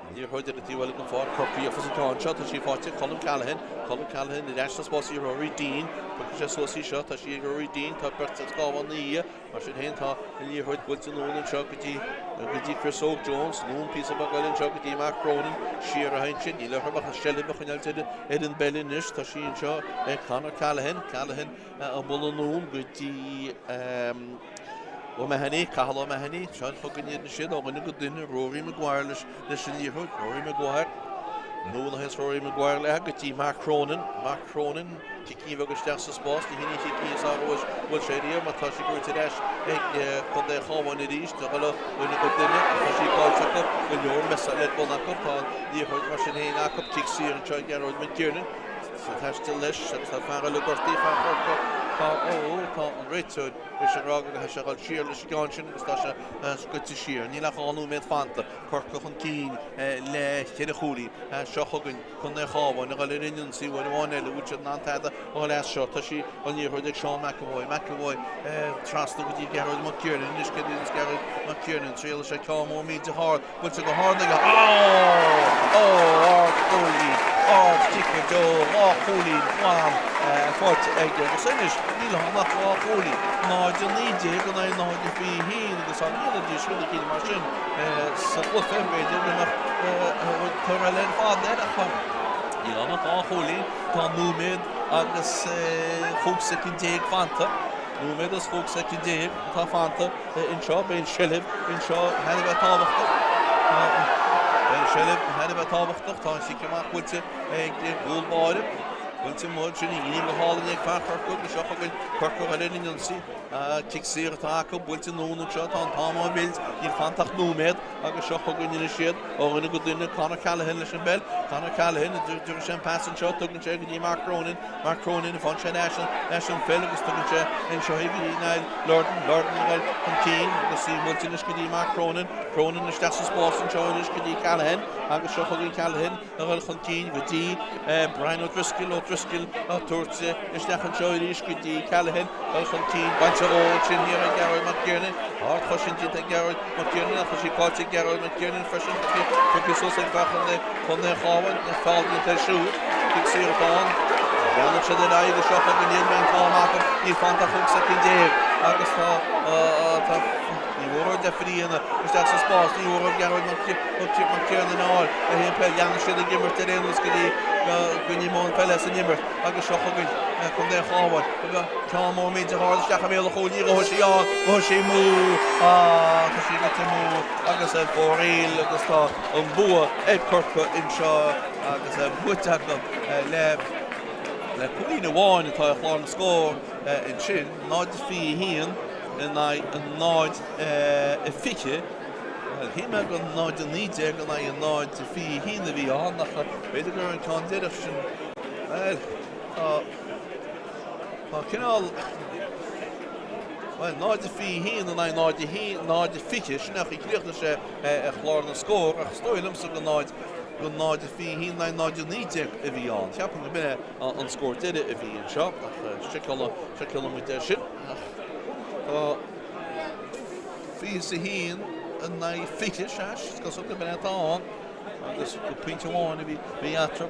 An liathróid ar an taobh eile den pháirc, Corcaigh fós an ceann seo, tá sí faighte ag Colm Callaghan, Colm Callaghan ar ais sa spás í Rory Deane, piocfaidh sé suas í seo, tá sí ag Rory Deane, tá beirt as Cabhán ina dhiaidh, Mar sin féin, tá an liathróid buailte anonn anseo go dtí go dtí Chris Óg Jones, anonn píosa beag eile anseo go dtí Mark Cronin, siar a ansin, níl orthu ach an seilbh a choinneáilt ar ar an bpeil anois, tá sí anseo ag Conor Callaghan, Callaghan a bualadh anonn go dtí O'Mahony, Cathal O'Mahony, seo chugainn iad ansin ó dhuine go duine, Rory Maguire leis leis an liathróid, Rory Maguire, anonn a théas Rory Maguire léi go dtí Mark Cronin, Mark Cronin, Cicín bheag isteach sa spás, ní hin í cic is fearr a bhuail sé riamh mar tá sí buaite ar ais ag Contae an Chabháin arís, de dhuine dhuine go duine ach tá sí caillte acu, go leor miosach le bun acu, tá an liathróid mar sin féin acu, cic saor anseo ag Gearóid McKiernan, ag taisteal leis agus tá fear eile gortaithe, fear Chorcaí, tá, ó, tá an réiteoir leis ag rá go gcaithfidh sé a dhul siar leis an gceann sin agus tá sé scoite siar. Níl ach 2 nóiméad fanta, Corcaigh chun cinn le ceithre chúilín, seo chugainn. Contae an Chabháin ag dul ar an ionsaí uair amháin eile, bhfuil siad in ann tada a fháil as seo. Tá sí an liathróid ag Seán McEvoy. McEvoy trasna go dtí Gearóid McKiernan. Anois céard a dhéanfas Gearóid McKiernan? Triailfidh sé ceann mór millteach ard. Buailte go hard aige. Ó! Ó! Ard chúilín. Ard chic go deo. 2 chúilín glan faighte aige. Agus anois níl ann ach 2 chúilín. 0-19 in aghaidh 0-21 agus dá ndéanfaidís rud eicínt mar sin sa gcluiche, b'fhéidir go mbeadh toradh eile ar fad air ach níl ann ach 2 chúilín. Tá nóiméad agus 15 soicind fanta. Nóiméad agus 15 soicind atá fanta anseo. Beidh an seilbh anseo thar a bheith tábhachtach. Beidh an seilbh thar a bheith tábhachtach. Tá an chic amach buailte ag gcúl báire. Buailte amuigh ansin i ngníomh go hálainn ag fear Chorcaí agus seo chugainn Corcaigh ar an ionsaí. Cic saor atá acu, buailte anonn anseo, tá an t-am á mheilt, níl fanta ach nóiméad agus seo chugainn anois iad, ó dhuine go duine, Conor Callaghan leis an bpeil, Conor Callaghan, tabharfaidh sé an pas anseo, tugann sé go dtí Mark Cronin, Mark Cronin, faigheann sé ar ais leis an pheil agus tugann sé anseo í go dtí Niall Lordan, Lordan ag dul chun cinn agus í buailte anois go dtí Mark Cronin, Cronin isteach sa spás anseo anois go dtí Callaghan agus seo chugainn Callaghan. a dhul chun cinn go dtí Brian O'Driscoll, O'Driscoll á tabhairt isteach anseo arís go dtí Callaghan, dul chun cinn, bainte dhó ansin thiar ag Gearóid McKiernan, ardchosaint déanta ag Gearóid McKiernan ach tá sí caillte ag Gearóid McKiernan freisin, tugtha suas ag fear Chontae an Chabháin, feall déanta air siúd, cic saor atá ann, leanann siad ar aghaidh agus seo chugainn iad, beidh an t-am acu, níl fanta ach 15 soicind agus tá, Ní mór dóibh deifir a dhéanamh isteach sa spás, ní mór dóibh Gearóid McKiernan a fháil le haon peil. Leanann siad ag imirt ar aon nós go dtí go n-imeoidh an pheil as an imirt agus seo chugainn Contae an Chabháin. Ceann mór millteach ard isteach i mbéal an chúil, ní ghabhfaidh sí ann, gabhfaidh sí amú, ah tá sí goite amú agus ar fóraoil agus tá an bua ag Corcaigh anseo agus é buaite acu le le cúilín amháin atá ar chlár na scór ansin, 0-21. in aghaidh 0-20, bhuel, shíl mé gur 0-19 in aghaidh 0-21 a bhí ann ach b'fhéidir go raibh an ceann deireadh sin, bhuel, tá, tá cineál, bhuel, 0-21 in aghaidh 0-1, 0-20, sin é an chaoi a chríochnaigh sé ar chlár na scór ach is dóigh liomsa gur 0, gur 0-21 in aghaidh 0-19 a bhí ann. Ceapaim go b'in é an scór deiridh a bhí anseo ach seiceálfaidh muid é sin. Ach tá 21 in aghaidh 20, sea, is cosúil gurb in é atá ann agus gur pointe amháin a bhí eatarthu.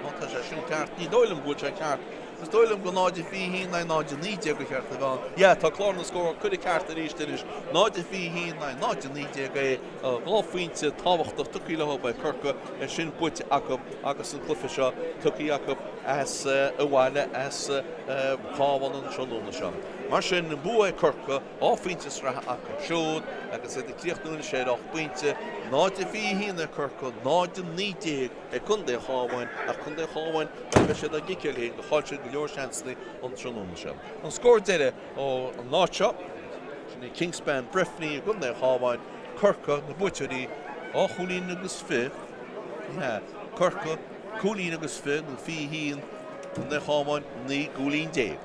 Má tá sé sin ceart, ní dóigh liom go bhfuil sé ceart. Is dóigh liom gur 0-21 in aghaidh 0-19 ba cheart a bheith ann. Yeah, tá clár na scór curtha ceart arís anois. 0-21 in aghaidh 0-19 é. 2 phointe tábhachtach tugtha leo ag Corcaigh, é sin buaite acu agus an cluiche seo tugtha acu as abhaile as Cabhán an tráthnóna seo. Mar sin, bua ag Corcaigh, 2 phointe sraithe acu siúd agus iad ag críochnú anois ar 8 bpointe, 0-21 ag Corcaigh, 0-19 ag Contae an Chabháin ach Contae an Chabháin, beidh siad á gciceáil féin gur chaill siad go leor seansanna an tráthnóna seo. An scór deiridh ón áit seo, sin é Kingspan Breffni i gContae an Chabháin, Corcaigh na buaiteoirí, 2 chúilín agus fi, ní hea, Corcaigh, cúilín agus fi, nó 21, Contae an Chabháin, 19 gcúilín.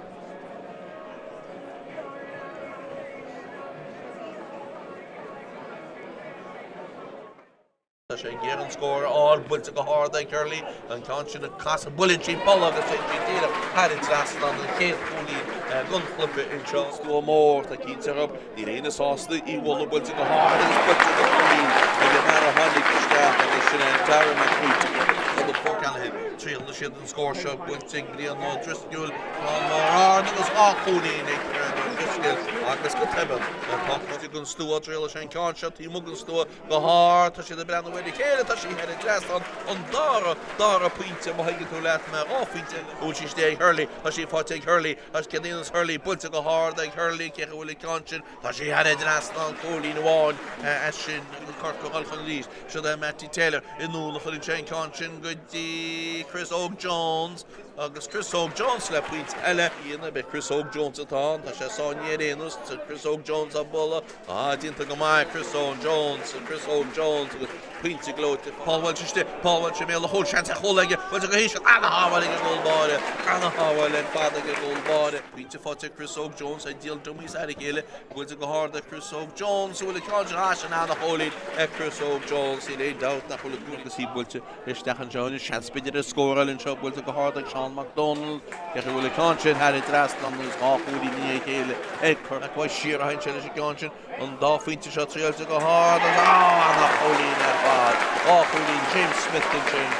sé ag iarraidh an scór a fháil, buailte go hard ag Hurley, an ceann sin ag casadh, buaileann sí polla agus téann sí díreach thar an trasnán, an chéad chúilín den chluiche anseo. Stua mór, tá cinnte orthu, níl éinne sásta í a bhualadh, buailte go hard agus buailte go cúilín ag an bhfear a tháinig isteach agus sin é Darragh McQuaid. O'Callaghan, triaileann siad an scór seo, buailte ag Brian Ó Drisceoil, ceann mór ard agus 2 chúilín ag Brian Ó Drisceoil agus go tobann tá cuid den stua, triaileann sé an ceann seo taobh amuigh den stua go hard, tá siad ag breathnú ar a chéile, tá sí thar an trasnán, an dara, dara pointe, má thuigeann tú leat mé, 2 phointe, an bhfuil sí istigh ag Hurley, tá sí faighte ag Hurley, tá céard a dhéanas Hurley, buailte go hard ag Hurley, cé a bhfuil an ceann sin, tá sí thar an trasnán, cúilín amháin as sin, Corcaigh ag dul chun arís, siod é Mattie Taylor i ndún a chuireann sé an ceann sin go dtí Chris Óg Jones agus Chris Óg Jones le pointe eile. Beidh Chris Óg Jones atá ann, tá sé sáinnithe ar aon nós, Chris Óg Jones á bualadh. Ah, déanta go maith, Chris Óg Jones, Chris Óg Jones agus pointe gleoite. Paul Walsh istigh, Paul Walsh i mbéal an chúil, seans ar chúl aige, buailte go híseal, ana-shábháil ag an gcúl báire, ana-shábháil ar fad ag an gcúl báire. Pointe faighte ag Chris Óg Jones, ag díol dummies ar a chéile, buailte go hard ag Chris Óg Jones, an bhfuil an ceann sin, ah, sin ana-chúilín ag Chris Óg Jones, níl aon dabht nach bhfuil an cúl agus í buailte isteach anseo anois, seans b'fhéidir ar scór eile anseo, buailte go hard ag Seán Mac Dónaill, cé a bhfuil an ceann sin thar an trasnán agus 2 chúilín i ndiaidh a chéile ag cur McEvoy siar a théann sé leis an gceann sin, an dá phointe seo triailte go hard agus ana-chúilín ar fad, 2 chúilín James Smith ansin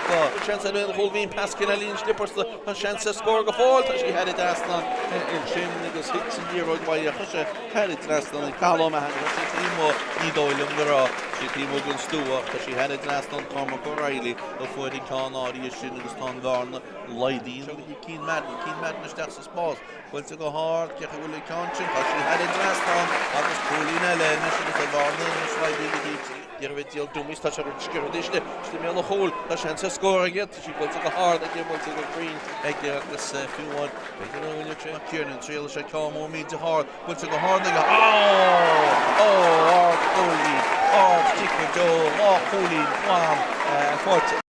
go. Seans ar aon chúl bhí an pas céanna linn slippers tá seans ar scór go fóill, tá sí thar an trasnán ansin agus thit an liathróid uaidh a choise thar an trasnán ag Cathal Ó Mathúna, tá sí taobh amuigh, ní dóigh liom go raibh sí taobh amuigh den stua ach tá sí thar an trasnán, Cormac O'Reilly a fuair an ceann áirithe sin agus tá an bhearna laghdaíonn. Seo go dtí Cian Madden, Cian Madden isteach sa spás, buailte go hard, cé a bhfuil an ceann sin, tá sí thar an trasnán agus cúilín eile anois agus an bhearna anois laghdaithe go dtí 3. Iarraidh ag díol dummies, tá sé ar an sciorr istigh, istigh i mbéal an chúil, tá seans ar scór aige, tá sí buailte go hard aige, buailte go cruinn aige agus fiú amháin, b'fhéidir go bhfuil sé McKiernan, triail sé ceann mór millteach ard, buailte go hard aige, ó! Ó! Ard chúilín, ard cic go deo, 2 chúilín glan faighte.